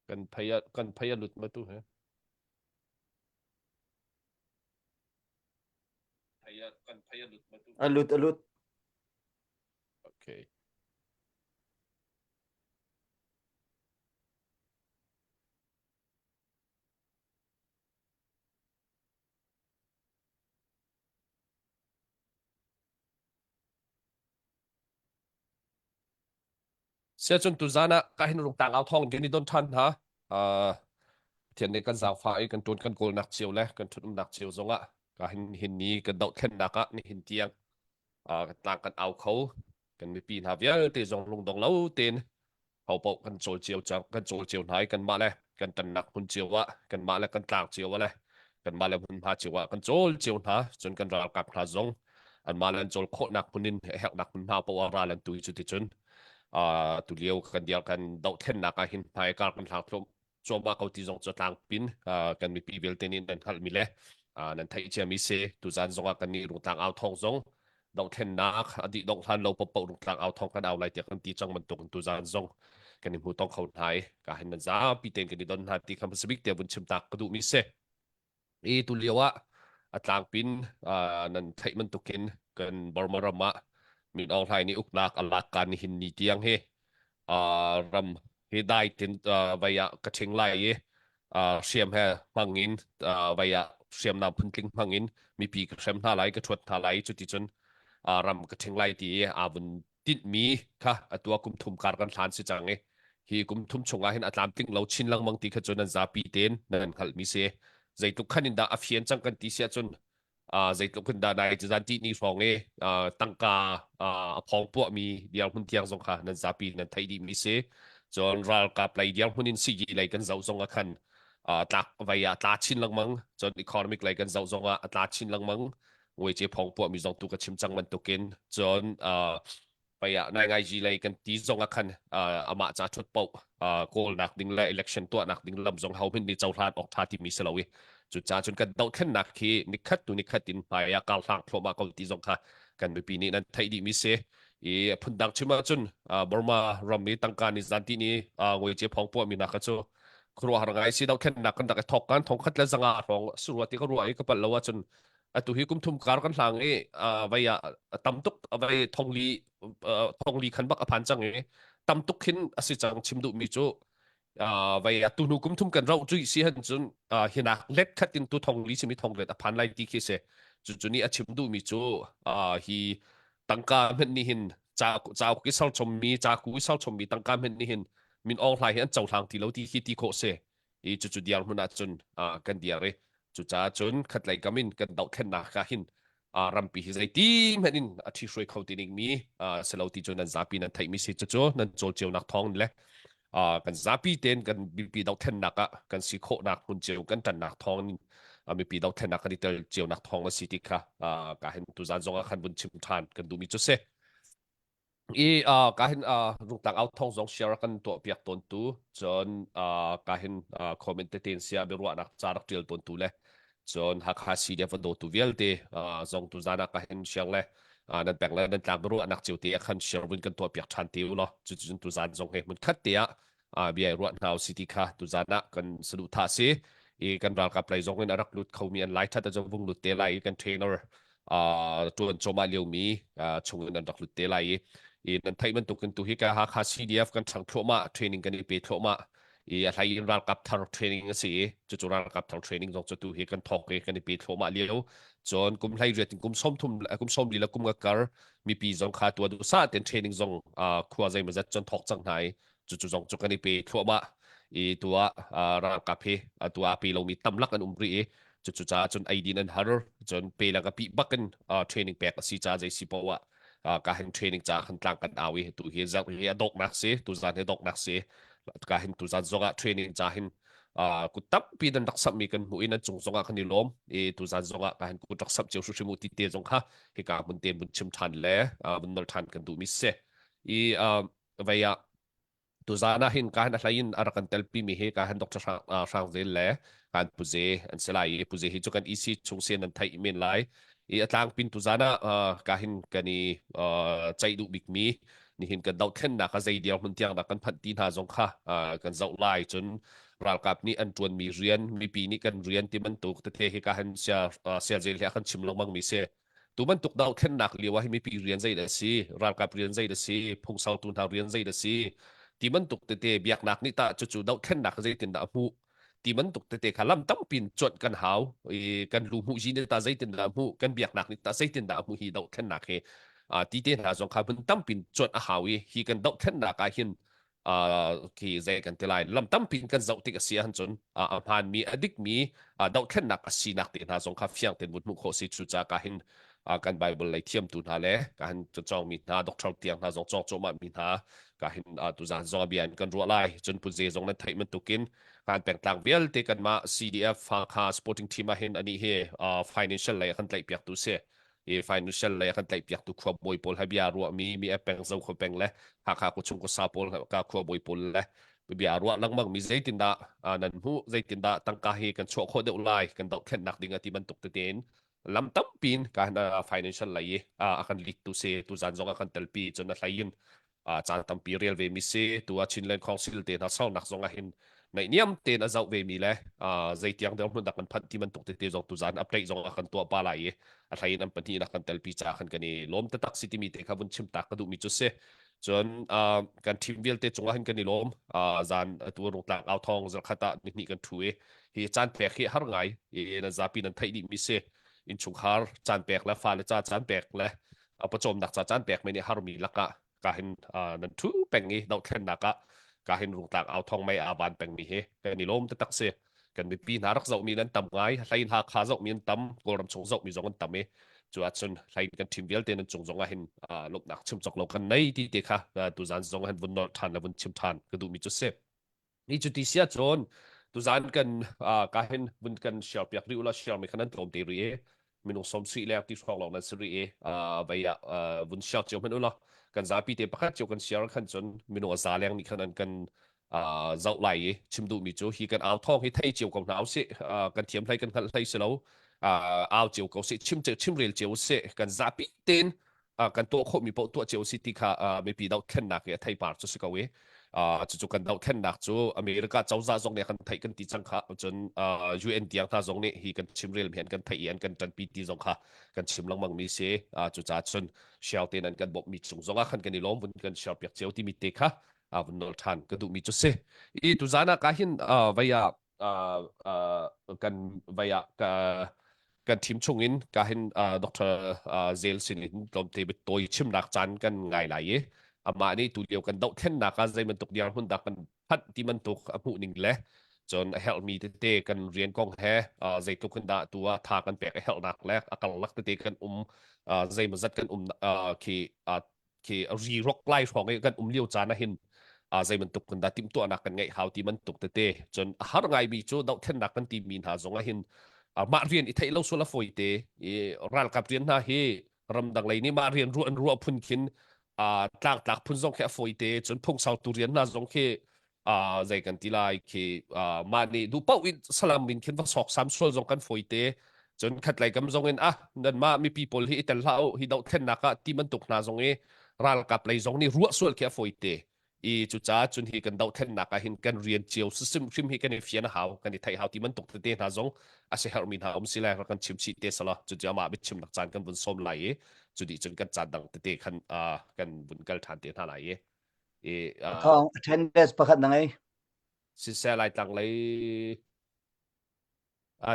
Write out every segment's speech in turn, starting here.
Kan phei a kan phei a lut ma tu he. A lut a lut. Okay. Siacun tuzan ah ka hin rungtang au thawng kan i don ṭhan hna. Uh, Pathian nih kan zaangfah i kan ṭuan kan kawlnak cio le kan ṭhut-umnak cio zongah ka hin hin ni kan dohthlennak ah nihin tiang uh, tlang kan au kho. Kan mipi hna vialte zong lungdong lo tein hopaoh kan cawl cio cang kan cawl cio hna i kanmah le kan tannak hmun cio ah kanmah le kan tlang cio ah le kanmah le hmunhma cio ah kan cawl cio hna cun kan ralkap hna zong anmah le an cawl khawhnak hmun in a herhnak hmun hna poah ral an tu i cuticun uh, tulio kan diar kan dohthlennak ah hin hmai kar kan hlang thlum cuahmah ko ti zong cu tlangpin kan mipi vialte nih nan hngalhmi le nan theih ciami si tuzan zongah kan nih rungtlang au thawng zong dohthlennak a dih dongh hlan lo popoh rungtlang au thawng kan au lai tiah kan ti cang bantuk in tuzan zong kan i hmu tong kho hna i ka hin nan zapi tein kan i don hna ti kha hmasa bik te vun chim tak ka duhmi si i tu lio ah a tlangpin nan theih bantukin kan Burma ram ah Min Aung Hlaing nih uknak a lak kan hin ni tiang hi ram hi dai tin vai ah ka ṭhing lai i hriam he hmang in vai ah hriamnam phuntling hmang in mipi ka hrem hna lai ka ṭhuat hna lai cuticun ram ka ṭhing lai ti i aa vun tinhmi kha atu ah kum thum kar kan hlan si cang i hi kum thum chungah hin a tlamtling lo chin lengmang ti kha cu nan zapi tein nan hngalhmi si zeitluk khan in dah a fian cang kan ti si ahcun uh, zeitluk in dah nai zan ti ni hrawng i uh, tangka uh, a phawng puahmi dirhmun tiang zong kha nan zapi nan theih dihmi si cun ralkap lei dirhmun in sigi lei kan zoh zong ah khan uh, tlak vai ah tla chin lengmang cun economic lei kan zoh zong ah a tla chin lengmang ngui phong puahmi zong tu ka chim cang bantukin cun uh, pei ah nai ngai ji lei kan ti zong ah khan uh, amah ca thut po uh, kawlnak ding le election tuahnak ding lam zong ho min ni cohlan ok tha ti mi si lo i cu ca cun kan dohthlennak khi nikhat tu nikhat in hmai ah kar hlang thluahmah ko ti zong kha kan mipi nih nan theih dih mi si i phundang chim ahcun uh, Burma ram i tangka ni zan ti ni uh, ngoi che phong puah mi nak cu khuaruahhar ngai si dohthlennak kan rak i thok kan thong khat le zanga hrawng surua ti ka ruah i ka palh lo ahcun atu hi kum thum kar kan hlang i vai ah tam tuk vai thongli thongli khan bak a phan cang i tam tuk khin a si cang chim duh mi cu vai tu hnu kum thum kan rauh cui si han cun hinak let khat in tu thongli simi thong let a phan lai ti khi se cu cu nih a chim duh mi cu hi tangka hmenh nih hin ca ca ki sal chom mi ca ku sal chom mi tangka hmenh nih hin min ong hlai hi an cohlang ti lo ti khi ti khawh se i cucu diar hmun ah cun kan diar i cucaah cun khatlei kam in kan dohthlennak ah hin rampi hi zeiti hmanh in a ṭhihruai kho ti dingmi si lo ti cu nan zapi nan theihmi si cucu nan cawlceunak thawng le kan zapi tein kan mipi dohthlennak ah kan si khawhnak hmun cio kan ṭannak thawng in mipi dohthlennak kan i tel cionak thawng a si ti kha ka hin tuzan zong ah khan vun chim ṭhan kan duhmi cu si. I uh, ka hin uh, rungtlang au thong zong share kan tuah piak tawn tu cun uh, ka hin uh, comment te ten sia biaruahnak ca rak tial tawn tu le cun Hakha CDF a dawtu vialte uh, zong tu zan ah ka hin share le uh, nan pek le nan tlang biaruahnak cio te ah khan share vun kan tuah piak than te u law cu cun tu zan zong he mun khat te ah uh, bia i ruah hna u si ti kha tuzan ah kan saduhthah si i kan ralkap lei zong in a rak lut khomi an lai that a vung lut te lai i kan trainer uh, tuan choma liomi uh, chung in an rak lut te lai i i nan theih bantukin tu hi ka Hakha CDF kan ṭhang thluahmah training kan i pe thluahmah i a hlei in ralkap thar training a si i cucu ralkap thar training zong cu tu hi kan thawk i kan i pe thluahmah lio cun kum hlei riat in kum som thum kum som li le kum nga kar mipi zong kha tua du sa ten training zong uh, khua zeimawzat cun thawk cang hna i cucu zong cu kan i pe thluahmah i tua ralkap hi atu a pe lomi tamlak an um rih i cucu caah cun eidin an har cun pe le ka pi bak in training pek a si ca zei si poah ah ka hin training ca khan tlang kan au i tu hi zarh hi a doknak si tu zan hi doknak si ka hin tu zan zong ah training ca hin kut tampi nan rak sammi kan hmuh i nan cung zong ah kan i lawm i tu zan zong ah ka hin kut rak samh cio hrimhrim u ti te zong kha hika hmun te mun chim ṭhan le mun nol ṭhan kan duhmi si i vei ah tuzan ah hin ka han a hlei in a rak kan telpi mi hi ka han Dr. Hrang, uh, Hrang Zel le kan Puze an si lai i Puze hi cu kan EC chung sin an theih men lai i a tlangpin tuzan ah uh, ka hin kan i uh, ceih duh bik mi Nihin kan dohthlennak a zei dirhmun tiang dah kan phanh ti hna zong kha kan zoh lai. Cun ralkap nih an ṭuanmi rian, mipi nih kan rian ti bantuk tete hi ka han sia sia zel hi a kan chim lengmang mi si. Tu bantuk dohthlennak lio ah hi mipi rian zei dah si, ralkap rian zei dah si, phungsautu hna rian zei dah si, ti bantuk tete biaknak nih tah cucu dohthlennak zeitindah a hmuh ti bantuk tete kha lam tampi in cuanh kan hau i kan lu hmuh zi nih ta zeitindah hmuh kan biaknak nih ta zeitindah hmuh hi dohthlennak hi ti te hna zong kha hmun tampi in cuanh a hau i hi kan dohthlennak ah hin khi zei kan ti lai lam tampi in kan zoh tik a si ahcun a hmaanmi a dikmi dohthlennak a sinak te hna zong kha fiang tein vun hmuh khawh si cu ca hin kan Bible lei thiamtu hna le ka hin cawngmi hna doctor tiang hna zong cawng cuahmah mi hna ka hin tuzan zong a bia in kan ruah lai cun pu ze zong nan theih bantukin kan pengtlang vialte kanmah CDF Hakha sporting team ah hin ani hi financial lei a kan tlaih piak tu si i financial lei a kan tlaih piak tu khua bawi pawl he bia ruah mi mi peng zo khua peng le Hakha ku chung ku sa pawl ka khua bawi pawl le bia ruah lengmang mi zeitindah nan hmuh zeitindah tangka hi kan chuah khawh deuh lai kan dohthlennak ding a ti bantuk tein lam tampi in kan financial lei i a kan lead tu si tu zan zong a kan telpi cun a hlei in caan tampi rel ve mi si tu a Chinland Council te hna saunak zong ah hin naihniam tein a zoh ve mi le zeitiang deuh hmun dak kan phanh ti bantuk tete zong tu zan update zong a kan tuah pa lai i a hlei in an pahnih nak kan telpi ca khan kan i lawm taktak si timi te kha vun chim tak ka duh mi cu si cun kan team vialte cungah hin kan i lawm zan atu rungtlang au thong zarkhat ah ni hnih kan thu i hi caan pek hi har ngai i nan zapi nan theih dih mi si innchungkhar caan pek le fale ca caan pek le pawcawmnak ca caan pek men i harmi lakah ka hin nan thu peng i dohthlennak ah ka hin rungtlang au thong mei aa van peng mi hi kan i lawm taktak si kan mipi hna rak zohmi nan tam ngai hlei hna kha zohmi an tam kawlram chung zohmi zong an tam i cu ahcun hlei kan ṭhim vialte nan cung zong ah hin lawmhnak chim cawk lo kan nei ti te kha tuzan zong hin vun nolh ṭhan le vun chim ṭhan ka duhmi cu si Ni cu ti sia cun tuzan kan ka hin vun kan share piak rih ula share mi khan an tlawm te rih i minung som sui leng ti hrawng lawng nan si rih i vei ah vun share cio hmanh ula kan zapi te pakhat cio kan share khan cun minung a za leng nih khan an kan zoh lai i chim duh mi cu hi kan au thawng hi thei cio ko hna usih kan thiam hlei kan hngalh hlei si lo au cio ko sih chim chim rel cio sih kan zapi tein kan tuah khawhmi paoh tuah cio si ti kha mipi dohthlennak i a theipar cu si ko i cucu kan dohthlennak cu America cozah zong nih kan theih kan ti cang kha cun UN tiang hna zong nih hi kan chimrel mi an kan theih i an kan ṭanpi ti zong kha kan chim lengmang mi si cucaah cun share tein an kan bawmh mi cung zong ah khan kan i lawm vun kan share piak cio timi te kha vun nawl ṭhan ka duhmi cu si i tuzan ah ka hin vei ah kan vai ah kan team chung in ka hin Dr. Zel sin in tlawmte tawi chimnak caan kan ngai lai i amah nih tu lio kan dohthlennak ah zei bantuk dirhmun dah kan phanh ti bantuk a hmuh ning le cun a herhmi tete kan rian kong he zeitluk in dah tu ah tha kan pek a herhnak le a karlak tete kan um zeimawzat kan um khi khi ri rok lai hrawng i kan um lio caan ah hin zei bantuk kan dah timhtuahnak kan ngeih hau ti bantuk tete cun a har ngaimi cu dohthlennak kan timi hna zong ah hin mah rian i theih lo sual a fawi te i ralkap rian hna hi ramdang lei nih mah rian ruah an ruah phun khin tlangtlak phun zong khi a fawi te cun phungsautu rian hna zong khi zei kan ti lai khi mah nih duh paoh in salam in khin va sok sam sual zong kan fawi te cun khatlei kam zong in ah nanmah mipi pawl hi i tel hlah u hi dohthlennak ah ti bantuk hna zong i ralkap lei zong nih ruah sual khi a fawi te i cucaah cun hi kan dohthlennak ah hin kan rian cio sisim hrim hi kan i fian a hau kan i theih hau ti bantuk tete hna zong a si herhmi hna um si lai rak kan chim chih te sala cucu amah biachim nak caan kan vun sawm lai i cu dih cun kan caan dang tete khan kan vun kal ṭhan te hna lai i i Thawng attendance pakhat na ngei. Siseh Laitlang lei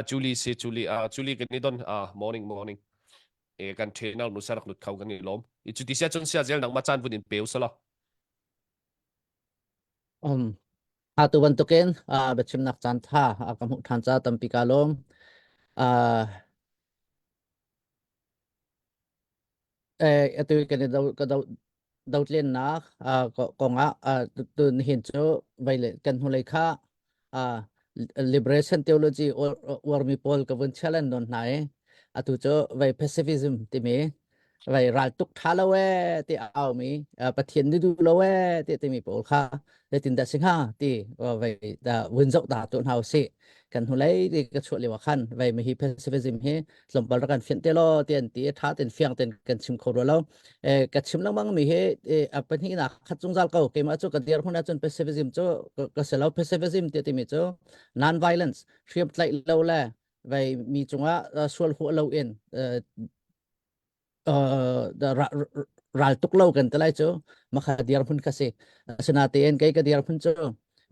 Julie si Julie Julie kan i don morning morning e kan trainer nu sarak lut kho kan i lawm i cuti sia cun sia zel nang ma caan vun in peu sala Um atu bantukin biachimnak caan tha ka hmuh ṭhan ca tampi ka lawm. Atu kan i do ka do dotlennak kongah tun hin cu vei le kan hnulei kha liberation theology uarmi pawl ka vun challenge nawn hna i atu cu vei pacifism timi. Vai ral tuk tha lo e ti au mi Pathian ni du lo e ti timi pawl kha zeitin dah si hnga ti vai da vun zoh ta tu hna usih. Kan hnulei ti ka chuah lio ah khan vai mi hi pacifism hi tlawmpal rak kan fianh te law ti an ti tha ten fiang ten kan chim kho rua lo. Ka chim lengmang mi hi a pahnihnak khat zungzal ko. Keimah cu ka dir hmun ahcun pacifism cu ka si lo. Pacifism ti timi cu non violence hriam tlaih lo le vai mi cungah sual huah lo in ral tuk lo kan ti lai cu makha dirhmun kha si. Asinain kei ka dirhmun cu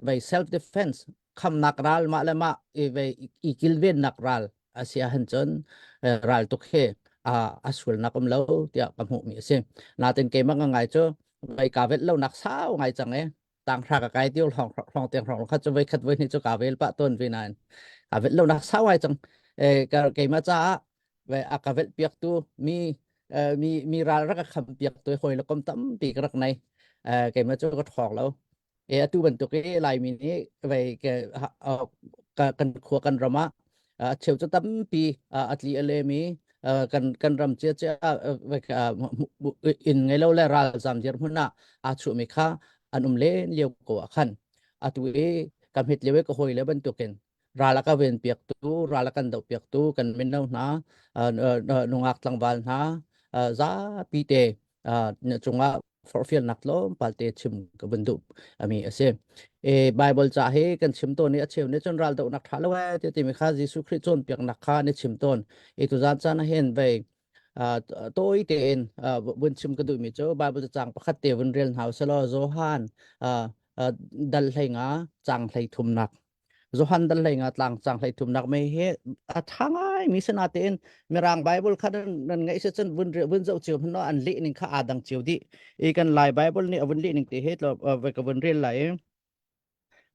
vei self defense khamnak ral mah le mah i vei i kilvennak ral a si ahhin cun ral tuk hi a sualnak um lo tiah ka hmuhmi a si. Natin keimah nga ngai cu vei ka vet lo nak sau ngai cang e tang hra ka kai tiu hlong hlong tiang hlong kha cu voi khat voi hnih cu ka vel pah tawn ve nain ka vet lo nak sau ngai cang. Keimah caah ve a ka velh piak tu mi mi mi ral rak ka kham piak tu hoi le kom tampi ka rak nei. Keimah cu ka ṭhawng lo e. Atu bantuk i Laimi nih vei ke kan khua kan ram ah a cheu cu tampi a tli a lemi kan kan ram cia cia in ngei lo le ralzam dirhmun ah aa chuhmi kha an um len lio ko ah khan atu i ka hmet lio i ka hawi le bantukin ral a ka ven piaktu, ral a kan doh piaktu kan mino hna, nungak tlangval hna zapi te cungah forhfialnak tlawmpal te chim ka vun duh ami a si. E Bible ca hi kan chim tawn i a cheu nih cun ral dohnak ṭha lo ee ti timi kha Jesuh Khrih cawnpiaknak kha ni chim tawn. E tuzan caan ah hin vei tawi tein vun chim ka duhmi cu Bible cacang pakhat te vun rel hna usih law Johan dal 15 cang 33nak. Johan dal 15 tlang cang 33nak mei hi a ṭha ngai mi si natein Mirang Bible kha nan ngaih si cun vun vun zoh cio hmanh an leh ning kha aa dang cio dih. I kan Lai Bible nih a vun leh ning te hi ka vun rel lai.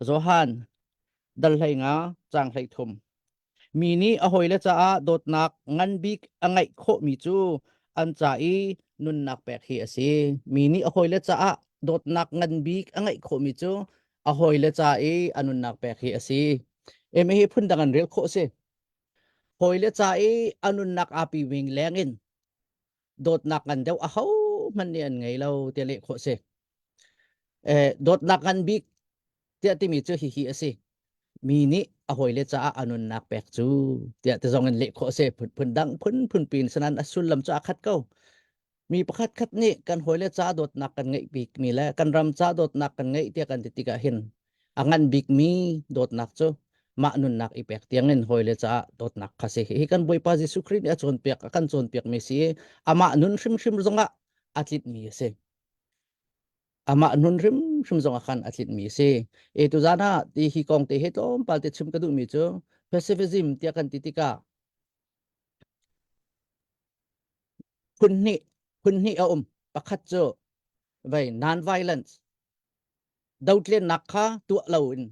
Johan dal 15 cang 33. Mi nih a hawile caah dawtnak ngan bik a ngeih khawhmi cu an ca i nunnak pek hi a si. Mi nih a hawile caah dawtnak ngan bik a ngeih khawhmi cu a hawile ca i a nunnak pek hi a si. Emi hi phundang an rel khawh si. Hawile ca i a nunnak aa pi wing leng in dawtnak ngan deuh aho hmanh nih an ngei lo tiah leh khawh si. Eh, dawtnak ngan bik tiah timi cu hihi a si. Mi nih a hawile caah a nunnak pek cu tiah ti zong in leh khawh a si. Phun dang phun phun pin sanan a sullam cu aa khat ko. Mi pakhat khat nih kan hawile ca dawtnak kan ngeih bikmi le kan ram ca dawtnak kan ngeih tiah kan ti tikah hin a ngan bikmi dawtnak cu mah nunnak i pek tiangin hawile caah dawtnak kha si. Hi kan Bawipa Jesuh Khrih nih a cawnpiak a kan cawnpiakmi si i amah nun hrimhrim zongah a tlitmi a si. Amah nun hrimhrim zongah khan a tlitmi a si. E tuzan ah ti hi kong te hi tlawmpal te chim ka duhmi cu pacifism tiah kan ti tikah phun hnih phun hnih a um. Pakhat cu vei non-violence dotlennak kha tuah lo in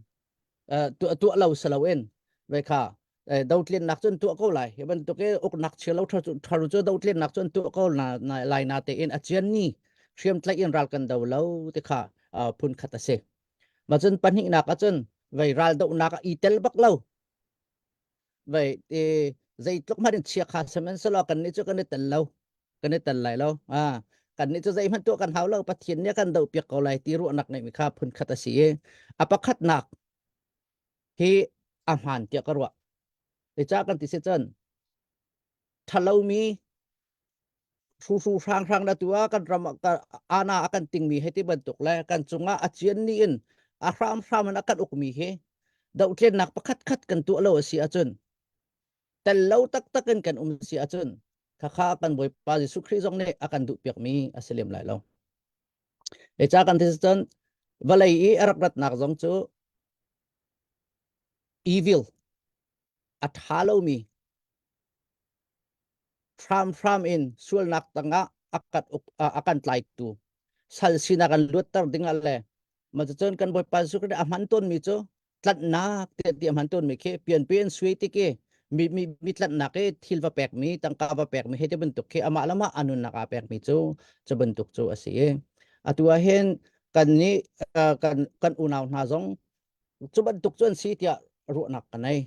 tuah tuah lo si lo in ve kha dotlennak cun tuah ko lai. Hi bantuk i uknak chia lo tharu cu dotlennak cun tuah ko na lai na te in a cian ni hriam tlaih in ral kan do lo ti kha phun khat a si. Ma cun pahnihnak ahcun vei ral dohnak ah i tel bak lo vei zeitluk hmanh in chia kha sihmanhsehlaw kan nih cu kan i tel lo, kan i tel lai lo. Ah kan nih cu zeihmanh tuah kan hau lo, Pathian nih a kan doh piak ko lai ti ruahnak ngeihmi kha phun khat a si i a pakhatnak hi a hmaan tiah ka ruah. Zeicah kan ti si cun ṭhalomi hruhru hranghrang na tu ah kan ram ana a kan tingmi hei ti bantuk le kan cungah a cian ni in a hramhram in a kan ukmi hi dohtlennak pakhat khat kan tuah lo a si ahcun, tel lo taktak in kan um si ahcun, khakha kan Bawipa Jesuh Khrih zong nih a kan duh piakmi a si lem lai lo. Eca kan ti cun vawlei i a rak ratnak zong cu evil a ṭha lomi hramhram in sualnak tangah a kan uk a kan tlaitu sal sinak an luatter dingah le mah cucun kan Bawipa Jesuh Khrih a hman tawnmi cu tlanhnak ti ti a hman tawnmi khi pianpi in sui ti ki mi mi mi tlanhnak i thil va pekmi tangka va pekmi he ti bantuk khi amah le mah a nunnak aa pekmi cu cu bantuk cu a si i atu ah hin kan nih kan kan unau hna zong cu bantuk cu an si tiah ruahnak ka nei.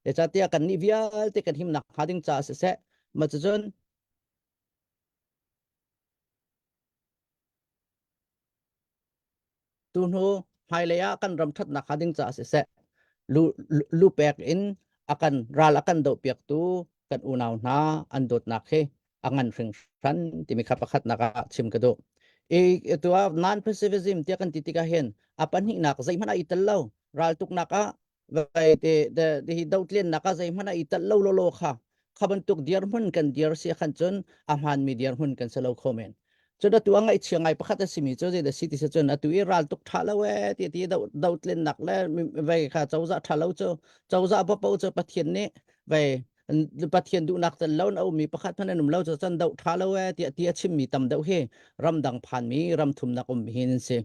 Zeicahtiah kannih vialte kan himnak hnga ding caah siseh, mah cucun. Tu hnu hmailei ah kan ram ṭhatnak hnga ding caah siseh lu lu pek in a kan ral a kan dohpiaktu kan unau hna an dawtnak hi a ngan hringhran timi kha pakhatnak ah chim ka duh. I tu ah non-pacifism tiah kan ti tikah hin a pahnihnak zeihmanh ah i tel lo raltuknak ah vai te te hi dohtlennak ah zeihmanh ah i tel lo lawlaw kha kha bantuk dirhmun kan dir si khan cun a hmaanmi dirhmun kan si lo kho men. Cun atu a ngaihchia ngai pakhat a simi cu zeidah si ti si cun atu i raltuk ṭha lo ee ti ti do dohtlennak le vei kha cozah ṭha lo cu cozah paohpaoh cu Pathian nih vei Pathian duhnak tel lo in a ummi pakhat hmanh an um lo cu cun doh ṭha lo ee tiah ti a chimmi tam deuh hi ramdang phanmi ramthumnak ummi hi an si.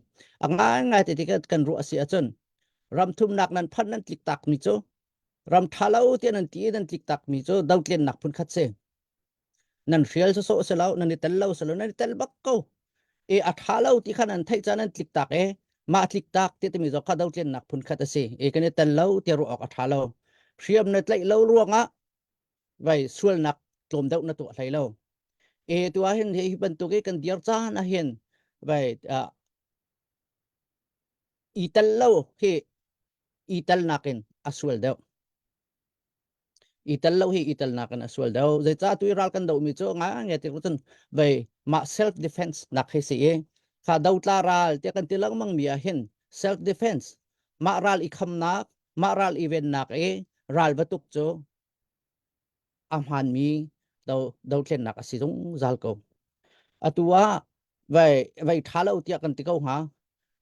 A ngaingai ti tikah kan ruah a si ahcun ramthumnak nan phanh nan tlik takmi cu ram ṭha lo tiah nan ti i nan tlik takmi cu dohtlennak phunkhat si. Nan hrial sawsawh si lo, nan i tel lo si lo, nan i tel bak ko. E a ṭha lo ti kha nan theih caan nan tlik tak e mah tlik tak ti timi zong kha dohtlennak phunkhat a si. E kan i tel lo ti ruah awk a ṭha lo. Hriam na tlaih lo ruangah vai sualnak tlawm deuh na tuah hlei lo. E tu ah hin hi bantuk i kan dir caan ah hin vai i tel lo hi i tel nakin a sual deuh. I tel lo hi i tel nakin a sual deuh. Zeicah tu i ral kan dohmi cu nga nge ti cun vei mah self defense nak hi si i kha dotla ral tiah kan ti lengmang mi ah hin self defense mah ral i khamnak mah ral i vennak i ral va tuk cu a hmaanmi do dothlennak a si zungzal ko. Atu ah vai vai ṭha lo tiah kan ti ko hnga.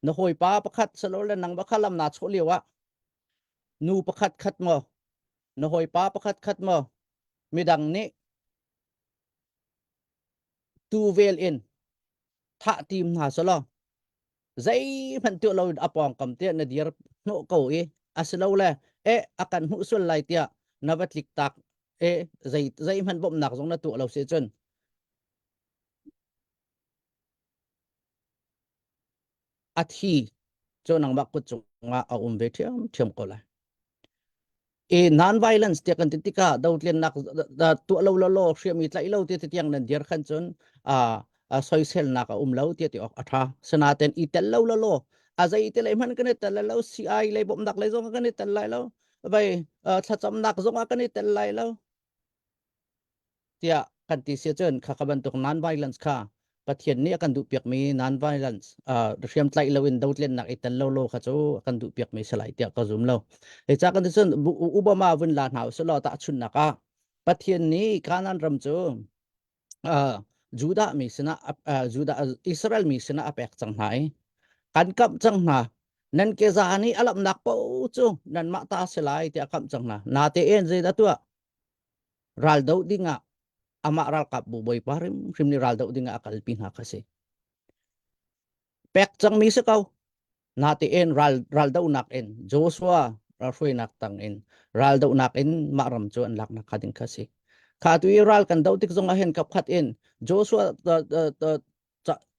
Na hawipa pakhat salole nang ba kha lam naa chawh lio ah nu pakhat khat maw na hawipa pakhat khat maw midang nih tu vel in thah tim hna selaw zeihmanh tuah loin a pawngkam tiah na dir hnawh ko i asilole e a kan hmuh sual lai tiah na va tlik tak e zei zeihmanh bawmhnak zong na tuah lo si cun a thi cu nangmah kut cungah a um ve ṭhiamṭhiam ko lai. I non-violence tiah kan ti tikah dothlennak tuah lo law hriam i tlaih lo ti tiang nan dir khan cun soiselnak a um lo tiah ti awk a ṭha. Sinain i tel lo law a zei ti lei hmanh kan i tel lo CI lei bawmhnak lei zong kan i tel lai lo vai thlacamnak zong ah kan i tel lai lo tiah kan ti si cun kha kha bantuk non-violence kha Pathian nih a kan duhpiakmi non-violence uh, hriamtlaih loin dothlennak i tel lo lo kha cu a kan duhpiakmi si lai tiah ka zum lo. Hi ca kan ti cun Obama vun la hna usih law tahchunhnak ah Pathian nih Canaan ram cu uh, Judah mi sinah uh, Judah Israel mi sinah a pek cang hna i kan kamh cang hna nan keza nih a lamnak paoh cu nanmah ta si lai tiah a kamh cang hna. Natein zeidah tuah ral doh dingah amah ralkap bu bawipa hrimhrim nih ral doh dingah a kalpi hna kha si. Pek cangmi si ko. Natein ral ral dohnak in Joshua ralhruainak tang in ral dohnak in mah ram cu an laknak kha ding kha si. Kha tu i ral kan doh tik zong ah hin kapkhat in Joshua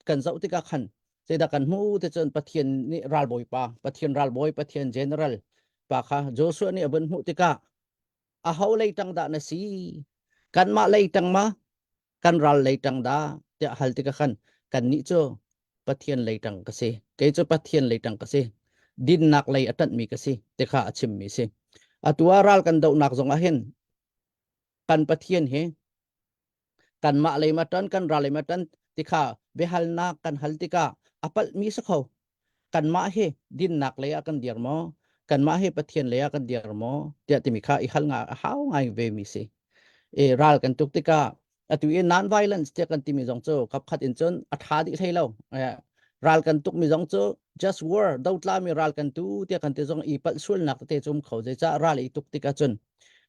kan zoh tikah khan zeidah kan hmu ti cun Pathian nih ralbawipa Pathian ralbawi Pathian general pa kha Joshua nih a vun hmuh tikah aho lei tang dah na si kanmah lei tang ma kan ral lei tang dah tiah hal tikah khan kannih cu Pathian lei tang ka si kei cu Pathian lei tang ka si dinnak lei a ṭanhmi ka si ti kha a chimmi si atu ah ral kan dohnak zong ah hin kan Pathian hi kanmah lei ma ṭan kan ral lei ma ṭan ti kha biahalnak kan hal tikah a palhmi si kho kanmah hi dinnak lei ah kan dir maw kanmah hi Pathian lei ah kan dir maw tiah timi kha i hal nga a hau ngai ve mi si e ral kan tuk tikah atu i non violence tiah kan timi zong cu kapkhat in cun a tha dih hlei lo ral kan tuk mi zong cu just war dotla mi ral kan tu tiah kan ti zong i palh sualnak tete cum kho zeicah ral i tuk tikah cun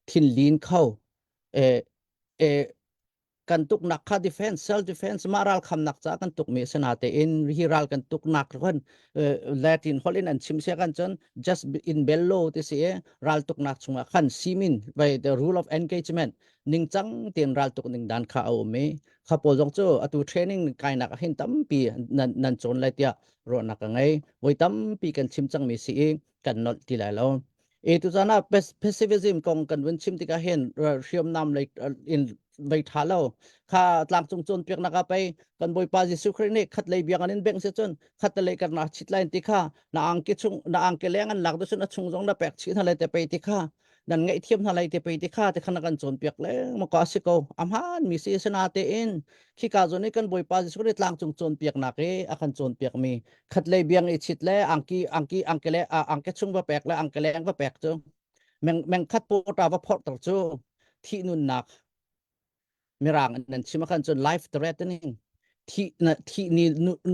thinlin kho e e kan tuknak kha defense self defense mah ral khamnak ca kan tukmi a si natein hi ral kan tuknak khan Latin holh in an chim sia kan cun just in bello ti si i ral tuknak chungah khan simin by the rule of engagement ningcang tein ral tuk ning dan kha a um i kha pawl zong cu atu training kainak ah hin tampi nan nan cawn lai tiah ruahnak ka ngei voi tampi kan chim cangmi si i kan nolh ti lai lo e tu zan ah pacifism kong kan vun chim tikah hin hriamnam lei in. vei tha lo. Kha tlangcung cawnpiaknak ah pei kan Bawipa Jesuh Khrih nih khat lei biang an in bengh si cun khat lei kan ra chit lai ti kha na angki chung na angki leng an lak cun a chung zong na pek chih hna lai te pei ti kha nan ngaihthiam hna lai te pei ti kha te khan kan cawnpiak lengmang ko a si ko. A hmaan mi si sana tein khika zawn i kan Bawipa Jesuh Khrih tlangcung cawnpiaknak i a kan cawnpiak mi khat lei biang i chit le angki angki angki le angki chung va pek le angki leng va pek cu meng meng khat pawta va phorhter cu thih nunnak mirang nan chim khan cun life threatening thih na thih ni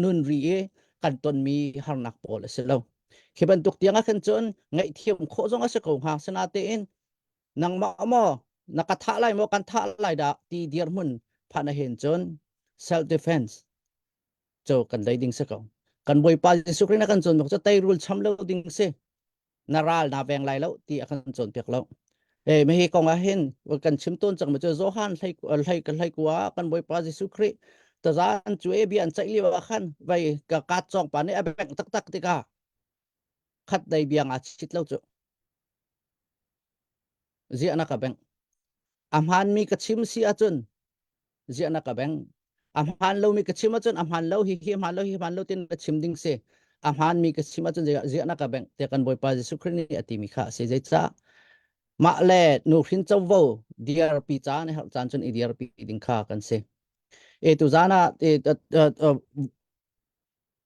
nun ri i kan tonmi harnak pawl a si lo khi bantuk tiang ah khan cun ngaihthiam khawh zong a si ko hnga sinatein nangmah maw na ka thah lai maw kan thah lai dah ti dirhmun phan a hen cun self defense cu kan dei ding si ko kan bawipa Jesuh Khrih na kan cawnpiak cu teirul cham lo ding si na ral na veng lai lo ti a kan cawnpiak lo e me hi kong ah hin kan chim tawn cang mi cu Johan hlei hlei kan hlei kua kan bawipa Jesuh Khrih tazan cu e bia an ceih lio ah khan vai ka kat cong pa nih a bengh taktak tikah khat dei biang a chit lo cu ziah na ka bengh a hmaanmi ka chim si ahcun ziah na ka bengh a hmaan lomi ka chim ahcun a hmaan lo hi hi hmaan lo hi hmaan lo tin na chim ding si a hmaanmi ka chim ahcun ziah na ka bengh tiah kan Bawipa Jesuh Khrih nih a timi kha a si zeicah mah le nuhrin covo dirpi caan herh caan cun i dirpi ding kha kan si e tu zan ah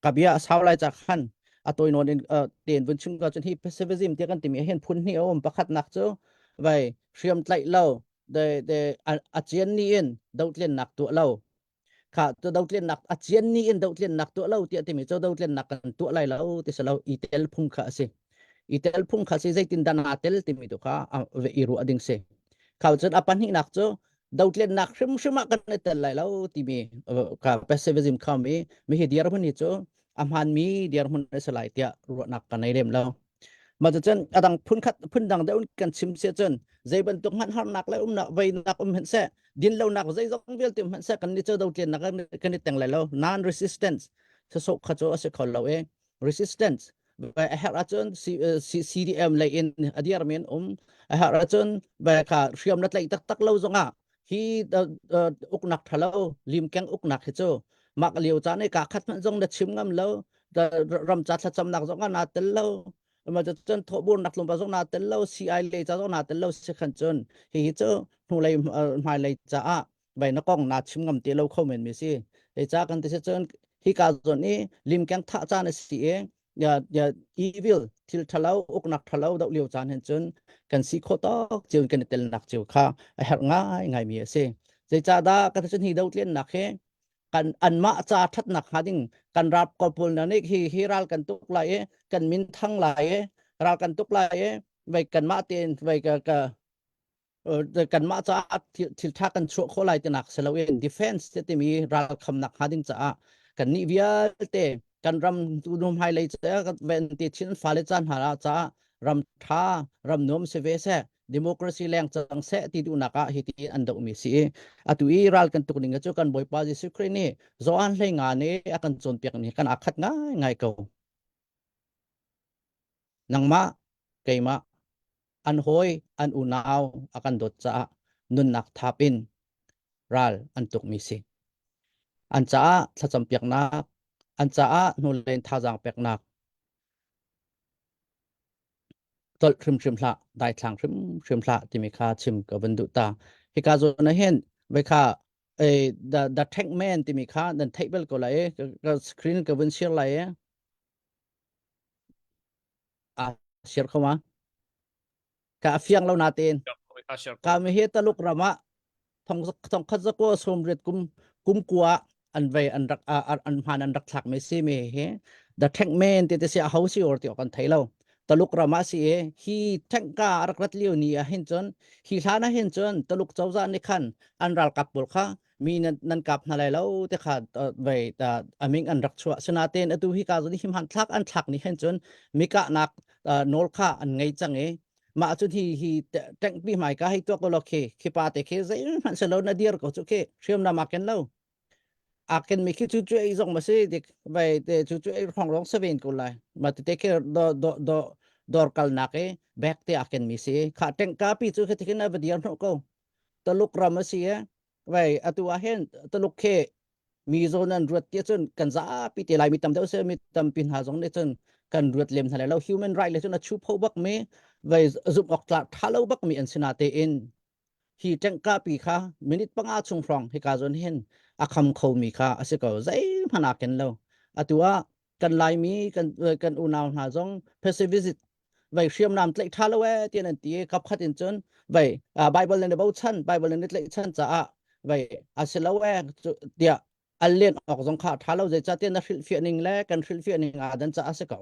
ka bia a sau lai ca khan a tawi nawn in tein vun chim ka cun hi pacifism ti kan timi hin phun hnih a um pakhatnak cu vai hriam tlaih lo de de a cian ni in dotlennak tuah lo kha to dotlennak a cian ni in dotlennak tuah lo tiah timi cu dotlennak kan tuah lai lo ti salo i tel phung kha a si i tel phung kha si zeitin dan aa tel timi tu kha i ruah ding si khau cun a pahnihnak cu dotlennak hrimhrim ah kan i tel lai lo timi ka pacifism kha mi mi hi dirhmun hi cu a hmaanmi dirhmun a si lai tiah ruahnak ka nei lem lo mah cun adang phun khat phun dang deuh kan chim si cun zei bantuk hmanh harnak le umnak veinak um hmanh seh din lonak zeizong vialte um hmanh seh kan ni cu dotlennak kan i teng lai lo non resistance sasok kha cu a si kho lo e resistance a herh ahcun CDM lei in a dirmi an um a herh ahcun kha hriam na tlaih taktak lo zongah hi uknak thalo limkeng uknak hi cu mak lio caan i ka khat hmanh zong na chim ngam lo ram ca thlacamnak zong ah naa tel lo ma cun thawhburnak tlawmpal zong naa tel lo CI lei ca zong naa tel lo si khan cun hihi cu hnulei hmailei caah vai na kong na chim ngam ti lo kho men mi si hei ca kan ti si cun hi ka zawn i limkeng thah caan a si i ya ya evil thil thalo uknak thalo do lio caan hin cun kan si kho tok chiu kan tel nak chiu kha a herh ngai ngai mi a si zeicah dah kan cun hi do tlen nak hi kan anmah ca thatnak hnga ding kan rap ko pawl na nih hi hi ral kan tuk lai i kan min thang lai i ral kan tuk lai i vai kanmah tein vai ka ka kanmah caah thil ṭha kan chuah khawh lai tinak si loin defense ti timi ralkhamnak hnga ding caah kan nih vialte kan ram tu num hai lei ca ven ti chin fale caan hna caah ram ṭha ram nuam si ve seh democracy leng cang seh ti duhnak ah hi ti an doh mi si atu i ral kan tuk ning cu kan bawipa Jesuh Khrih nih Johan hlei nga nih a kan cawnpiak ni kan akhat ngai ngai ko nangmah keimah an hawi an unau a kan dawt caah nunnak thap in ral an tukmi si. An caah thlacam piaknak, an caah hnulen thazaang peknak tolh hrimhrim hlah, daithlang hrimhrim hlah timi kha chim ka van duh ta. Hika zawn ah hin vai kha eh, the, the tank man timi kha nan theih bal ko lai ka screen ka vun share lai e. A share kho ma? Ka fiang lo natein. Ka mi hi Taluk ram ah thong thong khat zako sawmriat kum kum kua an vei an rak an hman an rak thlak mi si mi hi the tank man ti te si a ho si or ti kan thei lo Taluk ram ah si e hi tank ka rak rat lio ni ah hin cun hi hlan ah hin cun Taluk cozah nih khan an ralkap pawl kha mi nan nan kap hna lai lo te kha vei aming an rak chuah sinaten atu hi ka zon hi hman thlak an thlak ni hen cun mi kahnak nawl kha an ngei cang i mah cun hi hi tank pi hmai ka hei tuak ko lo khi khi pa te khi zeihmanh se lo na dir ko chu khi hriamnam a ken lo a ken mi khi chu chu ei zong ma si dik vai te chu chu ei rong rong seven ko lai ma te te khi do do do dor kal nak e bek te a ken mi si kha tank ka pi chu khi tikin a va dir no ko Taluk ram a si e. Vai atu ah hin Tuluk khi mi zawn an ruat ti cun kan zapi te lai mi tam deuh se mi tampi hna zong nih cun kan ruat lem hna lai lo. Human right le cun a chu pho bak mi vai zumh awk tlak tha lo bak mi an si na te in hi tengka pi kha minute panga chung hrawng hika zawn hin a kham kho mi kha a si ko. Zeihmanh aa ken lo. Atu ah kan Laimi kan unau hna zong passive vai hriamnam tlaih tha lo e tian an ti. Kap khat in cun vai Bible le bochan Bible le tlaih chan caah vai a si lo e tiah al len awk zong kha tha lo. Zei ca tian na hrilhfiah ning le kan hrilhfiah ning aa dan ca a si ko.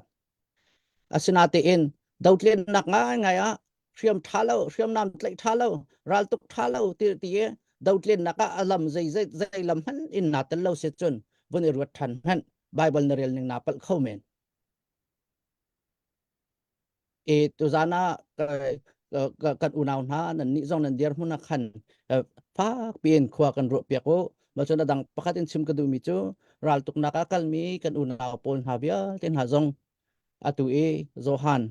Asinain dotlennak ngaingai ah hriam tha lo, hriamnam tlaih tha lo, raltuk tha lo ti ti dotlennak ah a lam zei zei zei lam hmanh in naa tel lo si cun vun i ruat than hmanh. Bible na rel ning naa palh kho men. E tuzan ah kan unau hna nan nih zong nan dir hmun ah khan fak piin khua kan ruah piak u. Ma cun adang pakhat in chim ka duhmi cu raltuknak ah kalmi kan unau pawl hna vialte hna zong atu i Johan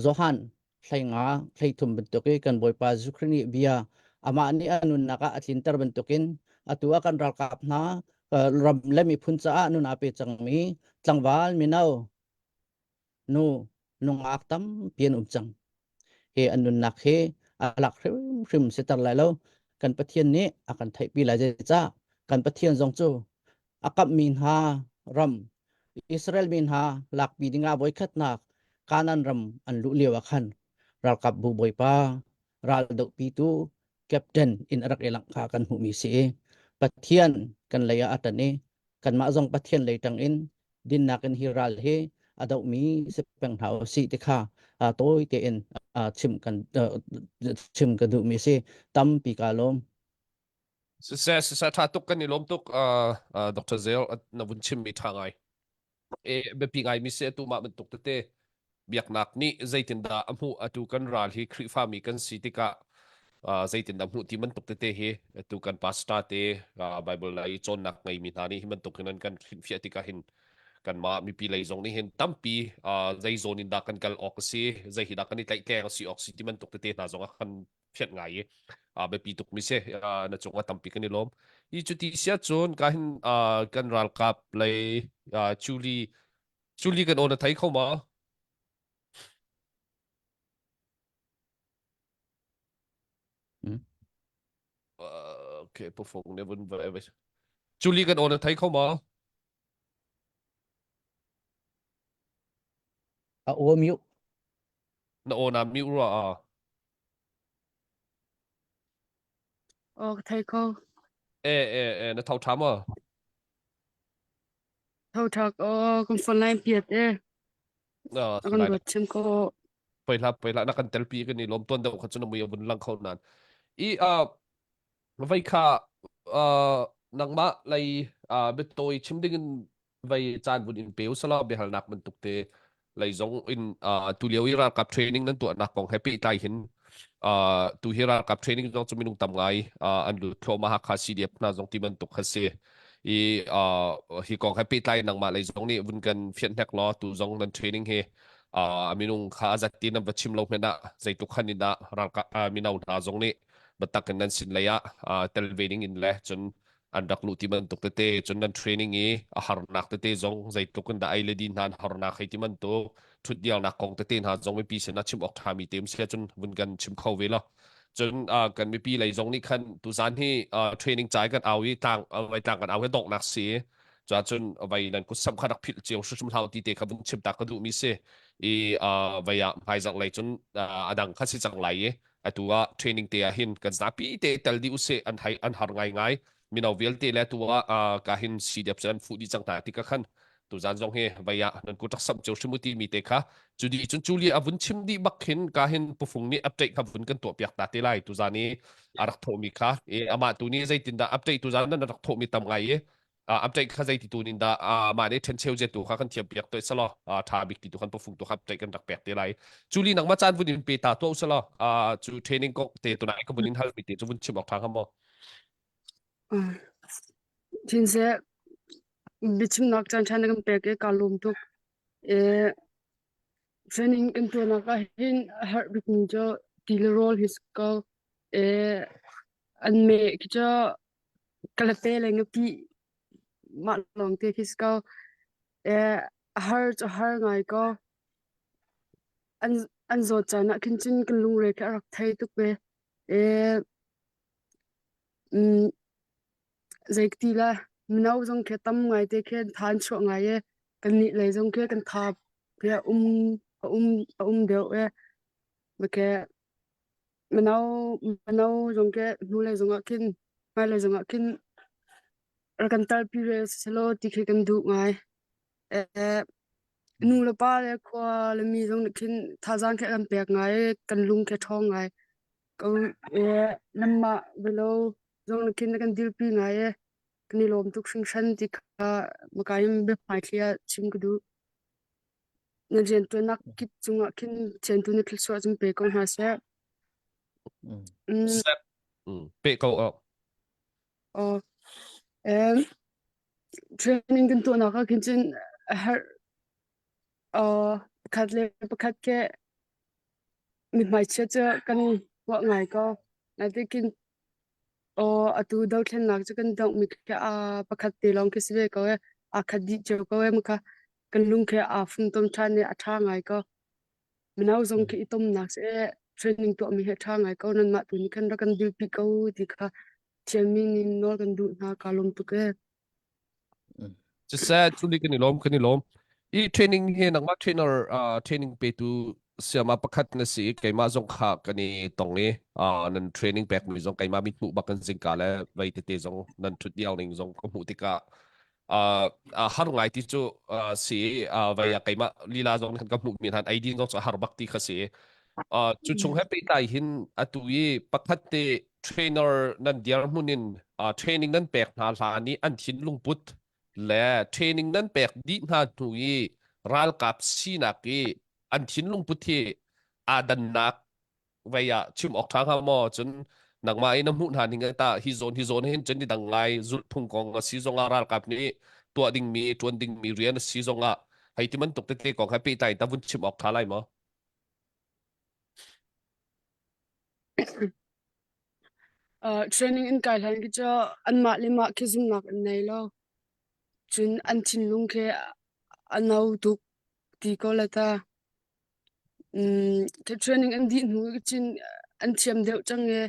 Johan 15 13 bantuk i kan Bawipa Jesuh Khrih nih bia amah nih a nunnak ah a tlinter bantukin atu ah kan ralkap hna ram le miphun caah nun aa pe cangmi tlangval mino nu nungak tampi an um cang. Hi an nunnak hi a lak hrimhrim siter lai lo. Kan Pathian nih a kan theihpi lai. Zeicah kan Pathian zong cu a kamhmi hna ram Israel mi hna lakpi dingah voikhatnak Kanaan ram an luh lio ah khan ralkapbu bawipa ral dohpitu captain in a rak i langh kha kan hmuhmi si i Pathian kan lei ah a ṭan i kanmah zong Pathian lei ṭang in dinnak in hi ral hi a dohmi si peng hna usih ti kha tawi tein chim kan chim ka duhmi si. Tampi ka lawm. Siseh, siseh, ṭha tuk kan i lawm tuk Dr. Zel na vun chimmi ṭha ngai. E biapi ngaimi si. Atu mah bantuk tete biaknak nih zeitindah a hmuh, atu kan ral hi Khrihfami kan si tikah zeitindah hmuh ti bantuk tete hi atu kan pastor te Bible lei cawnnak ngeimi hna nih hi bantuk hin an kan hrilhfiah tikah hin kanmah mipi lei zong nih hin tampi zei zawn in dah kan kal awk a si, zei hi dah kan i tlaihtleng a si awk si ti bantuk tete hna zong ah kan fianh ngai i biapi tuk mi si. Na cung ah tampi kan i lawm. I cuti sia cun ka hin kan ralkap lei Julie Julie kan aw na thei kho ma? Hmm. Okay, pufong ne vun va. Julie kan aw na thei kho ma? A aw mute. Na aw na mute rua a. Aw ka thei kho. E e e na tho tha ma? Tho thak aw kan phone line piat e. Na A kan lai ruat chim ko. poi hla poi hla na kan telpi kan i lom ton deuh kha chu na mui a vun lang kho nan. I a vai kha nangmah lei biatawi chim ding in vai caan vun in pe usala biahalnak bantuk te lei zong in tu lio i ralkap training nan tuahnak kong he pehtlai hin tu hi ralkap training zong cu minung tam ngai an lut thluahmah Hakha CDF hna zong ti bantuk kha si i hi kong he pehtlai nangmah lei zong nih vun kan fianh hnek law tu zong nan training hi minung kha a zat ti nan va chim lo hmenh ah zeitluk khan in dah ralkap mino hna zong nih biatak in nan sin lei ah tel ve ding in le cun an rak luh ti bantuk tete, cun nan training i a harnak tete zong zeitluk in dah ei le din hna an harnak hei ti bantuk thutdialnak kong tete hna zong mipi sin ah chim awk ṭhami te um si cun vun kan chim kho ve lo. Cun kan mipi lei zong nih khan tuzan hi training cai kan au i tlang vai tlang kan au hi donghnak si cun cun vai nan kut sam kha rak philh cio hrim hlau ti te kha vun chim ta ka duh mi si i vai ah hmaizarh lei cun a dang kha si cang lai i atu ah training te ah hin kan zapi te tel dih usih. An hai an har ngai ngai mino vialte le tu ah ka hin CDF cu an fuh dih cang hna ti ka khan tuzan zong hi vai ah nan ku tak sam cheu hrimu ti mi te kha cu di cun culi a vun chim dih bak hin ka hin pufung nih update kha vun kan tuah piak ta te lai tuzan i a rak thawh mi kha e amah tu nih zeitin dah update tuzan nan rak thawh mi tam ngai i update kha zeiti tu nin dah mah nih ṭhencheu je tu kha kan thiam piak toi salo ṭha bik ti tu kan pufung tu kha update kan rak pek te lai. Culi nangmah caan vun in pe ta to salo cu training kong te tu nai ka vun in hal mi te cu vun chim awk ṭha ngam maw? Thinse biachimnak caan ṭha na kan pek i kaa lawm tuk. E training kan tuahnak ah hin a herh bikmi cu ti le rawl hi si ko. E. An meh khi cu kalate le ngapi mah lawng te khi si ko. Eh, a har cu a har ngai ko. An an zawt caan ah khin cun kan lungre khi a rak thei tuk ve. Eh, mm, zei ti la mino zong khi tam ngai te khi tha an chuah ngai e. Kannih lei zong khi kan tha khi a um a um a um deuh e. Make mino mino zong khi hnulei zong ah khin hmailei zong ah khin rak kan talpi ve selaw ti khi kan duh ngai. Eh, nu le pa le khua le mi zong nih khin thazaang khi kan pek ngai i kan lung khi a ṭhawng ngai. Ko eh, nanmah velo zong nih khin na kan dirpi ngai i kan i lawm tuk hringhran ti kha maka in biahmaithli ah chim ka duh. Na rianṭuannak kip cungah khin Pathian tu nih thluachuah cun pe ko hna seh. Mm. Mm, Sep. Mm. Pe ko oh. oh. Um, training kan tuahnak ah khin cun a herh uh, pakhat le pakhat ke mithmai chia cu kan huah ngai ko. Natekin aw atu dothlennak cu kan doh mi khi a pakhat te lawng khi si ve ko e. Aa khat dih cio ko e maka kan lung khi aa funtom ṭhan i a ṭha ngai ko. Mino zong khi i tomnak si e training tuah mi hi a ṭha ngai ko nanmah tu nih khan rak kan dirpi ko ti kha thiammi nih nawl kan duh hna kaa lawm tuk e. Siseh cu ni kan i lawm kan i lawm. I training hi nangmah trainer uh, training petu siama pakhat na si i keimah zong kha kan i tong i uh, nan training pek mi zong keimah mit hmuh bak kan zingka le vei tete zong nan thut dial ning zong ka hmuh tikah uh, uh, har ngai ti cu uh, si uh, vei ah keimah lila zong kan ka hmuh mi han ai din zong cu har bak ti kha si uh, cu chung he pehtlai hin atu i pakhat te trainer nan dirhmun in uh, training nan pek hna hlan i an thinlung put le training nan pek dih hna hnu i ralkap sinak i an thinlung put hi aa dannak vei ah chim awk ṭha hnga maw cun nangmah i na hmuh hna ning ta hi zawn hi zawn hin cun ni dang ngai zulh phung kong a si zong ah ralkap nih tuah dingmi ṭuan dingmi rian a si zong ah hei ti bantuk tete kong he pehtlai ta vun chim awk ṭha lai maw? Uh, training in kai hlan khi cu anmah le mah khi zumhnak an nei lo. Cun an thinlung khi a no tuk ti ko la ta. Mm, training an dih hnu cun an thiam deuh cang i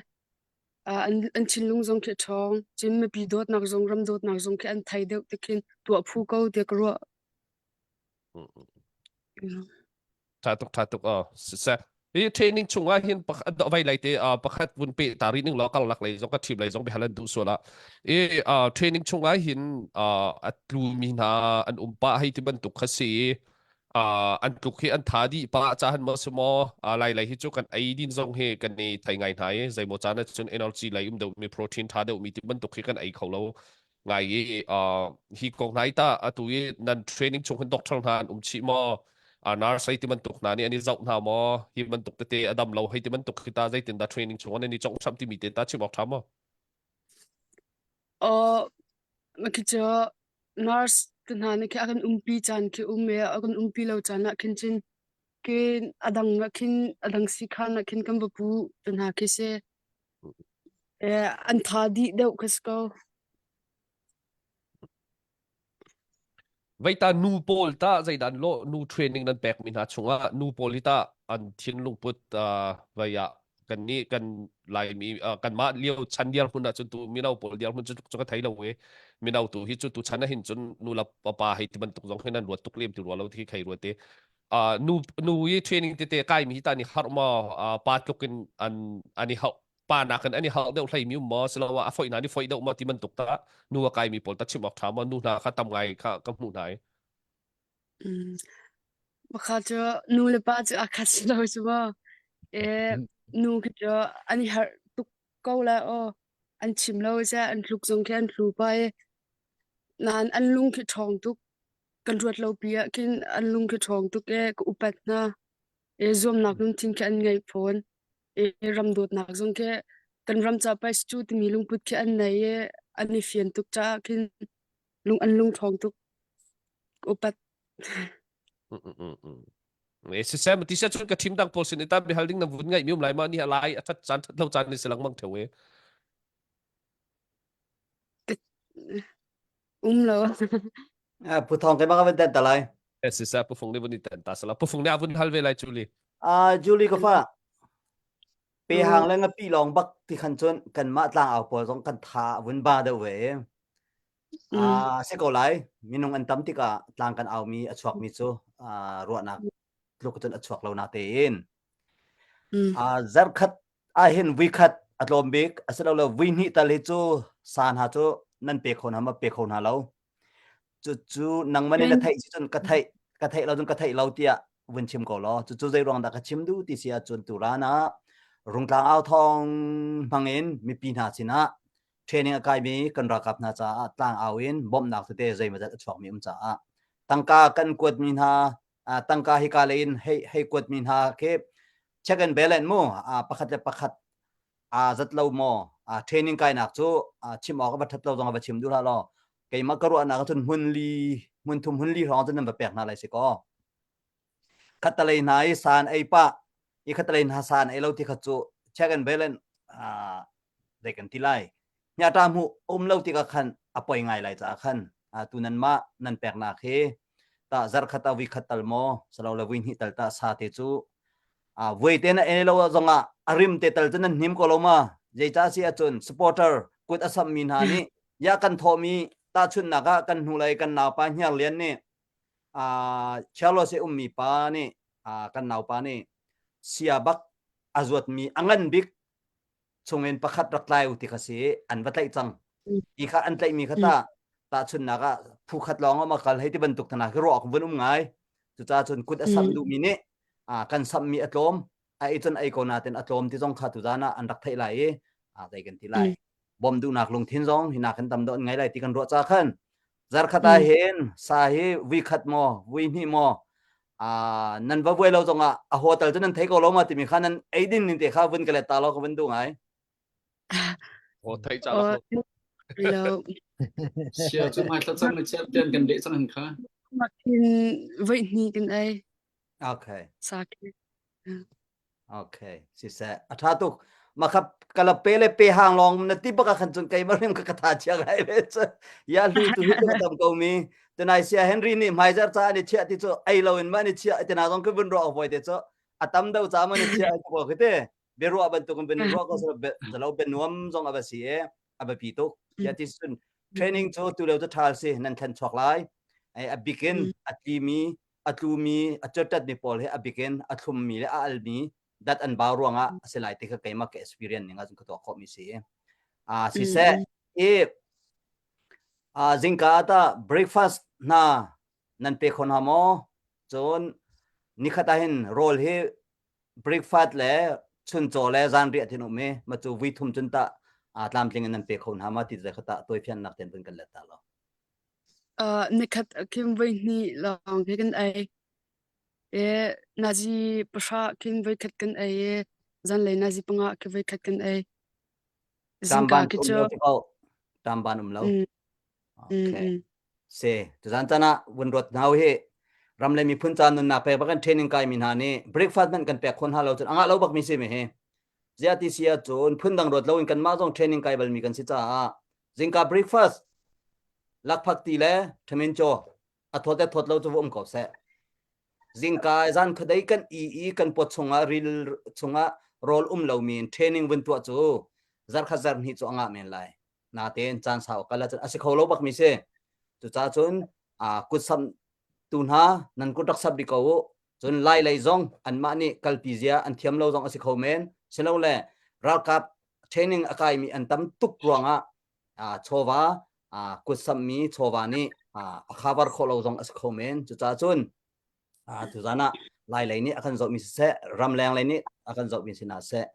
uh, an, an thinlung zong khi a ṭhawng. Cun mipi dawtnak zong, ram dawtnak zong khi an thei deuh ti khin tuah phu ko tiah ka ruah. Tha tuk tha tuk aw siseh hi training chung ah hin vai lai te pakhat vun pe ta ri ning lo kal lak lei zong ka thim lei zong bihalan du suala i training chung ah hin a tlu mi hna an um pa hei ti bantuk kha si an tluk hi an tha di pa cha han mo sumo lai lai hi chu kan ei din zong hi kan ni thai ngai hna i zeimaw caan ah cun energy lei um deuh mi protein tha deuh mi ti bantuk hi kan ei kho lo ngai i uh, hi kong hna i ta atu i nan training chung hin doctor hna an um chih maw uh, nurse hei ti bantuk hna nih an i zoh hna maw hi bantuk tete a dam lo hei ti bantuk khi ta zeitin dah training chung an i congh cham timi te ta chim awk tha maw Aw khi cu nurse te hna nih khi a kan umpi caan khi um i a kan umpi lo caan ah khin cun khin a dang ah khin a dang sikhan ah khin kan va pu te hna khi si. Eh, an tha dih deuh ka si ko. Veita nu pawl ta zeidan lo nu training nan pek mi hna chungah nu pawl hi ta an thinlung put uh, vei ah kan nih kan laimi uh, kanmah lio chan diar hmun ah cun tu mino pawl diar hmun cu cu ka thei lo e mino tu hi cu tu chan ah hin cun nu la pa hei ti bantuk zong hin an ruat tuk lem ti rua lo ti khei ruat te uh, nu nu i training tete kai mi hi ta ni har ma uh, pa tluk in an an i hau pa nakin an i hal deuh hlei mi um maw siloah a foih hna ni foih deuh maw ti bantuk ta nu a kai mi pawl ta chim awk ṭha maw nu hna kha tam ngai kha ka hmuh hna i Mm. Pakhat cu nu le pa cu a khat si lo cu maw? E, nu khi cu an i harh tuk ko la aw. An chim lo seh an tluk zong khi an tlu pa i nain an lung khi ṭhawng tuk. Kan ruat lo pi ah khin an lung khi ṭhawng tuk e ka upat hna. E zuamnak lungthin khi an ngei fawn. I ram dawtnak zong khi kan ram ca pais cu timi lungput khi an nei i an i fian tuk caah khin lung an lung ṭhawng tuk upat. E sisem ti se cun ka thim dang pawl sin i ta bihal ding na vun ngaih mi um lai ma ni a lai a that caan that lo caan ni si lengmang theo e. Um lo. Pu Thawng keimah ka van tenh ta lai. Siseh Pu Fung nih vun i tenh ta sala. Pu Fung nih a vun hal ve lai Julie. Ah Julie ka fa. Pe hang le ngapi lawng bak ti khan cun kanmah tlangau pawl zong kan tha vun ba deuh ve. Ah si ko lai. Minung an tam tikah tlang kan aumi a chuakmi cu ruahnak tluk cun a chuak lo na tein. Zarkhat ahhin vuikhat a tlawm bik asilole vui hnih tal hi cu sa hna cu nan pe kho hna ma pe kho hna lo. Cucu nangmah nih na theih si cun ka theih ka theih lo cun ka theih lo tiah vun chim ko law cucu zei ruang dah ka chim duh ti si ahcun turan ah Rungtlang au thawng hmang in mipi hna sinah training a kaimi kan ralkap hna caah tlang au in bawmhnak tete zeimawzat a chuakmi um caah tangka kan kuatmi hna tangka hika lei in hei hei kuatmi hna khi check and balance mu pakhat le pakhat aa zat lo maw training kainak cu chim awk a va that lo zong a va chim duh hlah law keimah ka ruahnak ahcun hmun li hmun thum hmun li hrawng cun nan va pek hna lai si kaw khatalei hna i san ei pah i khatalei hna san ei lo ti kha cu check and balance zei kan ti lai hnyata hmu um lo tikah khan a poi ngai lai caah khan tu nan mah nan peknak hi ta zarkhat a vi khat tal maw salo le vui hnih tal ta sa te cu a vui te na ei lo zongah a rim te tal cu nan hnim ko lo ma zeica si ahcun supporter kut a sammi hna nih ya kan thawhmi tahchunhnak ah kan hnulei kan naupa hniar lian nih Charles i ummi pa nih kan naupa nih sia bak a zuatmi a ngan bik chungin pakhat rak tlai u ti kha si an va tlaih cang ti kha an tlaihmi kha ta tahchunhnak ah phu khat lawng ma kal hei ti bantuk thana khi ruah vun um ngai cucaah cun kut a samh duhmi nih kan samhmi a tlawm a ei cun ei ko natin a tlawm ti zong kha tuzan ah an rak theih lai i zei kan ti lai bom duhnak lungthin zong hina kan tam deuh an ngai lai ti kan ruah ca khan zarkhat ah hin sa hi vui khat maw vui hnih maw nan va vuai lo zongah a hotel cu nan thei ko lo ma timi kha nan eidin ning te kha vun ka let ta lo ka vun duh ngai. O thei cha lo. Lo. Sia cu mai thla cang le champion kan leh cang han kha. Makin voi hni kan ei. Okay. Sa khi. Okay, siseh a ṭha tuk. Makha kalape le pe hang lawng na ti bak ah khan cun keimah rim ka ka tha chia ngai ve cu. Ya hlu tu hi ka tam ko mi. Tunai sia Henry nih hmaizer ca an i chiah ti cu ei lo in ma an i chiah tina zong ka vun ruah voi te cu a tam deuh ca ma an i chiah ai ko khi te. Biaruah bantuk in bin ruah ko lo bianuam zong a va si e a biapi tuk. Ya ti cun training cu tu leo cu ṭhal si nan thlen chuak lai. A bikin a tlimi a tlumi a cawttatmi pawl hi a bikin a thlummi le a almi dat an bau ruangah a si lai ti kha keimah ka experience ning ahcun ka tuah khawhmi si. Ah siseh i zingka ta breakfast hna nan pe kho hna maw? Cun nikhat ah hin rawl hi breakfast le chuncaw le zanriah thin um i ma cu vui thum cun tah tlamtling in nan pe kho hna ma ti zai kha tah tawifiannak ten vun kan let ta lo. Uh, nikhat khin voi hnih lawng khi kan ei. E nazi pahra khin voi khat kan ei i zanlei nazi panga khi voi khat kan ei. Zingka Tamban khi um cu lo ti ko. Tamban um lo. mm, mm, Okay. mm. Se, tuzan chan ah vun ruat hna hi ram le miphun ca nunnak pek bak kan training kai mi hna nih breakfast hmanh kan pek khon hna lo cun angah lo bak mi si mi hi. Zia ti si ahcun phundang ruat lo in kanmah zong training kai bal mi kan si caah zingka breakfast lakphak ti le ṭhamin caw a thawt le thawt lo cu va um ko seh. Zingka zan khuadei kan i i kan pot chungah ril chungah rawl um lomi in training vun tuah cu zarkhat zarhnih cu a ngah men lai. Natein caan sau kal ahcun a si kho lo bakmi si. Cucaah cun kut samh tu hna nan kut rak sap rih ko u. Cun lai lei zong anmah nih kalpi zia an thiam lo zong a si kho men. Silole ralkap training a kaimi an tam tuk ruangah chawva kut samhmi chawva nih a cover khawh lo zong a si kho men. Cucaah cun tuzan ah lai lei nih a kan zohmi siseh, ramleng lei nih a kan zohmi si hna seh,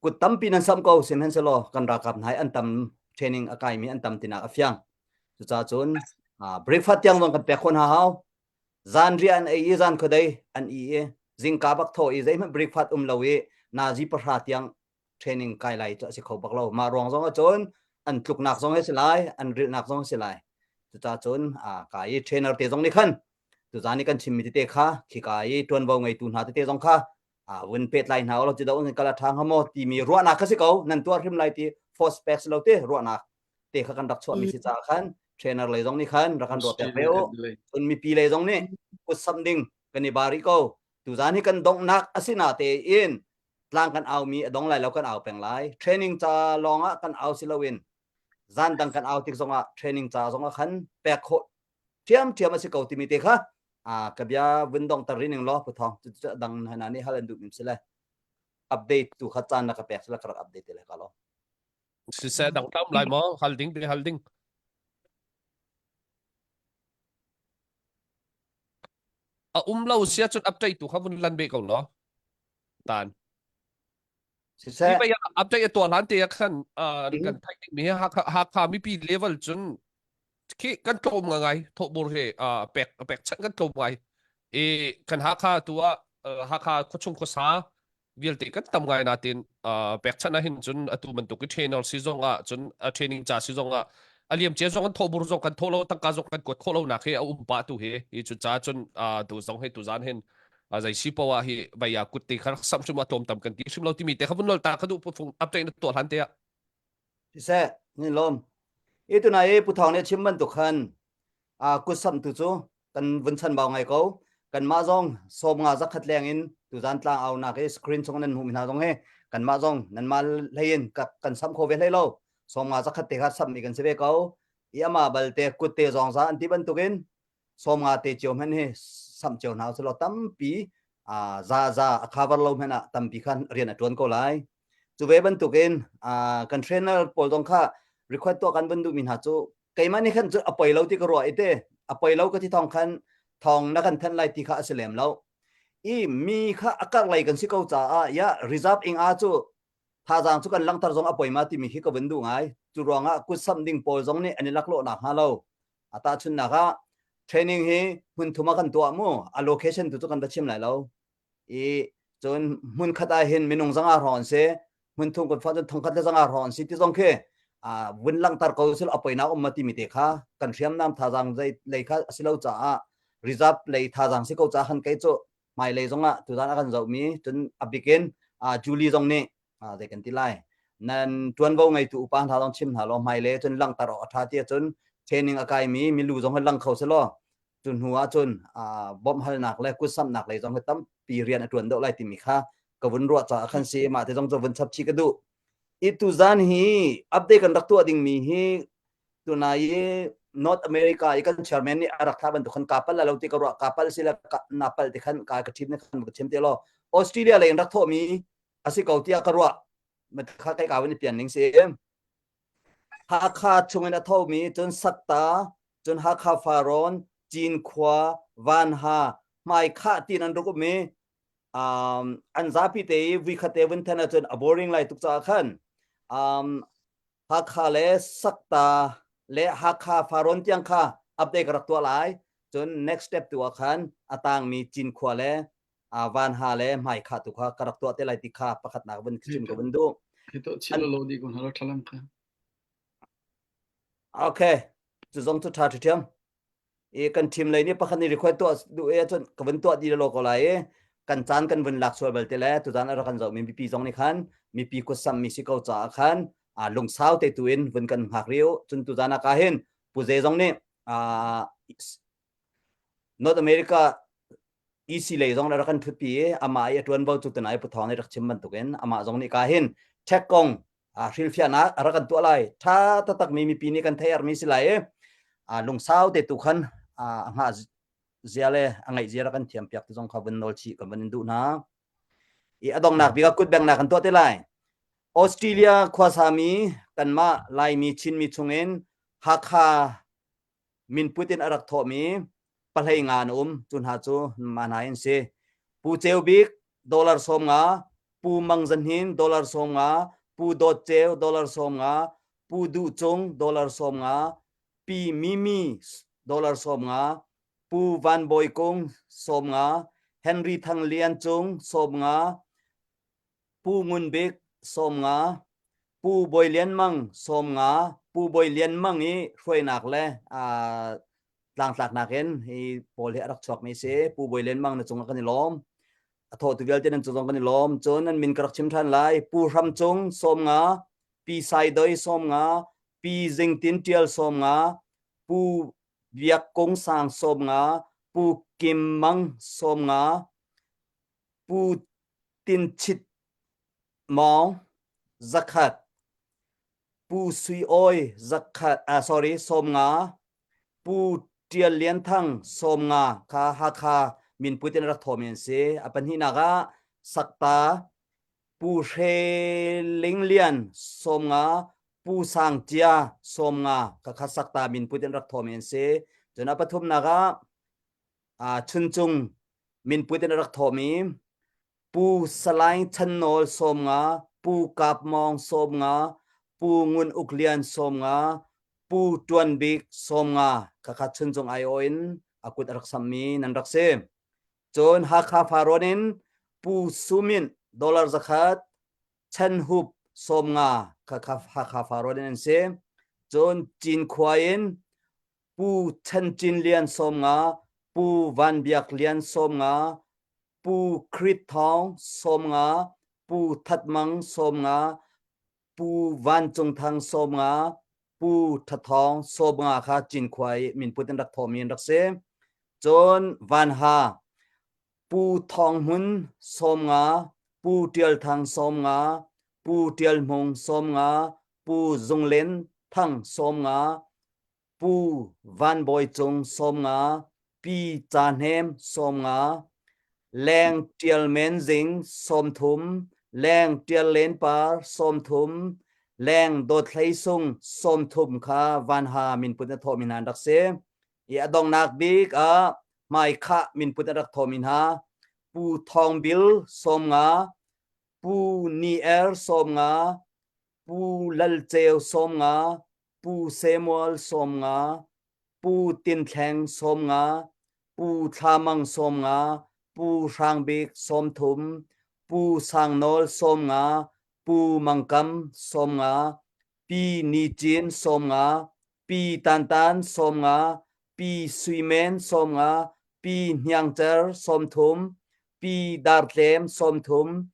kut tampi nan samh ko sihmanhsehlaw kan ralkap hna hi an tam training a kaimi an tam tinak a fiang. Cucaah cun breakfast tiang zong kan pek khawh hna hau. Zanriah an ei i zan khuadei an i i zingka bak thaw i zeihmanh breakfast um lo i nazi pahra tiang training kai lai cu a si kho bak lo. Mah ruang zong ahcun an tluknak zong hi si lai, an rilhnak zong si lai. Cucaah cun ka i trainer te zong nih khan tuzan i kan chimmi tete kha khika i ṭuanvo ngeitu hna tete zong kha vun pehtlai hna ulaw cu do kal a ṭha hnga maw timi ruahnak kha si ko nan tuah hrim lai ti force pek si lo te ruahnak. Te kha kan rak chuahmi si caah khan trainer lei zong nih khan rak kan ruah piak ve u. Cun mipi lei zong nih kut samh ding kan i bari ko. Tuzan hi kan donghnak a si na tein tlang kan aumi a dong lai lo kan au peng lai. Training ca lawng ah kan au si loin zan dang kan au tik zongah training ca zongah khan pek khawh ṭhiamṭhiam a si ko timi te kha ka bia vun dong tar ning law puthong cu dang hna nih hal an duh mi si le update tu kha caan na ka pek sila ka rak update te le ka lo Siseh dang tam lai maw hal ding te hal ding a um lo sia cun update tu kha vun lan be ko lo tan Siseh Hi pei update a tuah hlan te ah khan kan theih ding mi Hakha Hakha mipi level cun khi kan tlawm ngai thawhbur he pek pek chan kan tlawm ngai i kan Hakha tu ah Hakha khuachung khuasa vialte kan tam ngai natin pek chan ah hin cun atu bantuk i trainer si zong ah cun a training ca si zong ah a liam cia zong an thawhbur zong kan thawh lo tangka zong kan kuat khawh lo nak hi a um pah tu hi hi cu ca cun tu zong he tu zan hin zei si poah hi vaya kut te kha sam hrim a tlawm tam kan ti hrim lo timi te kha vun lol ta kha du phung update na tuah hlan te ah Siseh, ni lom. I tunai i Pu Thawng nih a chim bantuk khan a kut samh tu cu kan vun chan bau ngai ko. Kanmah zong 50 zakhat leng in tuzan tlang au nak i screen chung nan hmuh mi hna zong hi kanmah zong nanmah hlei in kan samh kho ve hlei lo. 50 zakhat te kha samh mi kan si ve ko. I ama balte kut te zong za an ti bantukin 50 te cio hmanh hi samh cio hna usih law tampi za za a cover lo hmanh ah tampi khan rian a tuan ko lai. Cu ve bantukin kan trainer pawl zong kha request tuah kan van duhmi hna cu keimah nih khan cu a poi lo ti ka ruah i te a poi lo ka ti thawng khan thawng na kan thanh lai ti kha a si lem lo. I mi kha a karh lei kan si ko caah ya reserve ing a cu thazaang cu kan langhter zong a poi ma timi khi ka vun duh ngai. Cu ruangah kut samh ding pawl zong nih an i laklawh nak hnga lo. A tahchunhnak ah training hi hmun thum ah kan tuah mu. A location tu cu kan va chim lai lo. I cun hmun khat ah hin minung zanga hrawng an si. Hmun thum kan fah cun thongkhat le zanga hrawng an si ti zong khi vun langhter ko sil a poinak um ma timi te kha kan hriamnam thazaang zei lei kha a si lo caah reserve lei thazaang si ko caah khan kei cu hmailei zongah tuzan a kan zohmi cun a bikin Julie zong nih zei kan ti lai nan tuanvo ngeitu upa hna zong chim hna law hmailei cun langhter awk a ṭha ti ahcun training a kaimi milu zong hi lang kho selaw cu hnu ah cun bawmhhalnak le kutsamhnak lei zong hi tampi rian a ṭuan deuh lai timi kha ka vun ruah caah khan si mah te zong cu vun chap chih ka duh i tuzan hi update kan rak tuah dingmi hi tunai i North America i kan chairman nih a rak thlah bantuk khan ka pal lo ti ka ruah ka pal si le na pal ti khan ka ka ṭhim ne khan ka chim te law Australia lei in rak thawhmi a si ko tiah ka ruah kha kai ka vun i pian ning si Hakha chungin a thomi cun Sakta cun Hakha Farrawn Cinkhua Vanha Hmaikhah tiin an rak um i um, an zapi te i vuikhat te vun then ahcun a boring lai tuk caah khan um, Hakha le Sakta le Hakha Farrawn tiang kha update ka rak tuah lai cun next step tu ah khan a tangmi Cinkhua le Vanha le Hmaikhah tu kha ka rak tuah te lai ti kha pakhatnak vun chim ka vun duh. Hi to chilo lo di ko hna thalam kha. Okay, cu zong cu tha ṭhiam. I kan team lei nih pakhat nih request tuah duh e cun ka vun tuah di lo ko lai i kan caan kan vun lak sual bal te le tuzan a rak kan zoh mi mipi zong nih khan mipi kut sammi si ko caah khan lungsau te tu in vun kan hngak riu cun tuzan ah ka hin pu ze zong nih North America EC lei zong rak kan ṭhutpi i amah i a ṭuanvo cu tunai Pu Thawng nih rak chim bantukin amah zong nih ka hin check kong hrilhfiahnak a rak kan tuah lai. Ṭha taktak mi mipi nih kan theih mi si lai i lungsau te tu khan a hngah zia le a ngaih zia rak kan thiam piak ti zong kha vun nawl chih kan vun in duh hna. I a donghnak bik ah kutbengnak kan tuah te lai. Australia khuasami kanmah Laimi Chinmi chungin Hakha minput in a rak thawhmi pahlei nga an um. Cu hna cu mah hna in si. Pu Ceu Bik dollar 50, Pu Mang Za Hnin dollar 50, Pu Dawt Ceu dollar 50, Pu Duh Cung dollar 50, Pi Mimi dollar 50, Pu Van Bawi Kung 50, Henry Thang Lian Cung 50, Pu Ngun Bik 50, Pu Bawi Lian Mang 50, Pu Bawi Lian Mang i hruainak le tlangtlaknak in hi pawl hi a rak chuakmi si. Pu Bawi Lian Mang na cungah kan i lawm. A thawtu vialte nan cung zong kan i lawm. Cun nan min ka rak chim ṭhan lai. Pu Hram Cung 50, Pi Sai Doi 50, Pi Zing Tin Ṭial 50, Pu Biak Kung Sang 50, Pu Kim Mang 50, Pu Tin Chit Mawng 100, Pu Sui Awi 100, ah, sorry, 50, Pu Ṭial Lian Thang 50 kha Hakha minput in rak thawmi an si. A pahnihnak ah Sakta Pu Hre Ling Lian 50, Pu Sang Cia 50 ka kha Sakta minput in rak thawmi an si. Cun a pathumnak ah Chuncung minput in rak thawmi Pu Salai Chan Nawl 50, Pu Kap Mawng 50, Pu Ngun Uk Lian 50, Pu Tuan Bik 50 khakha Chuncung aiawh in a kut a rak sammi nan rak si. Cun Hakha Farrawn in Pu Sumin dollar 100, Chan Hup 50 khakha Hakha Farrawn in an si. Cun Cinkhua in Pu Chan Cin Lian 50, Pu Van Biak Lian 50, Pu Krit Thawng 50, Pu That Mang 50, Pu Van Cung Thang 50, Pu Tha Thawng 50 kha Cinkhua i minput in rak thawhmi an rak si. Cun Van Ha, Pu Thawng Hmun 50, Pu Tial Thang 50, Pu Tial Hmung 50, Pu Zung Len Thang 50, Pu Van Bawi Cung 50, Pi Ca Hnem 50, Leng Ṭial Men Zing 30, Leng Ṭial Len Par 30, Leng Dawt Hlei Sung 30 kha Van Ha minput na thawhmi hna an rak si. I a donghnak bik ah Hmaikhah minput a rak thawhmi hna Pu Thawng Bil 50, Pu Ni Er 50, Pu Lal Ceu 50, Pu Samuel 50, Pu Tin Thleng 50, Pu Thla Mang 50, Pu Hrang Bik 30, Pu Sang Nawl 50, Pu Mang Kam 50, Pi Ni Cin 50, Pi Tan Tan 50, Pi Sui Men 50, Pi Hniang Cer 30, Pi Dar Tlem 30,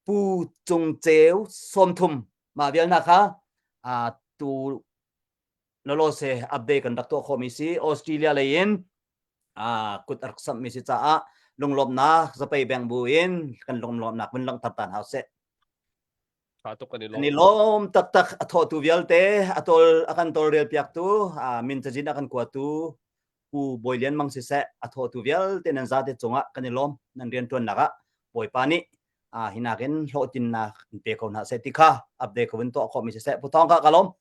Pu Cung Ceu 30 mah vial hna kha tu lawlawse update kan rak tuah khawhmi si Australia lei in kut a rak samhmi si caah lunglawmhnak zapei beng bu in kan lunglawmhnak vun langhter tan hau seh. Tha tuk kan i lawm. Kan i lawm taktak a thawhtu vialte a tol a kan tawlrel piaktu min cazin a kan kuatu Pu Bawi Lian Mang siseh a thawhtu vialte nan zate cungah kan i lawm nan rianṭuannak ah Bawipa nih hinak in hlawhtlinnak in pe ko hna seh ti kha update ka vun tuah khawhmi siseh Pu Thawng ka ka lawm.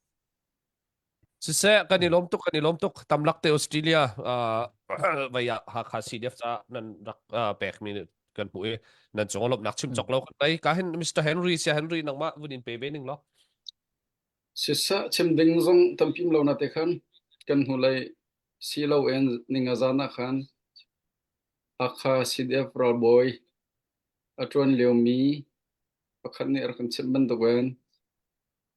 Siseh kan i lawm tuk kan i lawm tuk tamlak te Australia vai ah Hakha CDF ca nan rak pekmi kan hmuh i nan cung lawmhnak chim cawk lo kan tei ka hin Mr Henry sia Henry nangmah vun in pe ve ning law Siseh chim ding zong tampi um lo na te khan kan hnulei si loin ninga zan ah khan Hakha CDF ralbawi a ṭuan liomi pakhat nih a rak kan chimh bantukin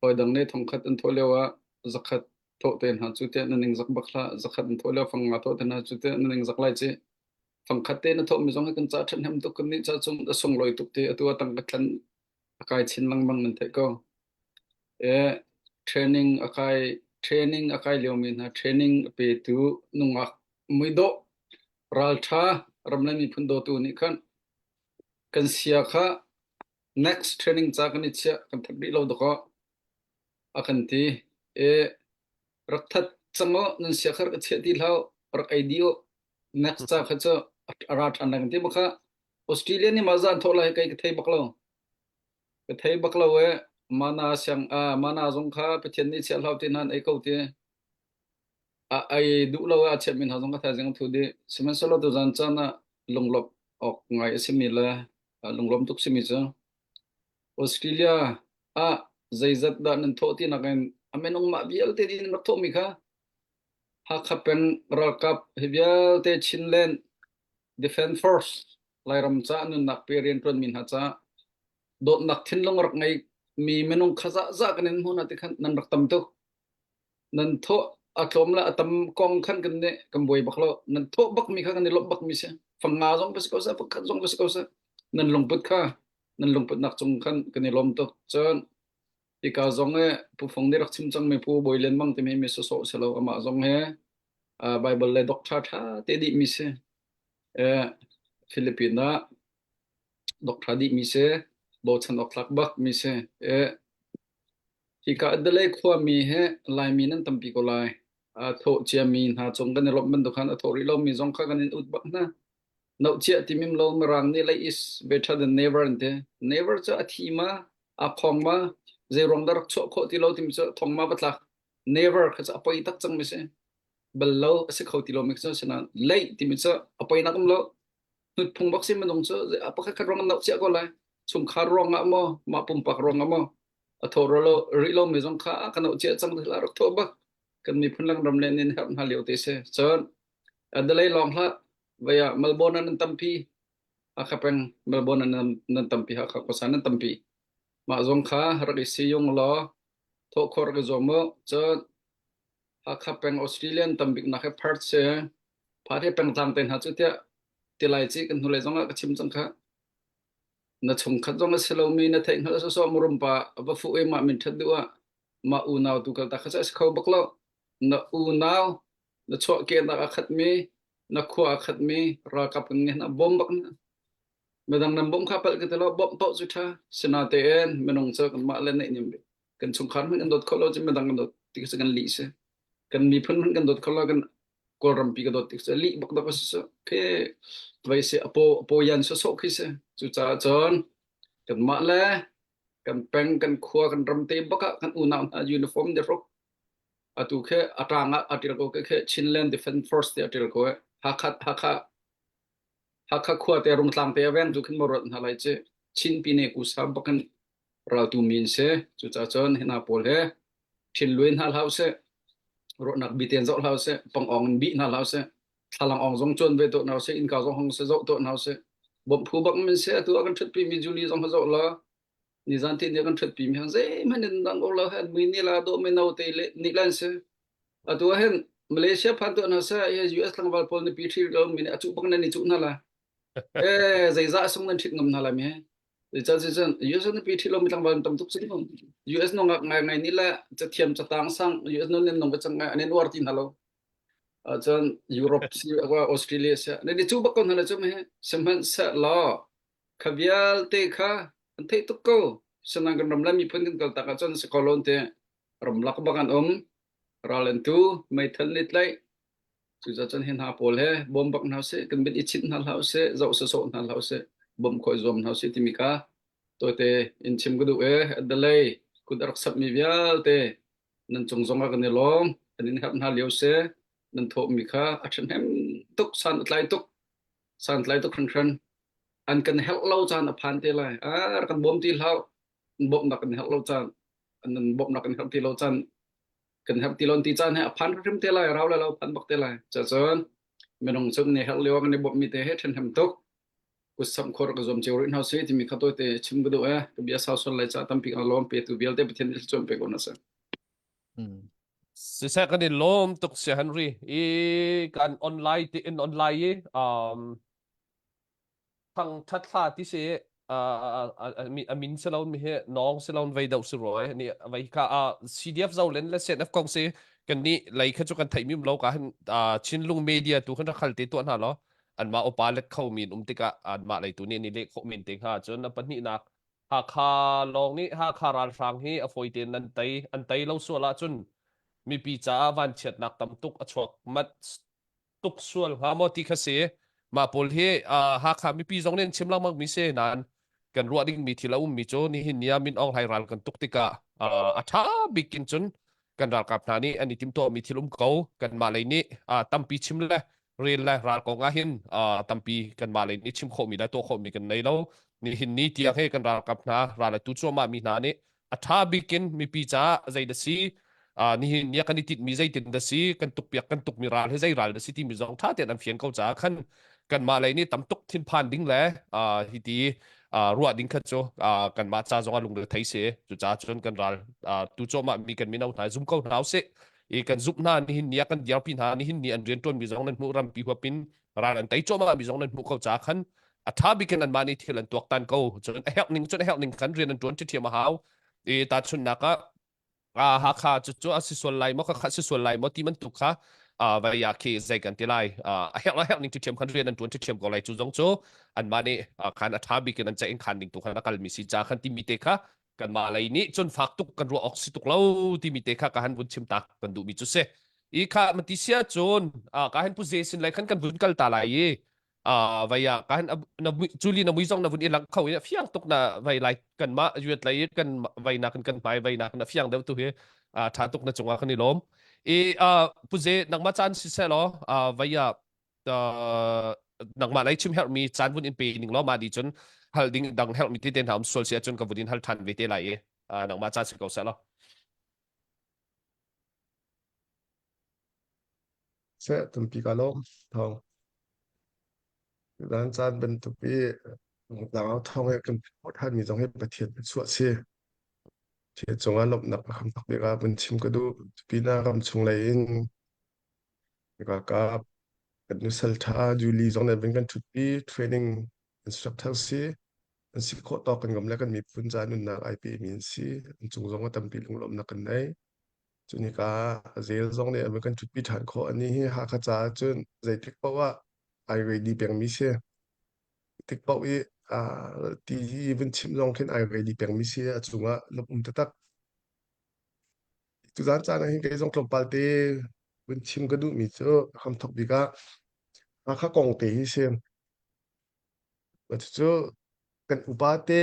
hawidang nih thongkhat an thawh lioah zakhat thawh te hna cu tiah na ningzak bak hlah, zakhat an thawh lio fangnga thawh te hna cu tiah na ningzak lai ci. Fangkhat te na thawhmi zong hi kan ca ṭhahnem tuk kan nih ca cun a sunglawi tuk ti atu ah tangka thlan a kai chin lengmang nan theih ko. E, training a kai training a kai liomi hna training a petu nungak muidawh ralṭha ram le miphun dawtu nih khan kan sia kha next training ca kan i chiah kan that rih lo dawkaw a kan ti. E, rak that cang u nan sia kha rak chiah ti hlah rak ei dih u next ca kha cu a ra ṭhan lai kan ti bak kha Australia nih mah zan thawh lai kei ka thei bak lo. Ka thei bak lo e. Mana siang ah mana zong kha Pathian nih chiah hlau ti nan ei ko ti. A ei duh lo a chiat min ha zong ka thaizing thu di. Sihmanhsehlaw tu zan caan ah lunglawmh awk ngai a simi le lunglawm tuk simi cu Australia ah zeizat dah nan thawh ti nakin a minung mah vialte din rak thawhmi kha Hakha peng ralkap hi vialte Chinland Defence Force Lairam ca nunnak pe rianṭuanmi hna ca dawtnak thinlung rak ngei mi minung kha zahzah kan in hmuh hna ti khan nan rak tam tuk. Nan thawh a tlawm le a tam kong khan kan nih kan buai bak lo. Nan thawh bak mi kha kan i lawmh bak mi si. Fanga zong va si ko seh, fakhat zong va si ko seh. Nan lungput kha nan lungputnak cung khan kan i lawm tuk. Cun Hika zong he Pu Fung nih rak chim cangmi Pu Bawi Lian Mang timi mi sawsawh si lo amah zong he Bible le doctor ṭha te dihmi si. Philippines ah doctor dihmi si, bochan awk tlak bak mi si. Hika Adelaide khuami hi Laimi nan tampi ko lai. A thawh ciami hna cung kan i lawmh bantuk khan a thawh rih lomi zong kha kan in ut bak hna. Noh chiah timim lo Mirang nih lei is better than never an ti. Never cu a thi ma, a khong ma, zei ruang dah rak chuah khawh ti lo timi cu thong ma va tlak. Never kha cu a poi tak cang mi si. Bal lo a si kho ti lo mi cu sinain lei timi cu a poi nak um lo. Hnut phung bak si minung cu pakhat khat ruang an noh chiah ko lai. Chungkhar ruang ah maw, mah pumpak ruang ah maw, a thaw lo rih lo mi zong kha kan oh cia cang la rak thaw bak kan miphun lang ram le nin herh hna lio te se cun Adelaide lawng hlah vaya Melbourne nan tampi Hakha peng Melbourne nan nan tampi Hakha khuasa nan tampi mah zong kha rak i siyung law thawh khor ka zuam mu cun Hakha peng Australian tambik nak he Perth se Perth he pengtlang te hna cu tiah tilai ci kan hnulei zong ah ka chim cang kha Na chungkhat zong a si lomi na theihhngalh sawsawh murum pa va fuh i mah min ṭhat duh ah mah unau tu kal ta kha cu a si kho bak lo. Na unau na chuahkehnak a khatmi na khua a khatmi ralkap kan nge hna bawm bak na. Midang nan bawmh kha palh ka ti lo bawmh paoh cu ṭha. Sinatein minung cu kanmah le neihniam bik. Kan chungkhar hmanh kan dawt kho lo cu midang kan dawt ti kha cu kan lih si. Kan miphun hmanh kan dawt kho lo kan Kawlrampi ka dawt tik cu lih bak dok a si cu. Khi vai si a paw a paw yan sawsawh khi si. Cucaah cun kanmah le kan peng kan khua kan ram te bak ah kan unau hna uniform de hruk atu khi a tang ah a ṭial ko khi Chinland Defense Force ti a ṭial ko Hakha Hakha Hakha khua te Rungtlang te a veng tu khin maw hna lai ci Chin pine ku sa bakin raltu mi an si. Cucaah cun hi hna pawl hi thinlui hna hlah usih, ruahnak bi tein zoh hlah usih, pangawng in bih hna hlah usih, thlalang awng zong cuan ve tuah hna usih, innka zong hong seh zoh tuah hna usih. Bawmh phu bak min seh atu ah kan ṭhutpi mi Julie zong ha zoh la, nizan ti ni kan ṭhutpi mi hang zeihmanh in dang ko lo han mui ni la dawh mino te le ni lan si. Atu ah hin Malaysia phan tuah hna seh, US tlangval pawl ni pi ṭhi lo mi nih a cuh bak nan i cuh hna la. Eh zeizah sung nan ṭhit ngam hna lai mi he. Zeicahtiah US nupi ṭhi lomi tlangval tam tuk cang. US nungak ngaingai nih le cathiam catang sang US nun in nung ka cang an in uar ti hna lo. Cun Europe si Australia si nan i cu bak ko hna le cu he sihmanhsehlaw kha vialte kha an theih tuk ko. Sinain kan ram le miphun kan kal tak ahcun si ko lo te ramlak bak an um ral an tu meithal nih tlaih Cucaah cun hi hna pawl he bawm bak hna usih, kan mit i chinh hna hlah usih, zoh sawsawh hna hlah usih, bawmh khawh i zuam hna usih timi kha tawite in chim ka duh i Adelaide kut a rak sapmi vialte nan cung zongah kan i lawm, kan in herh hna lio si, nan thawhmi kha a ṭhahnem tuk, san a tlai tuk, san tlai tuk hringhran. An kan herh lo caan a phan te lai. Ah, rak kan bawm ti hlah, bawmhnak kan herh lo caan, an bawmhnak kan herh ti lo caan kan herh ti lon ti caan he a phan hrim te lai rau le lo phan bak te lai cun minung chung nih herh lio kan i bawmh mi te he ṭhenhem tuk kutsam khor ka zuam cio rih hna si timi kha te chim ka duh e ka bia sau sual lai ca tampi ka lawm pe tu vialte Pathian nih thluachuah pe ko na si Siseh kan i lawm tuk si Henry i kan online ti in online i um Thangṭhat hla ti si a min si lo mi hi nawng si lo vei deuh si rua ni vei kha CDF Zolen le CNF kong si kan nih lei kha cu kan theih mi lo ka hin Chinlung media tu khan rak hal te tuah hna lo anmah upa let kho min um tikah anmah lei tu nih ni leh khawh min te hnga cun a pahnihnak Hakha lawng nih Hakha ralhrang hi a fawi tein an tei an tei lo sual ahcun mipi caah vanchiatnak tam tuk a chuak mat tuk sual hnga maw ti kha si. Mah pawl hi uh, Hakha mipi zong nih an chim lengmang mi si nain kan ruah ding mi thil a um mi cu nihin ni ah Min Aung Hlaing ral kan tuk tikah uh, a ṭha bik in cun kan ralkap hna nih an i timtuah mi thil um ko kanmah lei nih uh, tampi chim le rel le ral kong ah hin uh, tampi kanmah lei nih chim khawh mi le tuah khawh mi kan nei lo nihin ni tiang he kan ralkap hna ral a tu cuahmah mi hna nih a ṭha bik in mipi caah zei dah si uh, nihin ni kan i tinhmi zeitin dah si kan tukpiak kan tukmi ral hi zei ral dah si timi zong ṭha tein an fian ko caah khan kanmah lei nih tam tuk thinphan ding le uh, hi ti uh, ruah ding kha cu uh, kanmah ca zong ah lungre thei si cucaah cun kan ral uh, tu cuahmah mi kan mino hna zum ko hna usih i kan zumh hna nihin ni ah kan dirpi hna nihin ni an rianṭuan mi zong nan hmuh rampi huapin ral an tei cuahmah mi zong nan hmuh ko caah khan a ṭha bik in anmah nih thil an tuaktan ko cun a herh ning cun a herh ning khan rian an ṭuan ṭhiam a hau. I tahchunhnak ah ah Hakha cu cu a si sual lai maw kha si sual lai maw ti bantuk kha vai ya khi zei kan ti lai a herh a herh ning ṭhiam khan rian an ṭuan ṭhiam ko lai cu zong cu anmah nih khan a ṭha bik in an ceih in khan ding tu khan a kalmi si ca khan timi te kha kanmah lei nih cun fak tuk kan ruah awk si tuk lo timi te kha ka han vun chim tak kan duhmi cu si i kha mati sia cun ka han pu ze sin lai khan kan vun kal ta lai i vai ah kan na culi na mui zong na vun i lang kho i fiang tuk na vai lai kan mah yuat lai kan vai nak kan hmai vai nak na fiang deuh tu hi tha tuk na cungah kan i lawm i pu ze nangmah caan si seh law vai ah nangmah lei chim herhmi caan vun in pe ning law mah di cun hal ding dang herhmi te te hna um sual si ahcun ka vun in hal than ve te lai i nangmah caan si ko seh law Seh tampi ka lawm thawng. Tutan caan bantuk i tlangau thawng he kan phawt ṭhanmi zong hi Pathian chuah si. Pathian cungah lawmhnak a hram tak bik ah vun chim ka duh. Pinah ram chung lei in ralkap kan nusal ṭha Julie zong nih vun kan ṭhutpi training instructor si. An si khawh tawk kan ngam le kan miphun ca nunnak ai pemi an si. An cung zong ah tampi lunglawmhnak kan nei. Cunika zel zong nih an kan ṭhutpi ṭhan khawh. Anih hi Hakha caah cun zeitik paoh ah ai ready pengmi si. Tik paoh i ti hi vun chim zong khin ai ready pengmi si. A cungah lung um taktak. Tuzaan caan ah hin kei zong tlawmpal te vun chim ka duhmi cu hramthok bik ah Hakha kong te hi si. Cucu kan upa te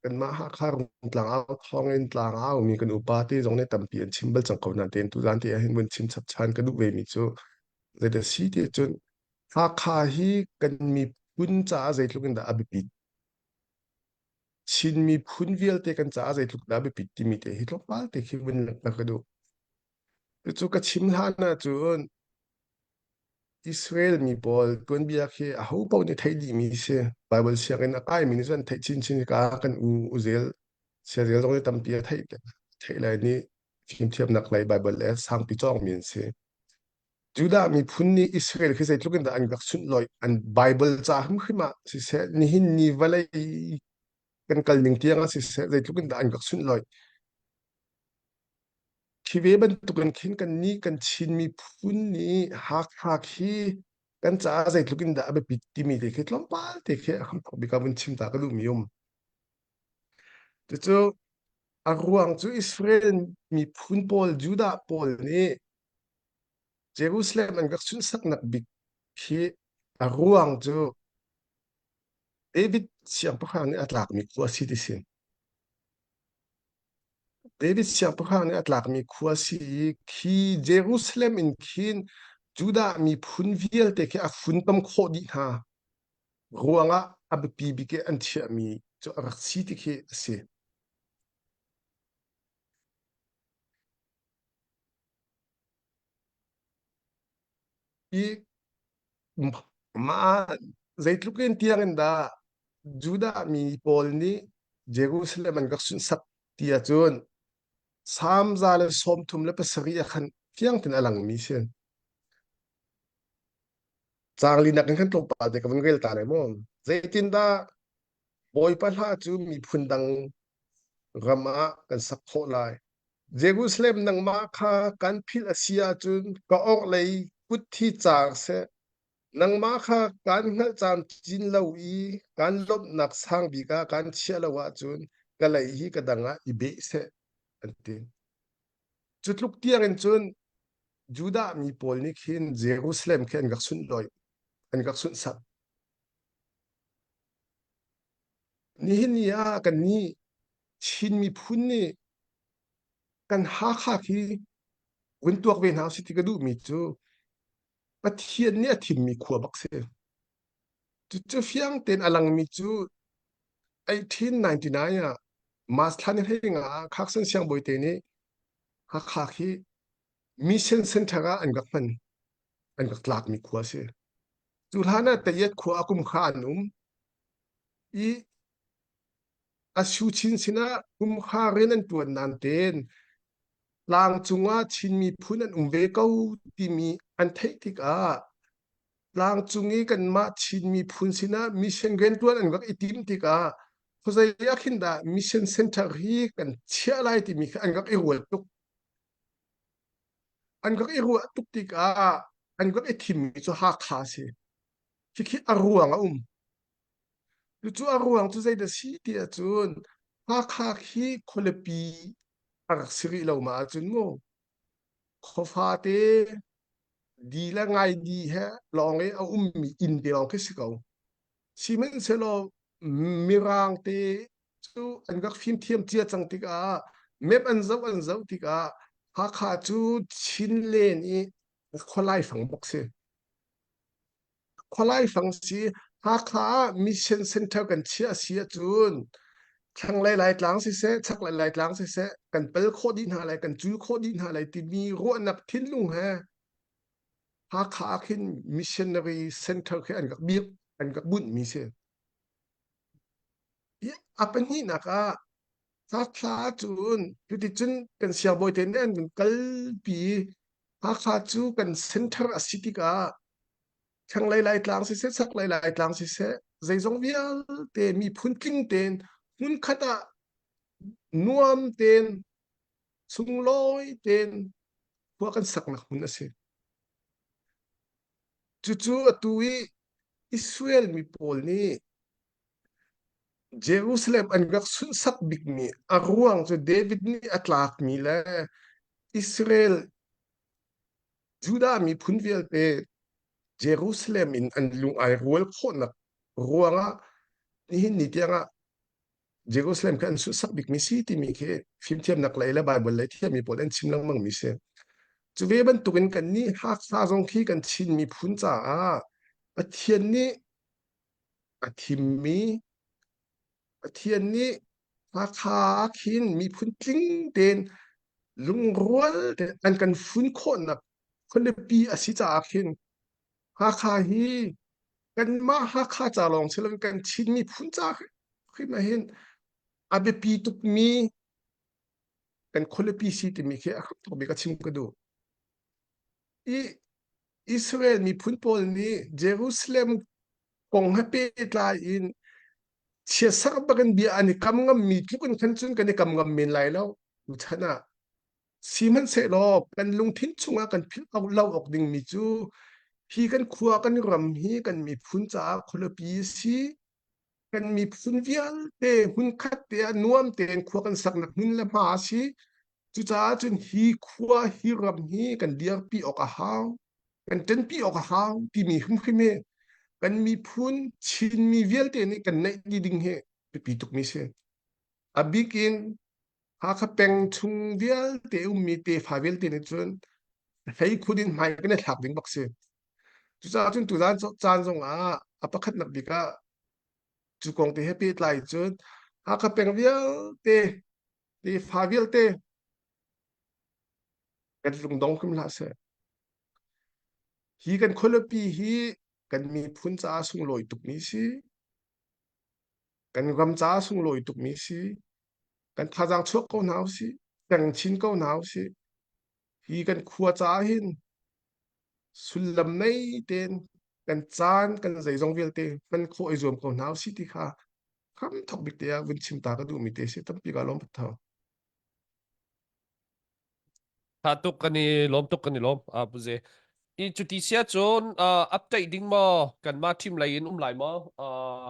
kanmah Hakha Rungtlang au thawng in tlang a aumi kan upa te zong nih tampi an chim bal cang ko nain tuzaan te ahhin vun chim chap ṭhan ka duh ve mi cu zeidah si ti cun Hakha hi kan miphun caah zeitluk in dah a biapit Chin miphun vialte kan caah zeitluk dah a biapit timi te hi tlawmpal te khi vun langhter ka duh. Cucu ka chim hlan ahcun Israel mi pawl tuanbia khi ahopaoh nih theih dihmi si. Baibal sianginn a kaimi nih cun an theih chinchin ka kan u uzel siazel zong nih tampi a theih theih lai nih fimthiamnak lei Baibal le sangpi cawngmi an si. Judah miphun nih Israel khi zeitluk in dah an rak sunhlawih an Baibal ca hrimhrim ah siseh nihin ni vawlei kan kal ning tiang ah siseh zeitluk in dah an rak sunhlawih Khi ve bantukin khin kannih kan Chin miphun nih Hakha khi kan caah zeitluk in dah a biapit timi te khi tlawmpal te khi a hramthawk bik ah vun chim ta ka duhmi um. Cucu a ruang cu Israel miphun pawl, Judah pawl nih Jerusalem an rak sunhsaknak bik khi a ruang cu David siangpahrang nih a tlakmi khua si ti si. David siangpahrang nih a tlakmi khua si i khi Jerusalem in khin Judah miphun vialte khi a funtom khawh dih hna ruangah a biapi bik i an chiahmi cu a rak si ti khi a si. I mah zeitluk in tiang in dah Judah mi pawl nih Jerusalem an rak sunhsak ti ahcun Salm 137 ah khan fiang tein a langmi si. Caang linak in khan tlawmpal te ka vun rel ta lai maw? Zeitindah Bawipa hla cu miphun dang ram ah kan sak khawh lai? Jerusalem nangmah kha kan philh a si ahcun ka orhlei kut thi caang seh. Nangmah kha kaan hngalh camcin lo i kaan lawmhnak sang bik ah kaan chiah lo ahcun ka lei hi ka dang ah i beh seh, an ti. Cu tluk tiang in cun Judah mi pawl nih khin Jerusalem khi an rak sunhlawih, an rak sunhsak. Nihin ni ah kannih Chin miphun nih kan Hakha khi vun tuak ve hna usih ti ka duhmi cu Pathian nih a thimmi khua bak si. Cucu fiang tein a langmi cu 1899 ah March thla ni hlei nga ah Khaksan siangbawi te nih Hakha khi Mission Center ah an rak hman an rak tlakmi khua si. Cu hlan ah Tayet khua a kum kha an um i a su chin sinah kum kha rian an tuan nan ten tlangcung ah Chin miphun an um ve ko timi an theih tikah tlangcung i kanmah Chin miphun sinah mission riantuan an rak i tim tikah. Khuazei ah khin dah mission center hi kan chiah lai timi kha an rak i ruat tuk. An rak i ruah tuk tikah an rak i thimmi cu Hakha a si. Khikhi a ruang a um. Cucu a ruang cu zeidah si ti ahcun Hakha khi khualipi a rak si rih lo ma ahcun mu khuafate di le ngai di he lawng i a ummi inn te lawng khi si ko. Sihmanhsehlaw Mirang te cu an rak fimthiam cia cang tikah map an zoh an zoh tikah Hakha cu Chinlen i khualai fang bak si. Khualai fang si Hakha ah Mission Center kan chiah si ahcun thlanglei Laitlang siseh, chaklei Laitlang siseh kan pal khawh dih hna lai, kan cul khawh dih hna lai timi ruahnak thinlung he Hakha ah khin missionary center khi an rak biak an rak bunhmi si. A pahnihnak ah Hakha ahcun cuticun kan siangbawi te nih an kan kalpi i Hakha cu kan center a si tikah thlanglei Laitlang siseh, chaklei Laitlang siseh, zeizong vialte miphun tling tein hmunkhat ah nuam tein sunglawi tein khua kan saknak hmun a si. Cucu atu i Israel mi pawl nih Jerusalem an rak sunhsak bikmi a ruang cu David nih a tlakmi le Israel Judah miphun vialte Jerusalem in an lung ai rual khawhnak ruangah nihin ni tiangah Jerusalem khi an sunhsak bikmi si timi khi fimthiamnak lei le Bible lei thiammi pawl an chim lengmangmi si. Cu ve bantukin kannih Hakha zong khi kan Chin miphun caah Pathian nih a thimmi Pathian nih Hakha ah khin miphun tling tein lungrual tein an kan fun khawhnak khualipi a si caah khin Hakha hi kanmah Hakha ca lawng si loin kan Chin miphun ca hrim ah hin a biapi tukmi kan khualipi si timi khi a hram tuk bik a chim ka duh. I Israel miphun pawl nih Jerusalem kong he pehtlai in chiatserh bakin bia an i kam ngammi tluk in khan cun kan i kam ngam men lai lo tuchan ah. Sihmanhsehlaw kan lungthin chungah kan philh lo awk dingmi cu hi kan khua kan ram hi kan miphun caah khualipi a si. Kan miphun vialte hmunkhat te ah nuam tein khua kan saknak hmun le hma a si. Cucaah cun hi khua hi ram hi kan dirpi awk a hau, kan ṭanpi awk a hau timi hrimhrim hi kan miphun Chinmi vialte nih kan neih dih ding hi biapi tukmi si. A bik in Hakha peng chung vialte ummi tefa vialte nih cun hlei khun in hmai kan i thlak ding bak si. Cucaah cun tuzaan caan zong ah a pakhatnak bik ah cu kong te he pehtlai cun Hakha peng vialte tefa vialte kan lungdong hrim hlah seh. Hi kan khualipi hi kan miphun caah sunglawi tukmi si. Kan ram caah sunglawi tukmi si. Kan thazaang chuak ko hna usih. Teng chin ko hna usih. Hi kan khua caah hin sullam nei tein kan caan kan zeizong vialte hman khawh i zuam ko hna usih ti kha hram thok bik te ah vun chim ta ka duhmi te si tampi ka lawm patho. Tha tuk kan i lawm tuk kan i lawm a puze. I cuti sia cun uh, update ding maw kan ma team lei in um lai maw uh,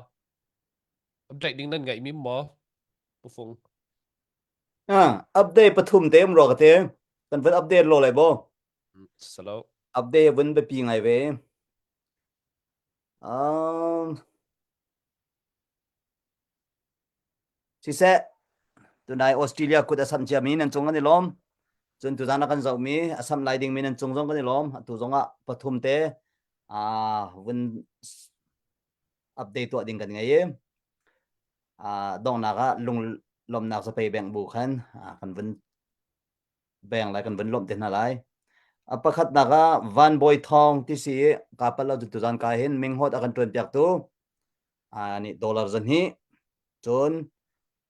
update ding nan ngeih mi maw pufung Ah, update pathum te um ro ka te. Kan vun update lo lai bo. Salo. Update vun biapi ngai ve. Um, Siseh, tunai Australia kut a samh ciami nan cung kan i lawm. Cun tuzan a kan zohmi a samh lai dingmi nan cung zong kan i lawm. Atu zong ah pathum te aa vun update tuah ding kan ngei i aa donghnak ah lunglawmhnak zapei bank bu khan kan vun beng lai kan vun lawmh te hna lai. A pakhatnak ah Van Bawi Thawng ti si i ka pal lo tuzan ka hin minghawt a kan tuan piaktu nih dollar zahnih cun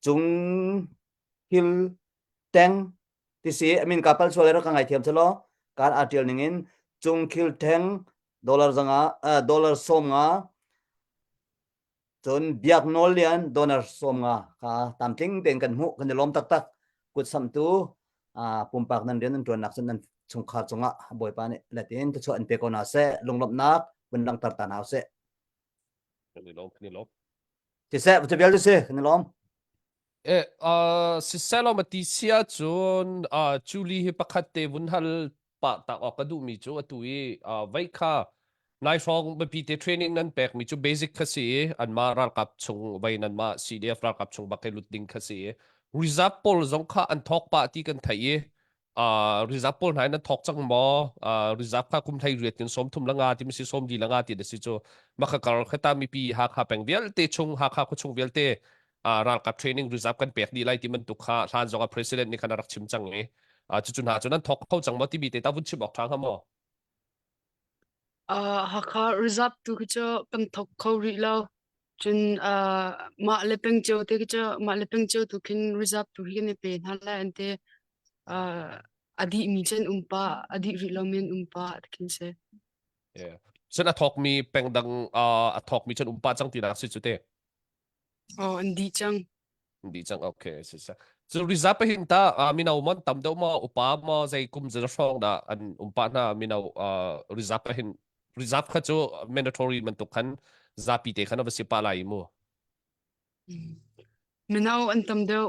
cung hil teng ti si I mean ka pal sual ka ngaithiam chalo kan aa tial ning in cung khil theng dollar zanga dollar som nga. Cun Biak Nawl Lian donor 50 kha tlamtling tein kan hmuh kan i lawm taktak. Kut samtu pumpak nan rian nan ṭuannak cun nan chungkhar cungah Bawipa nih let in thluachuah in pe ko hna seh. Lunglawmhnak vun langhter ta hna usih. Kan i lawm, kan i lawm. Siseh, cu vialte si, kan i lawm. Eh, uh, siselaw ma ti si ahcun uh, Julie hi pakhat te vun hal pah tak awk ka duhmi cu atu i uh, vei kha nai hrawng biapi te training nan pekmi cu basic kha si i anmah ralkap chung vei nanmah CDF ralkap chung bak he lut ding kha si i reserve pawl zong kha an thawk pah ti kan theih i uh, reserve pawl hna in nan thawk cang maw uh, reserve kha kum hlei riat in sawm thum la nga ti si sawm li la nga ti na si cu maka kar khata mipi Hakha peng vialte chung Hakha khu chung vialte uh, ralkap training reserve kan pek dih lai ti bantuk kha hlan zong ah president nih khan a rak chim cang i uh, cucu hna cu nan thawk kho cang maw timi te ta vun chim awk ṭha hnga maw Uh, Hakha reserve tu khi cu kan thawk kho rih lo. Cun uh, mah le peng cio te khi cu mah le peng cio tu khin reserve tu hi kan i pe hna lai an ti. Uh, a dih mi cun um pah, a dih rih lomi an um pah ti khin si. Yeah. Cun a thawkmi peng dang uh, a thawkmi cun um pah cang tinak si cu te. Oh, an dih cang. An dih cang. Okay, si si. Cu reserve hin ta uh, mino mon tam deuh maw upa maw zei kum zela hrawng dah an um pah hna mino uh, reserve hin reserve kha cu mandatory bantuk khan zapi te khan va si pa lai mu. Mino an tam deuh.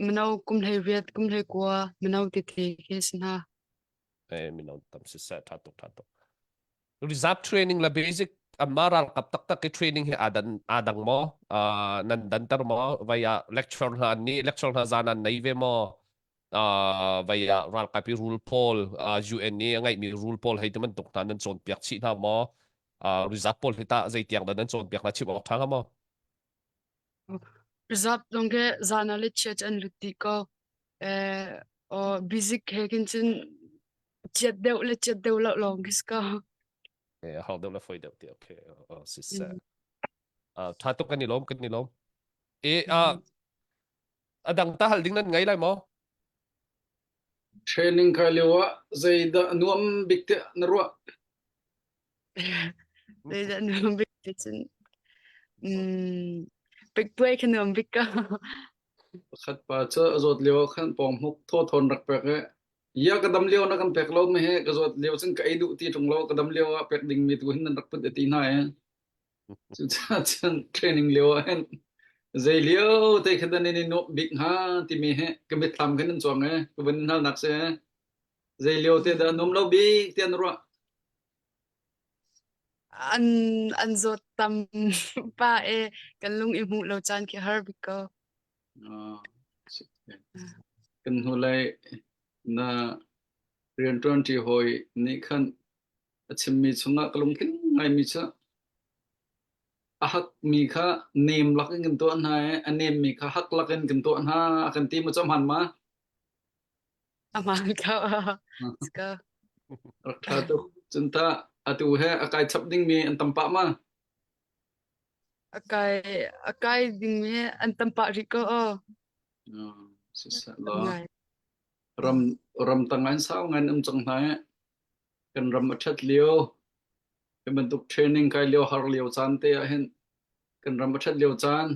Mino kum hlei riat, kum hlei kua, mino tete khi si hna. Eh, mino tam si sa tha tuk tha tuk. Reserve training le basic anmah ralkap taktak i training hi aa dan aa dang maw? Uh, nan danter maw? Vai ah lecture hna an nih lecture hna zan an nei ve maw? Uh, vai ah ralkap i rule pawl uh, UN nih a ngeihmi rule pawl hei ti bantuk hna nan cawnpiak chih hna maw? Uh, reserve pawl hi tah zei tiang dah nan cawnpiak hna chim awk ṭha hnga maw? Reserve zong khi zan ah le chia cu an lut dih ko. Eh, oh, basic he khin cun chiat deuh le chiat deuh lo lawng khi si ko. Eh, hau deuh le foi deuh ti okay. Oh, si se. Uh, tha tuk kan i lawm kan i lawm. E uh, adang ta hal ding nan ngai lai maw? Training kai lio ah zeidah nuam bik tiah na ruah? Zeidah nuam bik ti cun mm, pekpuai kha nuam bik ko. Pakhat pa cu a zawt lio ah khan pawnghmuk thawthawn rak pek i Ya ka dam lio na kan pek lo mi he ka zawt lio cun ka ei duh ti ṭung lo ka dam lio ah pek ding mi tu hin nan rak put ti hna e. Cucaah cun training lio ah hin zei lio te kha dan in i nuamh bik hnga timi hi ka mitthlam khan nan cuang e ka vun in halnak si e. Zei lio te dah nuam lo bik tiah na ruah? An an zawt tam pa e kan lung i hmuh lo caan khi har bik ko. Ah, Kan hnulei na rianṭuanṭi hawi nih khan a chimmi chungah ka lungtling ngaimi cu a hakmi kha nem lakin kan tuah hna i a nemmi kha hak lakin kan tuah hna a kan ti mu cu hmaan ma? A hmaan ko. Ka. Rak ṭha tuk. Cun tah atu he a kai chap dingmi an tam pah ma? A kai a kai dingmi an tam pah rih ko aw. Siseh law ram ramtang an sau ngan um cang hna i kan ram a ṭhat lio hi bantuk training kai lio har lio caan te ah hin kan ram a ṭhat lio caan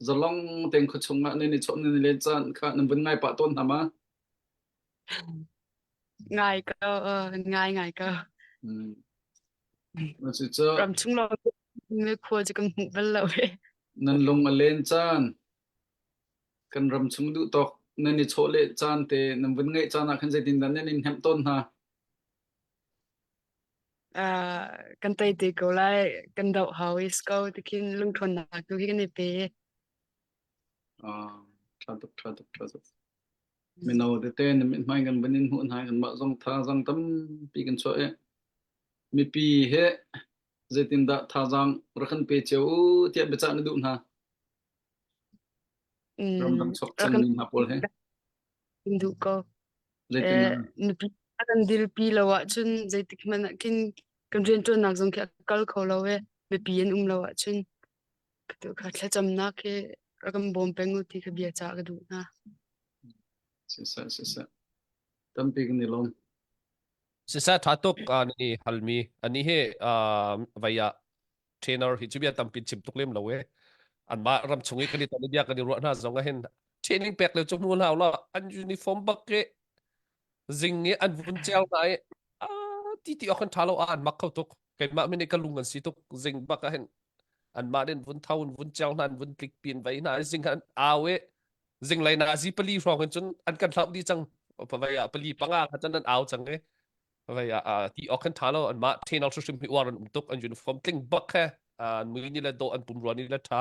zalong tein khuachung ah nan i chawh nan i len caan kha nan vun ngai pah tawn hna ma? Ngai ko, ngai ngai ko. Mm. Cucu Ram chung lawng le khua cu kan hmuh bal lo he. Nan lung a len caan kan ram chung duh tawk nan i chawh leh caan te nan vun ngeih caan ah khan zeitindah nan in hnemh tawn hna? Uh, kan tei te ko lai kan doh hau is ko tikhin lungṭhawnnak tu hi kan i pe. Ah, ṭha tuk ṭha tuk ṭha tuk. Mino tete na mithmai kan van in hmuh hna kanmah zong thazaang tampi kan chuah i mipi he zeitindah thazaang rak kan pe cio u tiah biacah na duh hna? Ramdang Mm, chuak rak kan cangmi hna pawl he duh ko. zeitindah Eh, nupi a kan dirpi lo ahcun zeitik hmanh ah khin kan rianṭuannak zong khi a kal kho lo i mipi an um lo ahcun tu kha thlacamnak hi rak kan bawm peng u ti kha bia cah ka duh hna. Siseh siseh tampi kan i lawm. Siseh tha tuk ni halmi ani hi vai ah trainer hi chu bia tampi chim tuk lem lo e. Anmah ram chung i kan i ton i bia kan i ruah hna zong ah hin training pek le cu hmu hna law an uniform bak i zing i an vun cel hna i ti ti awk an ṭha lo an mak kho tuk. Keimah min i ka lung an si tuk zing bak ah hin anmah nih vun tho in vun cel hna an vun tlik pin vei hna zing an au i zinglei na zi pali hrawng in cun an kan hlauh dih cang pavei ah pali panga kha cun an au cang i pavei ah ti awk kan tha lo an mah trainer hrim hi uar an um tuk an uniform tling bak he an mui ni le do an pumrua ni le tha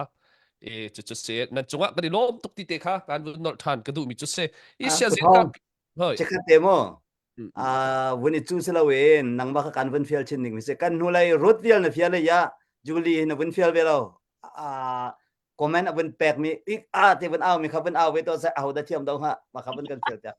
e cu cu se nan cungah kan i lawm tuk ti te kha kan vun nolh than ka duh mi cu se i sia zin ka hoi chekhat te mo a vun i chu si lo in nangmah kha kan vun fial chin ning mi se kan hnulei rut vial na fial ya Julie na vun fial ve lo a comment a vun pek mi ik a te vun au mi kha vun au ve to sai aho da thiam do ha ma kha vun kan fial ta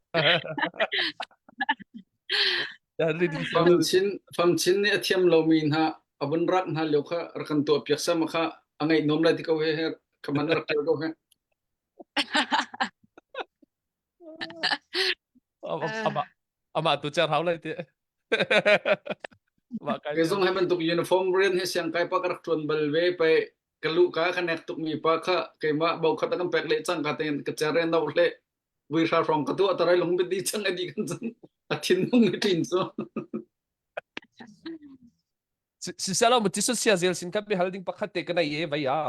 Fam chin fam chin nih a thiam lomi hna a vun rak hna lio kha rak kan tuah piak sama kha a ngaih nom lai ti ko he he khaman rak tel ko he Ama ama tu cer hau lai ti. Mah kai Kei zong hai bantuk uniform rian he siang kai pa ka rak tuan bal ve pe ka lu ka ka nek tuk mi pa kha keimah bo khat kan pek le cang ka ten ka cer no hle vui hra rong ka tu atarai lung bi di chang adi kan cang a thin nung ni tin so Si selo mu ti sia zel sin kan bi hal ding pakhat te ka nei e vai a.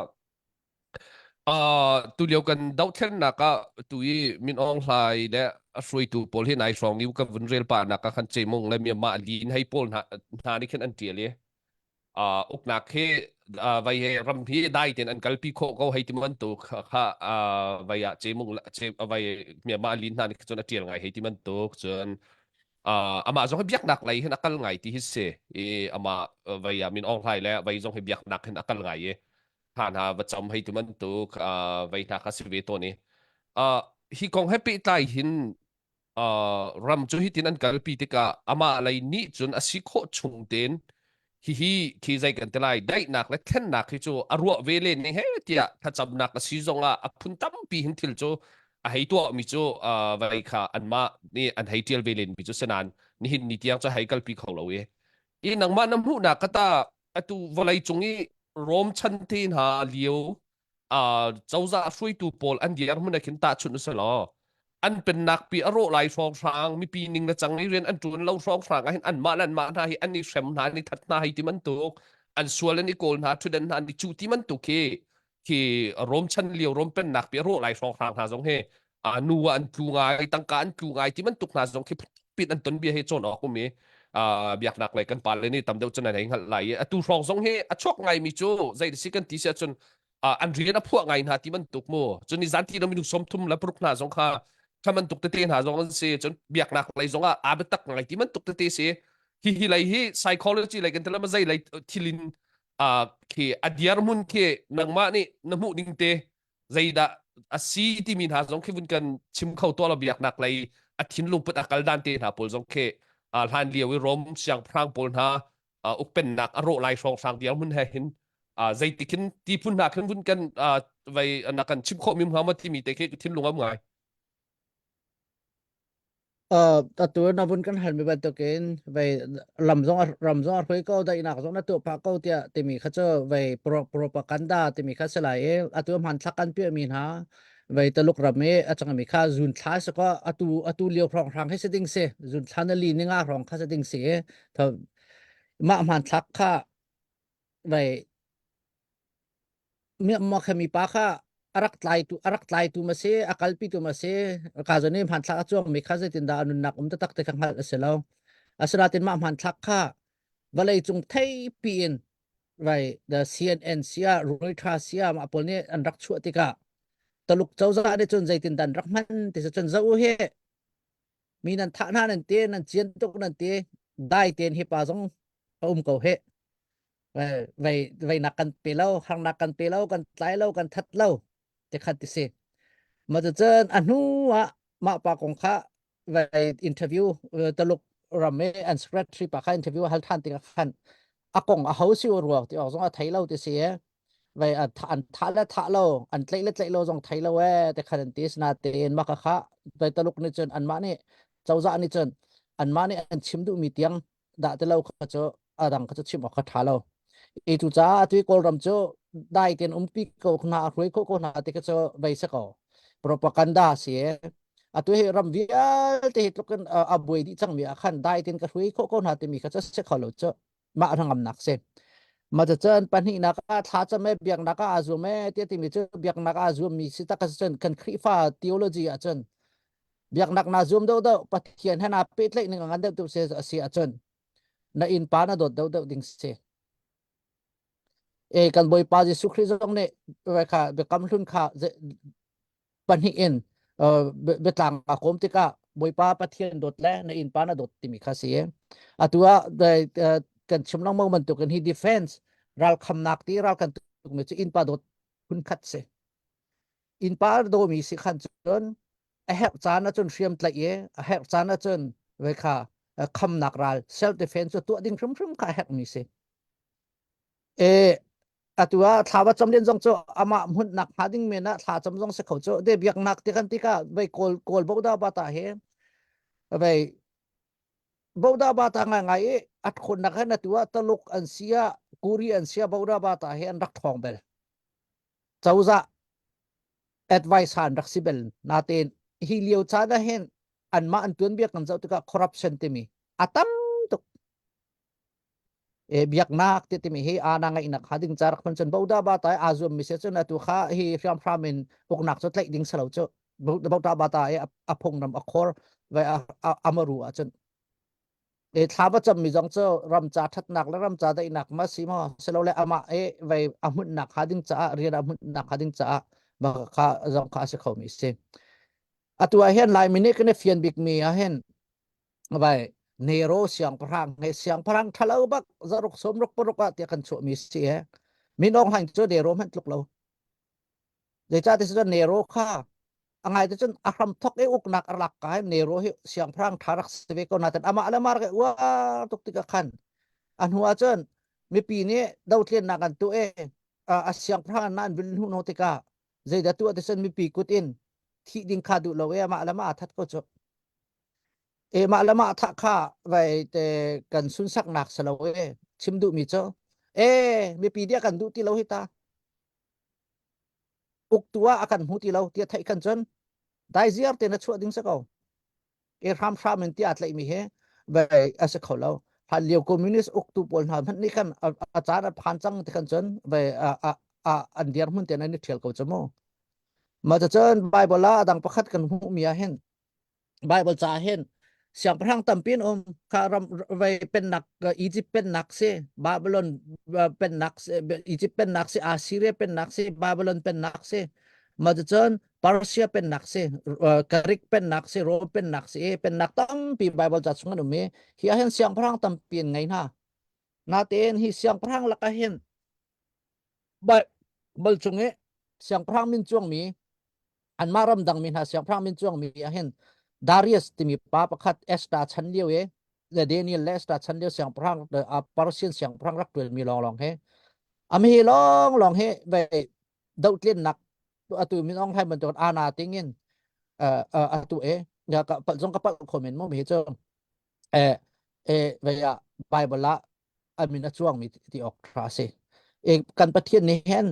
Uh, tulio kan dohthlennak ah tu i Min Aung Hlaing le a hruaitu pawl hi nai hrawng i ka vun rel pah nak ah khan Cemung le Myanmar lin hei pawl hna hna nih khin an tial i uh, uknak hi uh, vai he ram hi dai ten an kalpi khawh ko hei ti bantuk kha uh, vai ah Cemung ce vai Myanmar lin hna nih cun a tial ngai hei ti bantuk cun uh, amah zong hi biaknak lei hin a kal ngai ti hi si i amah vai ah Min Aung Hlaing le vai zong hi biaknak hin a kal ngai i hna hna va cam hei ti bantuk vei hna kha si ve tawn i hi kong he pehtlai hin ram cu hitin an kalpi tikah amah lei nih cun a si khawh chung tein hihi khi zei kan ti lai daihnak le thlennak hi cu a ruah ve len ning he tiah thlacamnak a si zongah a phun tampi hin thil cu a hei tuah mi cu vei kha anmah nih an hei tial ve len mi cu senan nihin ni tiang cu hei kalpi kho lo i i nangmah na hmuhnak ka ta atu vawlei cung i Rom chan te hna lio uh, cozah hruaitu pawl an dir hmun ah khin tahchunh usih law an pennak pi a rawh lai hrawnghrang mipi ning le cang i rian an ṭuan lo hrawnghrang ah hin anmah le anmah hna hi an i hrem hna an i that hna hei ti bantuk an sual an i kawl hna ṭhutdan hna an i cuh ti bantuk khi khi Rom chan lio Rom pennak pi a rawh lai hrawnghrang hna zong hi a nu ah an tlu ngai tangka an tlu ngai ti bantuk hna zong khi pit an ton bia hi cawn awk um i biaknak lei kan pale nih tam deuh cun an hei hngalh lai i atu hrawng zong hi a chuak ngai mi cu zei si kan ti si ahcun an rian a phuah ngai hna ti bantuk mu cun ni zan ti lo minung 30 le paruk hna zong kha kha bantuk tete hna zong an si cun biaknak lei zong ah aa biatak ngai ti bantuk tete si hi hi lei hi psychology lei kan tela zei lei thilin khi a dirhmun khi nangmah nih na hmuh ding te zeidah a si timi hna zong khi vun kan chim kho tuah lo biaknak lei a thinlung put a kal dan te hna pawl zong khi hlan lio i Rom siangpahrang pawl hna ukpennak a rawh lai hrawnghrang diar mun he hin zeitik hin ti phun hna khin vun kan vai na kan chim khawh mi hnga ma timi te khi thinlung am ngai Atu na vun kan halmi bantukin vei lam zong ram zong a hrui ko daihnak zong na tuah phah ko tiah timi kha cu vei propaganda timi kha si lai i atu hmanthlak kan piahmi hna vei Taluk ram i a cangmi kha zun thla si ko atu atu lio hrawnghrang hi si ding si zun thla na li ni nga hrawng kha si ding si i mah hmanthlak kha vei mipa kha a rak tlaitu a rak tlaitu ma si a kalpitu ma si ka zon i hmanthlak a cuangmi kha zeitindah a nunnak um taktak ti kha hngalh a si lo asinain mah hmanthlak kha vawlei cung theipi in vai the CNN sia Reuters sia mah pawl nih an rak chuah tikah Taluk cozah nih cun zeitindah an rak hman ti cun zoh u hi mi nan thah hna nan ti nan cian tuk nan ti dai tein hi pa zong a um ko he vei vei nak kan pe lo harnak kan pe lo kan tlai lo kan that lo te khat ti si ma cun a hnu ah mah pa kong kha vei interview taluk ram i an secretary pa kha interview hal than tikah khan a kong a ho si ruak ti awk zong a thei lo ti si e vei an thah le thah lo an tlaih le tlaih lo zong thei lo e te khan an ti sna tein maka kha vei taluk nih cun anmah nih cozah nih cun anmah nih an chim duhmi tiang dah ti lo kha cu a dang kha cu chim awk kha ṭha lo. I cucaah atu i Kawlram cu dai ten umpi ko hna a hruai kho ko hna ti ka cu vei se ko propaganda si atu hi ram vialte hi tlukin a buai dih cangmi ah khan dai ten ka hruai kho ko hna timi kha cu si kho lo cu mah hnangamnak si ma cun pahnihnak ah thla cam e biaknak ah aa zuam e tiah timi cu biaknak ah aa zuammi si tak cun kan Khrihfa theology ah cun biaknak naa zuam deuh deuh Pathian he naa pehtlaih ning a ngan deuh deuh si a si ahcun na innpa na dawt deuh deuh ding si e kan Bawipa Jesuh Khrih zong nih kha biakam hlun kha pahnih in biatlang a kawm tikah Bawipa Pathian dawt le na innpa na dawt timi kha si. Atu ah kan chim lengmang bantukin hi defense ralkhamnak ti ral kan tukmi cu innpa dawt phun khat si. Innpa dawmi si khan cun a herh caan ahcun hriam tlaih i a herh caan ahcun ve kha khamnak ral self defense cu tuah ding hrimhrim kha a herhmi si. E atu ah thla va cam len zong cu amah hmunnak hnga ding men ah thla cam zong si kho cu de biaknak ti kan tikah vei kawl kawl boda bata he vei boda bata ngai ngai i at khonnak hen atu ah taluk an sia kuri an sia boda bata he an rak thong bel cozah advice han rak si bel natein hi lio caan ah hin anmah an tuan biak kan zoh tikah corruption timi a tam tuk e biaknak ti timi hi ana ngaihnak ha ding ca rak hman cun boda ba tai aa zuam mi se cun atu kha hi hriamhram in uknak cu tlaih ding salo cu boda ba ta e a phungnam a khor vai amaru ah cun e thla va cam mi zong cu ram ca thatnak le ram ca daihnak ma si mo silo le ama e vai a hmunnak ha ding caah rian a hmunnak ha ding caah ba kha zong kha a si kho mi si atu ah hin laimi nih kan i fian bik mi ah hin vai Nero siangpahrang he siangpahrang ṭhalo bak zaruk sawmruk paruk ah tiah kan chuahmi si he Min Aung Hlaing cu Nero hmanh tluk lo zeicah ti cun Nero kha a ngai te cun a hram thok i uknak a lak ka Nero hi siangpahrang ṭha rak si ve ko nain amah le mar ke uar tuk tikah khan a hnu ah cun mipi nih dothlennak an tuah i a siangpahrang an an vil hnu hnu tikah zeidah tuah ti cun mipi kut in thih ding kha duh lo i amah le mah a that ko cu E mah le mah thah kha vai te kan sunsaknak si lo e chim duhmi cu e mipi dia kan duh ti lo hi ta uktu ah a kan hmu ti lo tiah theih kan cun dai ziar te na chuah ding si ko e hram hram in tiah tlaih mi he vai a si kho lo hlan lio communist uktu pawl hna hmanh nih khan a caan a phan cang ti khan cun vai a a an dir hmun te nan i thial ko chu mu ma cun bible ah adang pakhat kan hmuh mi ah hin Bible ca hin siangpahrang tampi an um kha ram vei pennak Egypt pennak si Babylon pennak si Egypt pennak si Assyria pennak si Babylon pennak si ma cun Persia pennak si Greek pennak si Rome pennak si pennak tampi Bible ca chung an um i hi ah hin siangpahrang tampi an ngei hna natein hi siangpahrang lakah hin Bible chung i siangpahrang min cuangmi anmah ramdang mi hna siangpahrang min cuangmi ah hin Darius timi pa pakhat Esther chan lio i le Daniel le Esther chan lio siangpahrang Persian siangpahrang rak tualmi lawnglawng he ami lawng lawng he ve dohtlennak atu min ong hlai bantuk ana tingin atu e ya ka pal zong ka pal kho men mo mi cu e e ve ya Bible ah amin a chuang mi ti ok tha si e kan Pathian nih hen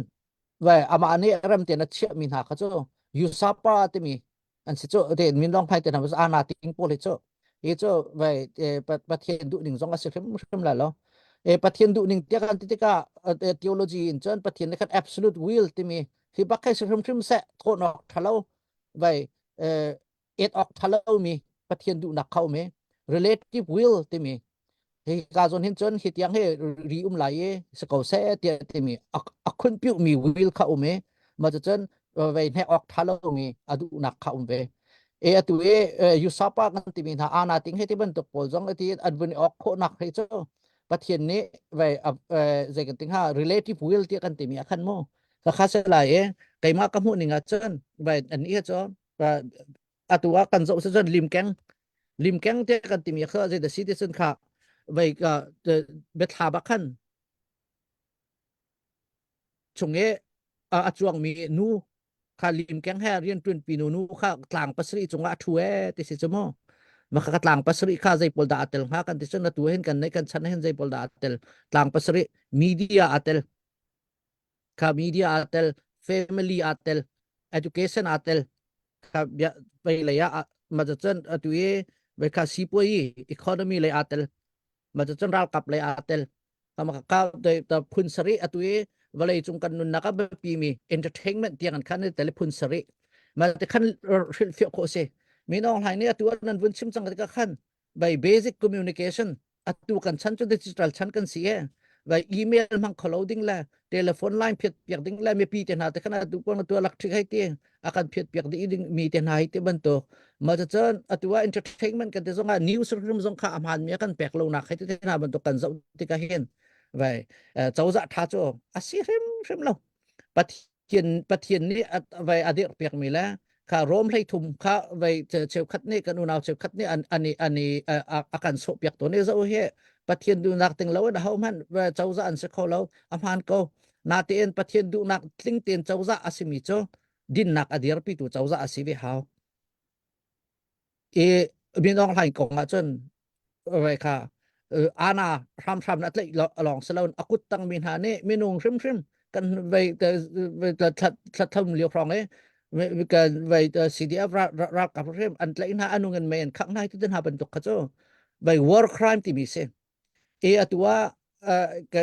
Vai amah nih rem tein a chiahmi hna kha cu Usapa timi an si cu te min long phai te hna ana ting pawl hi cu hi cu vai Pathian duh ning zong a si hrimhrim lai lo e Pathian duh ning tiah kan ti tikah theology in cun Pathian nih khan absolute will timi hi bak hei si hrimhrim seh thawn awk thalo vai et awk thalomi Pathian duhnak kha um i relative will timi hi ka zawn hin cun hi tiang hi ri um lai i si ko seh tiah timi a khun piuhmi will kha um i mah cucun vei hnek awk tha lomi a duhnak kha um ve e atu i usapa kan timi hna ana ting he ti bantuk pawl zong ati an vun awk khawhnak hei cu Pathian nih vei zei kan ting ha relative will tiah kan timi a khan mu ka kha se lai i keimah ka hmuh ning ah cun vai an i cu atu ah kan zoh cun limkeng limkeng te kan timi kha zei da si ti cun kha vei ka biathla bak khan chung i a chuangmi nu kha limkeng he rian ṭuanpi nu nu kha tlang pasarih cungah a ṭhu e ti si cu mu maka ka tlang pasarih kha zei pawl dah a tel hnga kan ti cun atu hin kan nei kan chan hin zei pawl dah a tel tlang pasarih media a tel. Kha media aa tel, family aa tel, education aa tel. Kha bia vei lei ah ma cun atu i vei kha sipuai economy lei aa tel. Ma cun ralkap lei aa tel. Kama ka ta phun sarih atu i vawlei cung kan nunnak a biapi mi entertainment tiang an khan tel phun sarih. Ma te khan hrilhfiah khawh si. Min Aung Hlaing nih atu nan vun chim cang tikah khan by basic communication atu kan chan cu digital chan kan si e vai email hmang kholo ding le telephone line phiat piak ding le mipi te hna te khan atu pon atu electric hei ti akan phiat piak ding ding mi te hna hei ti bantuk ma cha cun atu ah entertainment kan te zong ah news rim zong kha a hmaan mi kan pek lo nak hei ti te hna bantuk kan zoh tikah hin vai cozah tha cu asi hrim hrim lo Pathian Pathian nih vai a dirh piakmi le kha Rom 13 kha vai cheukhat nih kan unau cheukhat nih an an an a kan sawh piak tawn i zo hi Pathian duhnak ting lo in aho hmanh cozah an si kho lo a hmaan ko natein Pathian duhnak tling tein cozah a simi cu dinnak a dirpitu cozah a si ve hau i Min Aung Hlaing kong ah cun vai kha ana hramhram na tlaih lawng si loin a kut tangmi hna nih minung hrimhrim kan vei thla lio hrawng i kan vei CDF ralkap hrim an tlaih hna anung in mei an khangh hna ti hna bantuk kha cu vai war crime timi si E atu ah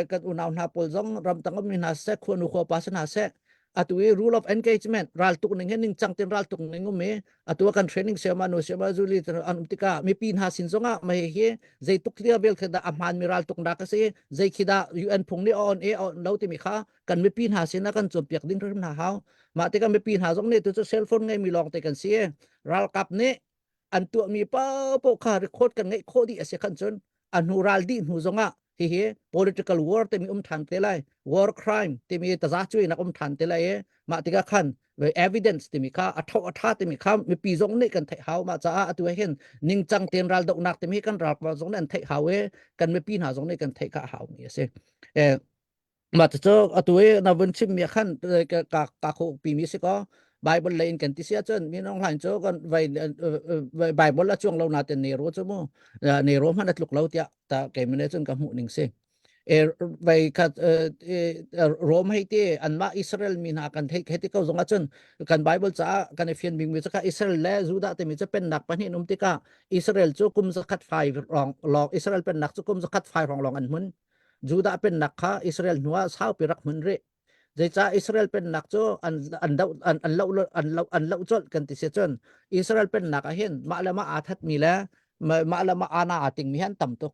kan unau hna pawl zong ramtang ummi hna siseh khuanu khuapa si hna seh atu i rule of engagement raltuk ning he ningcang ten raltuk ning um i atu ah kan training siama nu siama zuli an um tikah mipi hna sin zongah mei hi zeituk lia vel khi dah a hmaan mi raltuk nak a si zei khi dah UN phung nih on e on lo timi kha kan mipi hna sin ah kan cawnpiak ding hrim hna hau mah tikah mipi hna zong nih tu cu cell phone ngei mi lawng te kan si ralkap nih an tuahmi paohpaoh kha record kan ngeih khawh dih a si khan cun a hnu ral dih hnu zongah hihi political war timi um than te lai war crime timi taza cuai nak um than te lai i mah tikah khan evidence timi kha a tho a tha timi kha mipi zong nih kan theih hau mah caah atu hin ningcang ten ral dohnak timi kan ral zong nih an theih hau i kan mipi hna zong nih kan theih kha hau mi a si. Eh, Mah cucu atu i na vun chimmi ah khan ka ka ka khawhpi mi si kaw Bible lei in kan ti si ahcun minung hlain cu kan vai Bible a cuang lo nain Nero cu mu Nero hmanh a tluk lo tiah ta keimah nih cun ka hmuh ning si. E vai khat Rome hei ti anmah Israel mi hna kan theih hei ti ko zong ahcun kan Bible caah kan i fian bikmi cu kha Israel le Judah timi cu pennak pahnih an um tikah Israel cu kum zakhat fai rong lawng Israel pennak cu kum zakhat fai rong lawng an hmun. Judah pennak kha Israel hnuah saupi rak hmun rih. Zeicah Israel pennak cu an an doh an an loh an loh an loh colh kan ti si cun Israel pennak ah hin mah le mah aa thatmi le mah le mah ana aa tingmi hi an tam tuk.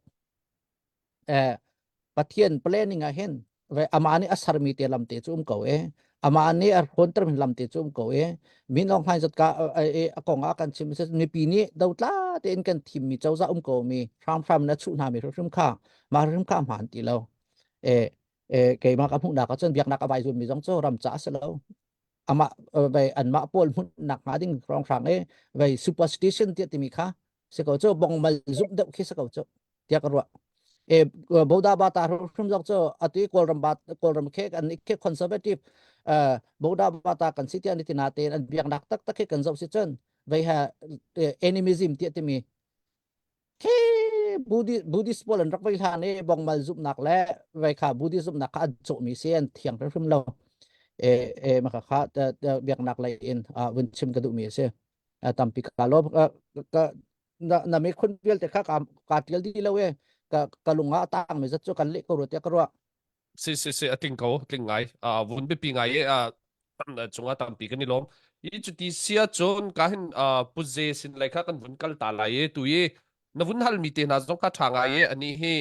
Eh, Pathian planning ah hin amah nih a sermi te lam te cu um ko e amah nih a hrawnter mi lam te cu um ko e min Aung Hlaing zat ka a kong ah kan chim mipi nih dotla tein kan thim mi cozah um ko mi hramhram na chuh hna mi hrimhrim kha mah hrimhrim kha hmaan ti lo e e keimah ka hmuhnak ah cun biaknak a vai zun mi zong cu ram ca a si lo amah vai anmah pawl hmunnak hnga ding hrawnghrang e vai superstition tiah timi kha si ko cu bongmal zumh deuh khi si ko cu tiah ka ruah e boda ba ta hrim zok cu atu i kawlram ba kawlram khe an ke conservative boda ba ta kan si tiah ni tina te an biaknak tak tak khi kan zoh si cun vai ha animism tiah timi khi Buddhist pawl an rak vai hlan i bongmal zumhnak le vai kha Buddhist zumhnak kha an cawhmi si an thiang hrimhrim lo e e maka kha biaknak lei in vun chim ka duhmi a si tampi ka lo ka na na me khun vialte kha ka ka tial di lo e ka ka lunga tang me zat chu kan le ko ro te ka ruah Si si si a tling ko tling ngai a vun biapi ngai i a cungah tampi kan i lawm i cuti sia cun ka hin puze sin lai kha kan vun kal ta lai i tu i na vun hal mi te hna zong kha tha ngai i ani hi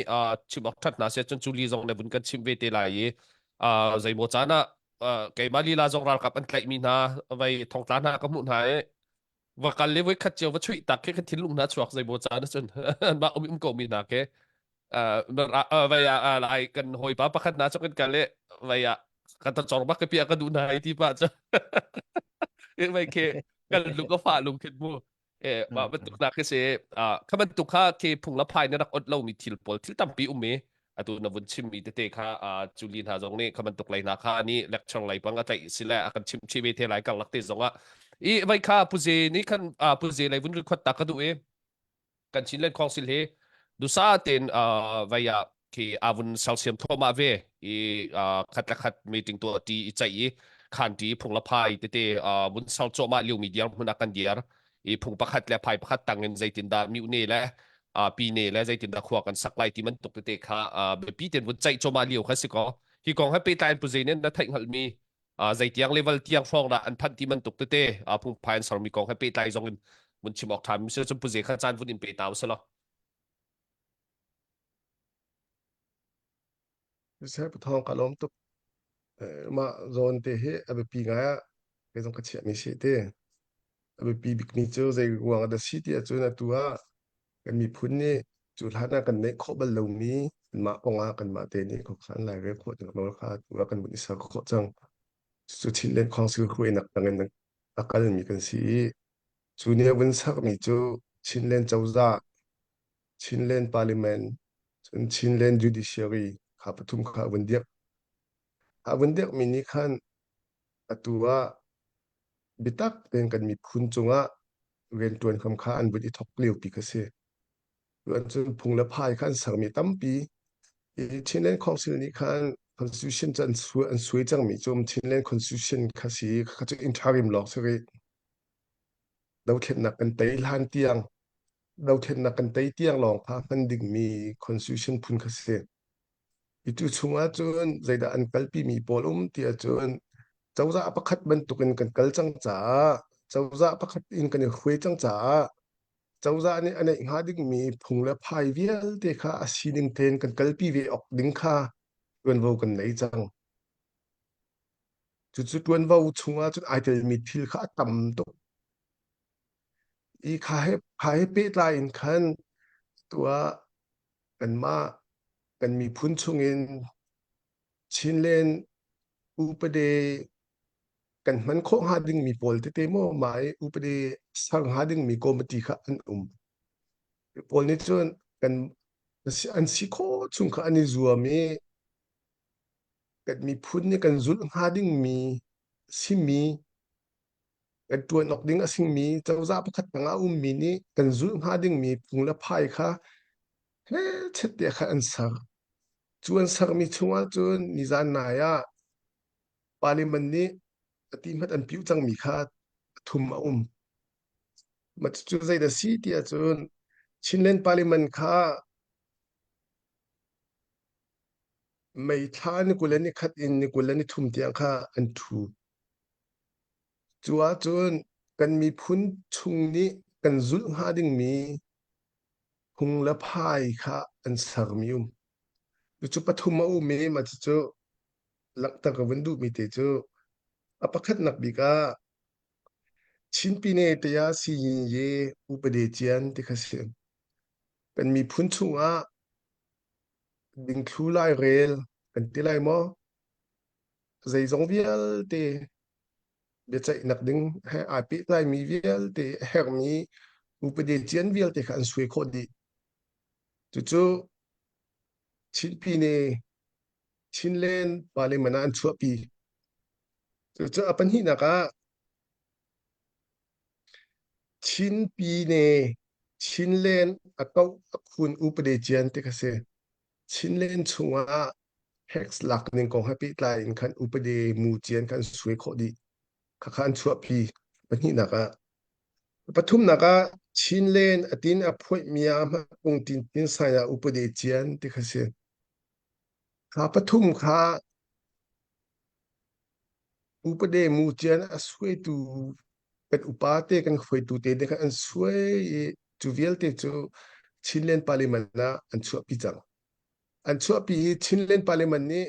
chim awk that hna sia cun culi zong na vun kan chim ve te lai i zeimaw caan ah keimah lila zong ralkap an tlaih mi hna vai thongtla hna ka hmuh hna i va kal le voi khat cio va chuih tak khi ka thinlung hna chuak zeimaw caan ahcun mah um um ko mi hna ke vai ah lai kan hawipa pakhat hna cu kan kal le vai ah ka ta chor bak ka pia ka duh hna ti pa cu vai ke kan lung ka fa lung khin mu e mah bantuk na khi si kha bantuk kha khi phung la phai na rak ot lo mi thil pawl thil tampi um i atu na vun chim mi tete kha Julie hna zong nih kha bantuk lei hna kha ni lecture lei pang a tlaih si le a kan chim chi ve the lai kar lak te zong ah i vai kha puze ni khan puze lei vun record ta ka du i kan Chinland Council hi dusa ten vai ah khi avun salsiam thoma ve. i khat le khat meeting tuah ti i ceih i khan ti phung le phai tete vun ser cuahmah liomi dirhmun ah kan dir i phung pakhat le phai pakhat tangin zeitindah mihne le pine le zeitindah khua kan sak lai ti bantuk tete kha biapi ten vun ceih cuahmah lio kha si ko. Hi kong he pehtlai in Pu Zeinen na theih hngalhmi zeitiang level tiang hrawng dah an phanh ti bantuk tete phungphai an sermi kong he pehtlai zong in vun chim awk ṭha mi si cun Pu Ze kha caan vun in pe ta usih law. Seh pathawng ka lawm tuk. Mah zawn te hi a biapi ngai ah kei zong ka chiahmi si te. A biapi bikmi cu zei ruang ah dah si ti ahcun atu ah kan miphun nih cu hlan ah kan neih khawh bal lomi kanmah kong ah kanmah te nih khuakhan lairel khawh nak nawl kha atu ah kan vun i ser khawh cang. Cucu Chinland Council hruainak tangin a kalmi kan si i cu nih a vun sermi cu Chinland cozah Chinland Parliament, cun Chinland Judiciary kha pathum kha a vun dirh. A vun dirhmi nih khan atu ah biatak tein kan miphun cungah rianṭuan kham kha an vun i thawk liopi kha si. Tuan cun phung le phai kha an sermi tampi. I Chinland Council nih khan constitution cu an suai, an suai cangmi cu Chinland Constitution kha si kha cu interim lawng si rih. Dothlennak kan tei hlan tiang dothlennak kan tei tiang lawng kha hman dingmi constitution phun kha si. I tu chungah cun zeidah an kalpimi pawl um ti ahcun cozah pakhat bantukin kan kal cang caah cozah pakhat in kan i hruai cang caah cozah nih a neih hnga dingmi phung le phai vialte kha a sining tein kan kalpi ve awk ding kha ṭuanvo kan nei cang. Cucu ṭuanvo chungah cun ai telmi thil kha a tam tuk. I kha he, kha he pehtlai in khan tuah kanmah kan miphun chungin Chinland upade kan hman khawh hnga dingmi pawl tete maw mah i upade ser hnga dingmi committee kha an um. Pawl nih cun kan an si khawh chung kha an i zuam i kan miphun nih kan zulh hnga dingmi simi kan ṭuan awk ding a singmi cozah pakhat tangah a ummi nih kan zulh hnga dingmi phung le phai kha hechet tiah khan an ser. Cu an sermi chungah cun nizan nai ah parliament nih a ti hmat an piuh cangmi kha thum a um. Mah cucu zeidah si ti ahcun Chinland Parliament kha May thla ni 21 in ni 23 tiang kha an ṭhu. Cu ahcun kan miphun chung nih kan zulh hnga dingmi phung le phai kha an sermi um. Cucu pathum a um i mah cucu langhter ka vun duhmi te cu a pakhatnak bik ah Chin Pine Taya Siyin Ye Upade Cian ti kha si. Kan miphun chungah dingthlu lairel kan ti lai maw? Zeizong vialte biaceihnak ding he aa pehtlaimi vialte a herhmi upadi cian vialte kha an suai khawh dih. Cucu Chinpi nih Chinland Parliament ah an chuahpi. Cucu a pahnihnak ah Chinpi nih Chinland a koh a khun upadi cian ti kha si. Chinland chungah tax lak ning kong he pehtlai in khan upadi mu cian khan suai khawh dih. Khakha an chuahpi pahnihnak ah. Pathumnak ah Chinland atin a phuaih mi ah hmakung tin tin sai ah upadi cian ti kha si. Kha pathum kha upadi mu cian a suaitu kan upa te kan hruaitu te ne khan an suai i cu vialte cu Chinland Parliament ah an chuahpi cang. An chuahpi i Chinland Parliament nih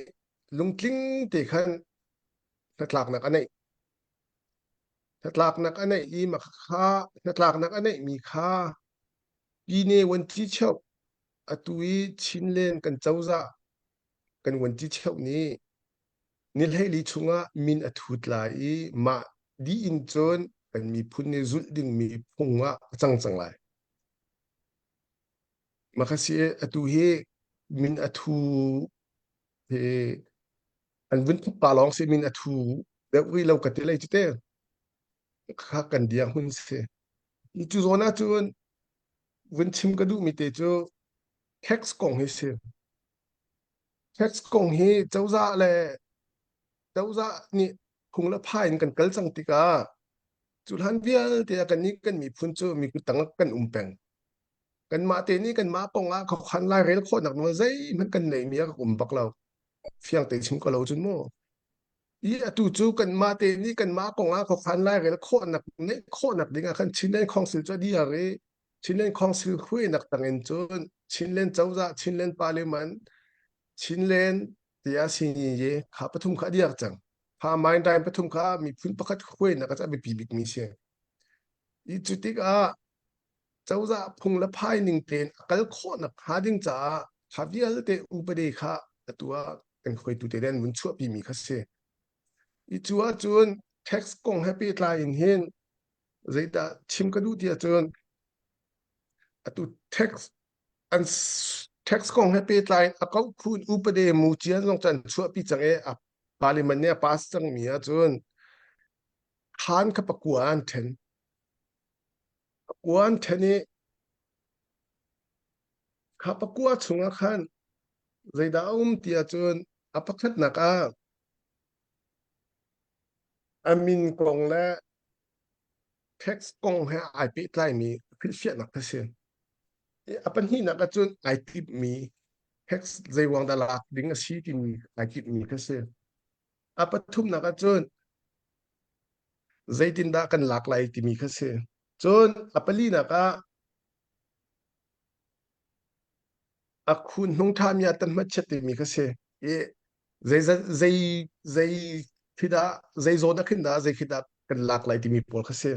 lungtling te khan hnatlaknak a neih. Hnatlaknak a neih i mah kha hnatlaknak a neihmi kha Pyine Vuanci cheuh atu i Chinland kan cozah kan vuanci cheuh nih ni 14 chungah min a thut lai i mah dih in cun kan miphun nih zulh dingmi phung ah a cang cang lai. Mah kha si atu hi min a thu hi an vun thuk pa lawng si min a thu deuh rih lo ka ti lei cu te kha kan dia hun si. Cu zawn ah cun vun chim ka duhmi te cu tax kong hi si. Tax kong hi cozah le cozah nih phung le phai in kan kal cang tikah cu hlan vialte ah kannih kan miphun cu mi kuttang ah kan um peng. Kanmah te nih kanmah kong ah khuakhan lairel khawhnak nawl zeihmanh kan neihmi a rak um bak lo. Fiang te chim ko lo cun mu. I atu cu kanmah te nih kanmah kong ah khuakhan lairel khawhnak neih khawhnak ding ah khan Chinland Council cu a dir i Chinland Council hruainak tangin cun Chinland cozah, Chinland Parliament, Chinland tiah sini ye kha pathum kha a dir cang. Kha main pathum kha miphun pakhat hruainak a biapi bikmi si. I cu tikah cozah phung le phai ning tein a kal khawhnak hnga ding caah kha vialte upadi kha atu ah kan hruaitu te an vun chuahpi mi kha si. I cu ahcun tax kong he pehtlai in hin zeidah chim ka duh ti ahcun atu tax an tax kong he pehtlai in a koh upade mu cian zong cu an chuahpi cang i a parliament nih a pass cangmi ahcun khan kha pakua an then. Pakua an then i kha pakua chungah khan zeidah a um ti ahcun a pakhatnak ah a min kong le tax kong he ai pehtlaimi hrilhfiahnak a si. A pahnihnak ahcun ai timhmi tax zeiruang dah lak ding a si timi ai timhmi kha si. A pathumnak ahcun zeitindah kan lak lai timi kha si. Cun a palinak ah a khun hnung ṭhami ah tan hmat timi kha si. I zei zei zei khi dah zei zawn ah khin dah zei khi dah kan lak lai timi pawl kha si.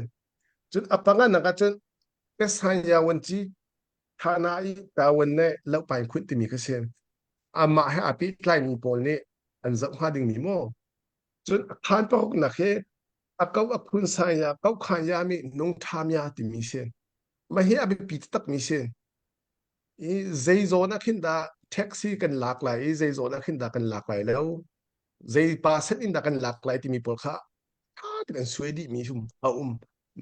Cun a panganak ah cun Pesanya wanci thana i tawan ne lohpain khunh timi kha si. Amah he aa pehtlaimi pawl nih an zoh hnga dingmi maw? Cun a khaan paruknak hi a ko a phun sai ya ko khan ya mi nung tham ya timi si. Mah hi a biapi takmi si. I zei zawn ah khin dah taxi kan lak lai i zei zawn ah khin dah kan lak lai lo. Zei pa set in dah kan lak lai timi pawl kha tha tein an suai dihmi hum a um.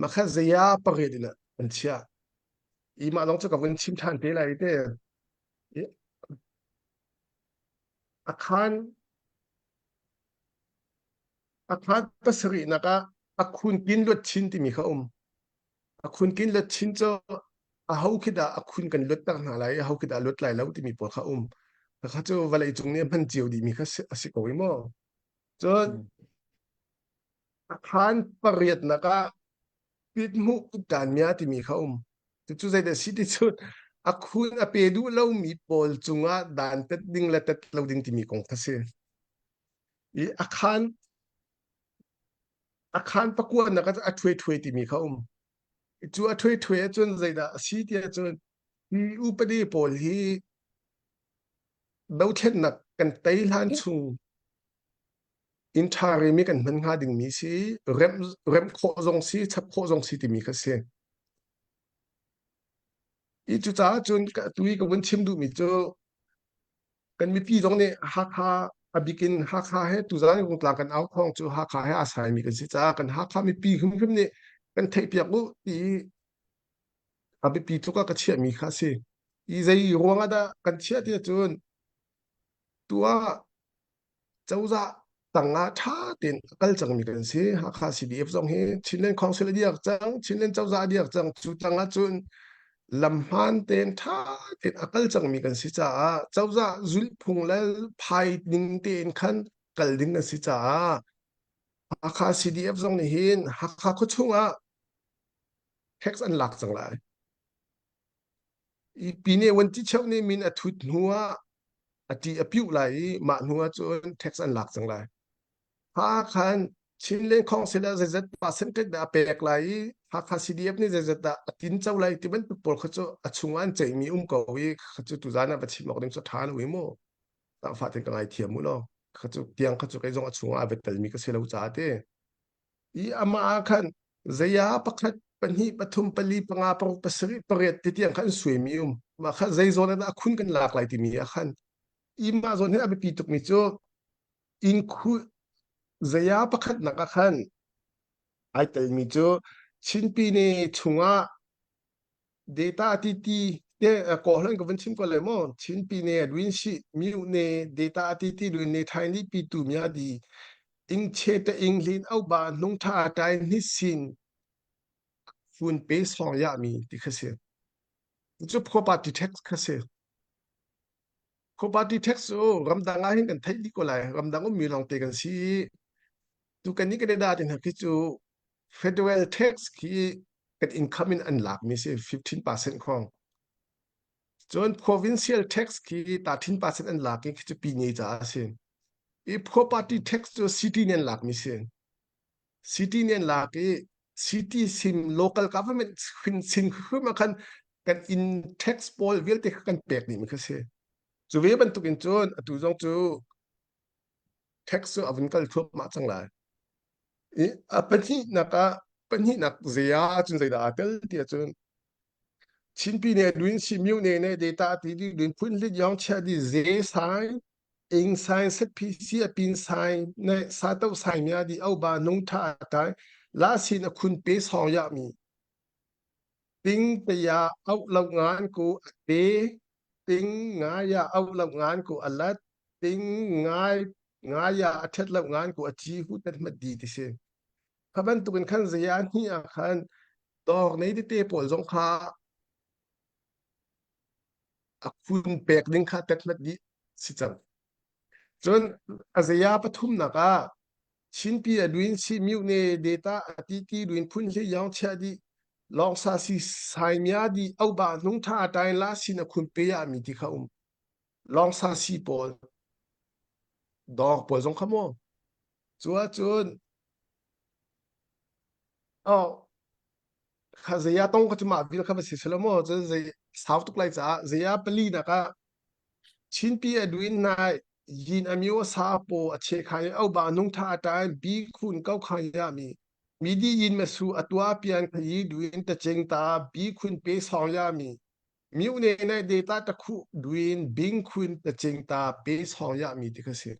Mah kha zeia pariat in an chiah. I mah lawng cu ka vun chim ṭhan te lai te. A khaan A khaan pasarihnak ah a khunkin luat chin timi kha um. A khunkin luat chin cu aho khi dah a khun kan luatter hna lai i aho khi dah luat lai lo timi pawl kha um. Kha cu vawlei cung nih a hman cio dihmi kha a si ko i maw. Cun a khaan pariatnak ah pithmuh kutdan mia timi kha um. Cucu zeidah si ti cun a khun a pe duh lomi pawl cungah dan tet ding le tet lo ding timi kong kha si. I a khaan a khaan pakuanak ah a ṭhuai ṭhuai timi kha um. Cu a ṭhuai ṭhuai ahcun zeidah a si ti ahcun hi upadi pawl hi dothlennak kan tei hlan chung inn ṭha remi kan hman hnga dingmi si remh remh khawh zong si chap khawh zong si timi kha si. I cucaah cun tu i ka vun chim duhmi cu kan mipi zong nih Hakha a bik in Hakha he tuzan Rungtlang kan au thawng cu Hakha he aa saimi kan si caah kan Hakha mipi hrimhrim nih kan theihpiak u ti a biapi tluk ah ka chiahmi kha a si. I zei ruang ah dah kan chiah ti ahcun tu ah cozah tangah ṭha tein a kal cangmi kan si. Hakha CDF zong hi Chinland Council a diak cang, Chinland cozah a diak cang. Cu tangah cun lam hmaan tein ṭha tein a kal cangmi kan si caah cozah zulhphung le phai ning tein khan kal ding kan si caah Hakha CDF zong nih hin Hakha khuachung ah tax an lak cang lai. I pine wan ti cheu nih min a thut hnu ah a ti a piuh lai i mah hnu ah cun tax an lak cang lai. Ha khan Chinland Council ah zeizat percentage dah a pek lai i Hakha CDF nih zeizat dah a tin co lai ti bantuk pawl kha cu a chung ah an ceihmi um ko i kha cu tuzan ah va chim awk ding cu ṭha lo i mu. Tangfah te ka ngaithiam mu law. Kha cu tiang kha cu kei zong a chung ah a vet mi ka si lo caah te. I amah ah khan zeia pakhat pahnih pathum pali panga paruk pasarih pariat ti tiang khan suaimi um mah kha zei zawn ah dah a khun kan lak lai timi ah khan i mah zawn hin a biapi tukmi cu inn khu zeia pakhat nak ah khan ai telmi cu Chinpi ne chungah data titi. Te ko hlan ka van chim ko le mo Chin pi ne duin shi miu ne data ati ti duin ne thai ni pi tu mya di ing che te ing lin au ba nung tha tai ni sin fun pe song ya mi ti kha se cu property tax kha se property tax cu ramdang ah hin kan theih dih ko lai ramdang ummi lawng te kan si tu kan ni Canada tin khi cu federal tax khi kan income in an lak mi si 15% khong cun provincial tax khi 13% an lak i khi cu pine ca a si i property tax cu city nih an lak mi si city nih an lak i city sim local government sin hrim ah khan kan in tax pawl vialte kha kan pek dih mi kha si cu ve bantuk in cun atu zong cu tax cu a vun kal thluahmah cang lai I a pahnihnak ah pahnihnak zei ah cun zeidah aa tel ti ahcun Chinpi ne duin si myu ne ne data ti di duin phun hlit yong chia di ze sai ing sai set phi si a pin sai ne sa to sai mya di au ba nung tha tai la sin a khun pe song ya mi ting te ya au lo ngan ku te ting nga ya au lo ngan ku alat ting ngai ngai ah a ṭhet lo ngan ku a ci hu tet hmat di ti si. Kha bantukin khan zei ah hni ah khan dawr nei tete pawl zong kha a khun pek ding kha tet hmat dih si cang. Cun a zeia pathumnak ah Chinpi a duin si myu ne data a ti ti duin phun hli yong chia di long sa si sai mya di au ba nung tha tai la sin a khun pe ya mi ti kha um long sa si pawl dawr pawl zong kha maw cu ahcun oh kha zeia tong kha cu mah vil kha va si selo maw cun zei sau tuk lai caah zeia pali nak ah Chinpi a duin nai yin amyo sa po a che khai au ba nung tha tai bi khun kau khai ya mi mi di yin ma su atua pian khayi duin ta cheng ta bi khun pe song ya mi Myu ne ne data takhu duin bing khun ta ching ta pe song ya mi ti kha si.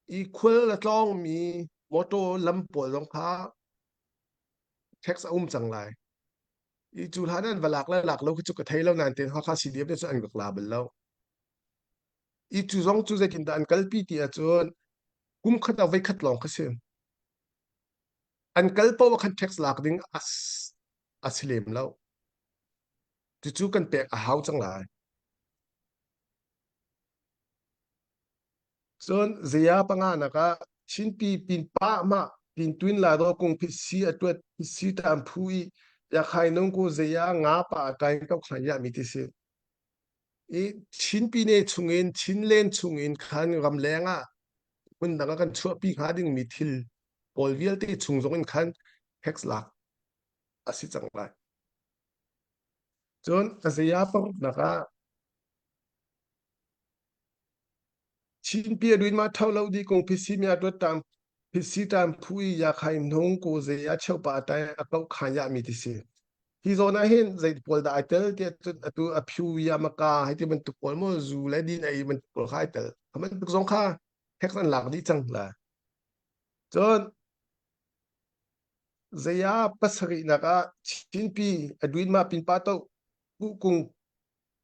I khul la tlong mi motor lam pawl zong kha tax a um cang lai. I cu hlan an va lak le lak lo khi cu ka thei lo nain ten Hakha CDF ne cu an rak la bal lo. I cu zong cu zeitindah an kalpi ti ahcun kum khat ah voi khat lawng kha si. An kal paoh ah khan tax lak ding as a si lem lo. Cucu kan pek a hau cang lai. Cun zeia panga nak ah Chinpi pin pa ma pin tuin la do kung phi si atuat si tam phu i ya khai nung ku zeia nga pa kai kau khai ya mi ti si. I Chinpi ne chungin Chinlen chungin khan ramleng ah hmun dang ah kan chuahpi hnga ding mi thil pawl vialte chung zong in khan tax lak a si cang lai. Cun a zei ah paruknak ah Chinpi a duin ma tho lo di kong phisi mi a tuat tang phisi tan phu i ya khai nung ko zei a cheu pa tai a kau khan ya mi ti si. Hi zawn ah hin zei pawl dah ai tel tiah cun atu a phu ya maka hei ti bantuk pawl mo zu le din ei bantuk pawl kha ai tel. Kha bantuk zong kha tax an lak dih cang la. Cun Zei ah pasarihnak ah Chinpi a duin ma pinpa to kung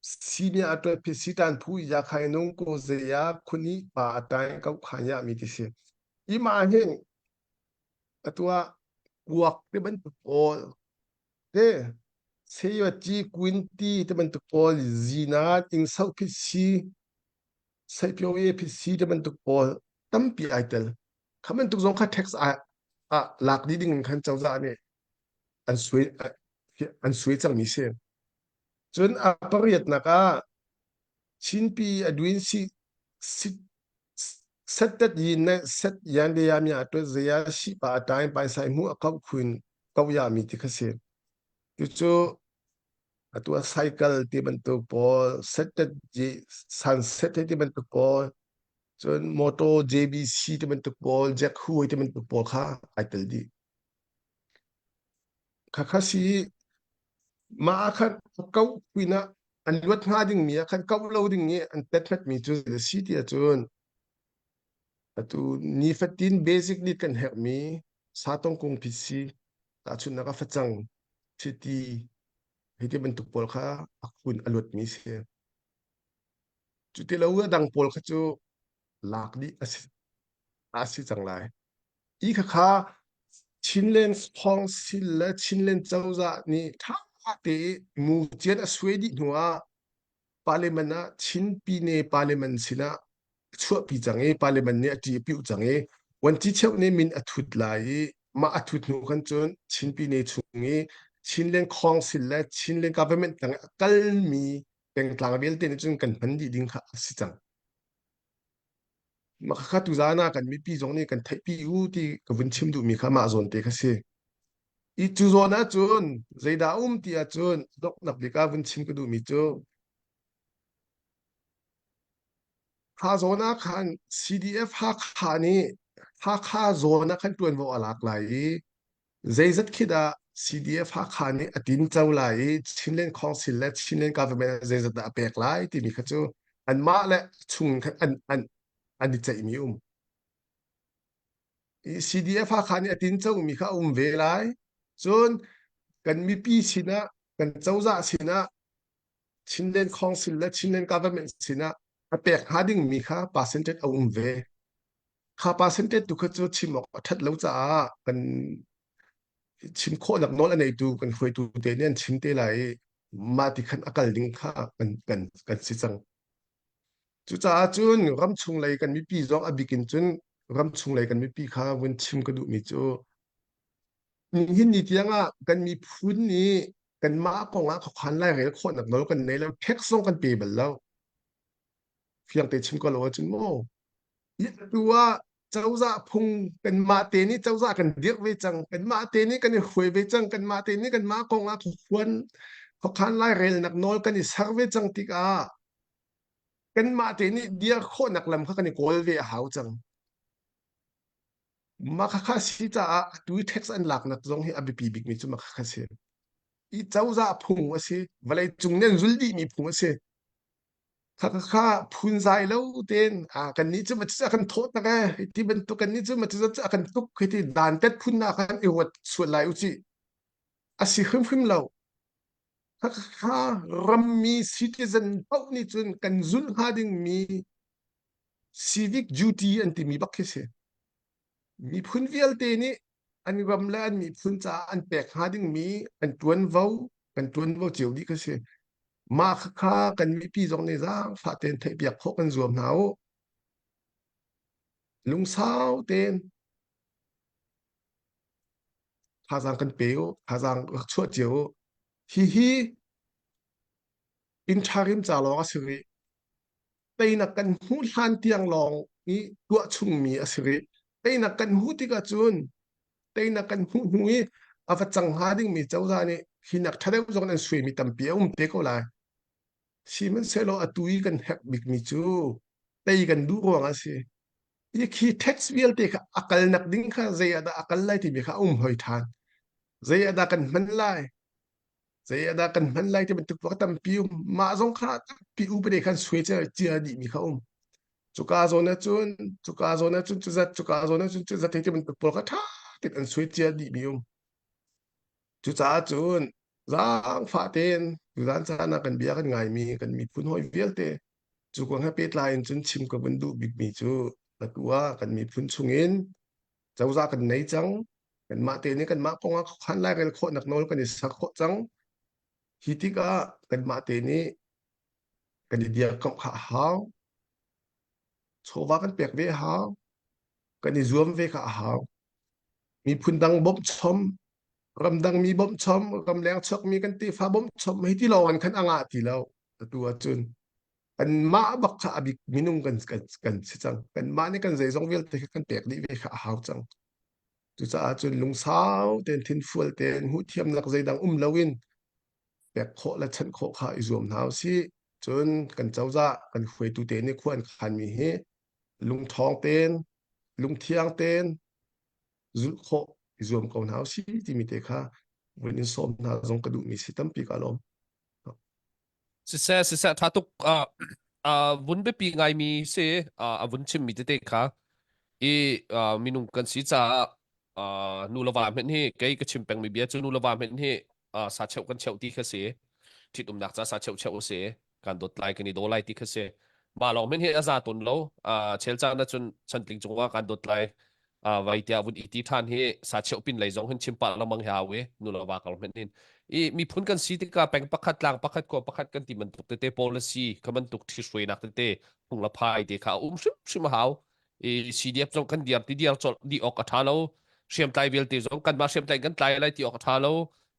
senior atwe phi sitan phu ya khai nung ko zei ah khuni pa atai kau khan ya mi ti si. I ma hin atua kuak te bantuk pawl te seyo chi kuin ti te bantuk pawl zina ting sau phi si sai pyo e phi si te bantuk pawl tampi ai tel. Kha bantuk zong kha tax ah ah lak dih ding in khan cozah nih an suai an suai cangmi si. Cun a pariatnak ah Chinpi a duin si si set tet yin ne set yan de ya mi a tuat zeya si pa a tain pai sai mu a kau khuin kau ya mi ti kha si. Cucu atu a cycle ti bantuk pawl set tet ji san set ti bantuk pawl cun motor JBC ti bantuk pawl Jack Hu ti bantuk pawl kha ai tel dih. Khakha si mah ah khan kau pinah an luat hnga dingmi ah khan kau lo ding i an tet mi cu a si ti ahcun atu nifatin basic need kan herhmi satong kung phisi tahchunhnak ah facang chiti he Hi ti bantuk pawl kha a khun a luatmi si. Cu ti lo a dang pawl kha cu lak dih a si, a si cang lai. I khakha Chinland Council le Chinland cozah nih ṭha te mu cian a suai dih hnu ah parliament ah Chin Pine parliament sinah a chuahpi cang i parliament nih a ṭi a piuh cang i vuanci cheu nih min a thut lai i mah a thut hnu khan cun Chin Pine chung i Chinland Council le Chinland government tang a kalmi pengtlang vialte nih cun kan hman dih ding kha a si cang. Mah kha tuzaan ah kan mipi zong nih kan theihpi u ti ka vun chim duhmi kha mah zawn te kha si. I cu zawn ahcun zeidah a um ti ahcun donghnak bik ah vun chim ka duhmi cu Kha zawn ah khan CDF Hakha nih Hakha zawn ah khan ṭuanvo a lak lai i zeizat khi dah CDF Hakha nih a tinco lai i Chinland Council le Chinland Government ah zeizat dah a pek lai timi kha cu anmah le chung khan an an an i ceihmi um. I CDF Hakha nih a tincomi kha a um ve lai. Cun kan mipi sinah kan cozah sinah Chinland Council le Chinland Government sinah a pek hnga dingmi kha percentage a um ve. Kha percentage tu kha cu chim awk a ṭhat lo caah kan chim khawhnak nawl a neitu kan hruaitu te nih an chim te lai i mah ti khan a kal ding kha kan kan kan si cang. Cucaah cun ramchung lei kan mipi zong a bik in cun ramchung lei kan mipi kha vun chim ka duhmi cu nihin ni tiang ah kan miphun nih kanmah kong ah khuakhan lairel khawhnak nawl kan nei lo tax zong kan pe bal lo fiang te chim ko lo ahcun maw tu ah cozah phung kanmah te nih cozah kan dirh ve cang kanmah te nih kan i hruai ve cang kanmah te nih kanmah kong ah khuakhuan khuakhan lairelnak nawl kan i ser ve cang tikah kanmah te nih dir khawhnak lam kha kan i kawl ve a hau cang Mah khakha si caah atu i tax an laknak zong hi a biapi bikmi cu mah khakha si. I cozah phung a si, vawlei cung nih an zul dihmi phung a si. Khakha phunzai lo tein a kannih cu macu a kan thawh tak ee ti bantuk kannih cu macu a kan tuk khi ti dantat phun na khan i ruat sual lai usih. A si hrimhrim lo. Khakha rammi citizen paoh nih cun kan zulh hnga dingmi civic duty an timi bak khi si. Miphun vialte nih an ram le an miphun caah an pek hnga dingmi an ṭuanvo kan ṭuanvo cio dih khi si. Mah khakha kan mipi zong nih zaangfah tein theihpiak khawh kan zuam hna u. Lungsau tein thazaang kan pe u, thazaang rak chuah cio u. Hihi inn ṭha rim ca lawng a si rih. Teinak kan hmuh hlan tiang lawng i tuah chungmi a si rih. Teinak kan hmuh tikah cun teinak kan hmuh hnu i a va cang hnga dingmi cozah nih hi nak ṭha deuh zong an suaimi tampi a um te ko lai. Sihmanhsehlaw atu i kan herh bikmi cu tei kan duh ruang a si. I khi tax vialte kha a kalnak ding kha zei ah dah a kal lai timi kha a um hoi ṭhan. Zei ah dah kan hman lai? Zei ah dah kan hman lai ti bantuk bak tampi um. Mah zong kha tampi upade khan suai cia cia dihmi kha um. Cuka zawn ah cun, cuka zawn ah cun cuzat, cuka zawn ah cun cuzat ti bantuk pawl kha ṭha tein an suai cia dihmi um. Cucaah cun zaangfah tein tuzaan caan ah kan bia kan ngaimi kan miphun hawi vialte cu kong he pehtlai in cun chim ka vun duh bikmi cu atu ah kan miphun chungin cozah kan nei cang. Kanmah te nih kanmah kong ah khuakhan lairel khawhnak nawl kan i ser khawh cang. Hi tikah kanmah te nih kan i dirkamh kha a hau. Chawva kan pek ve a hau. Kan i zuam ve kha a hau. Miphun dang bawmhchom, ramdang mi bawmhchom, ramleng chuakmi kan tefa bawmhchom hei ti lawng in khan a ngah ti lo. Atu ahcun kanmah bak kha a bik minung kan, kan, kan si cang. Kanmah nih kan zeizong vialte kha kan pek dih ve kha a hau cang. Cucaah cun lungsau tein thinfual tein hmuhthiamnak zeidang um loin pek khawh le chanh khawh kha i zuam hna usih. Cun kan cozah kan hruaitu te nih khua an khanmi hi lungṭhawng tein lungthiang tein zulh khawh i zuam ko hna usih timi te kha vun in sawm hna zong ka duhmi si tampi ka lawm. Siseh siseh tha tuk uh, uh, vun biapi ngaimi si uh, a vun chimmi tete kha i uh, minung kan si caah uh, nu le va hmenh hi kei ka chim pengmi bia cu nu le va hmenh hi uh, sa cheuh kan cheuh ti kha si. ṭhitumnak ca sa cheu cheu si kan dawt lai kan i daw lai ti kha si mah lawng men hi a za ton lo chel caan ah cun chantling cungah kan dawt lai vai tiah vun i ti ṭhan hi sa cheu pin lei zong hin chim pah lengmang hi hau i nu le va kal men hin i miphun kan si tikah peng pakhat tlang pakhat khua pakhat kan ti bantuk tete policy kha bantuk ṭhihruainak tete phung le phai te kha a um hrimhrim a hau i CDF zong kan diar ti diar colh di awk a ṭha lo hriamtlai vialte zong kanmah hriamtlai kan tlai lai ti awk a ṭha lo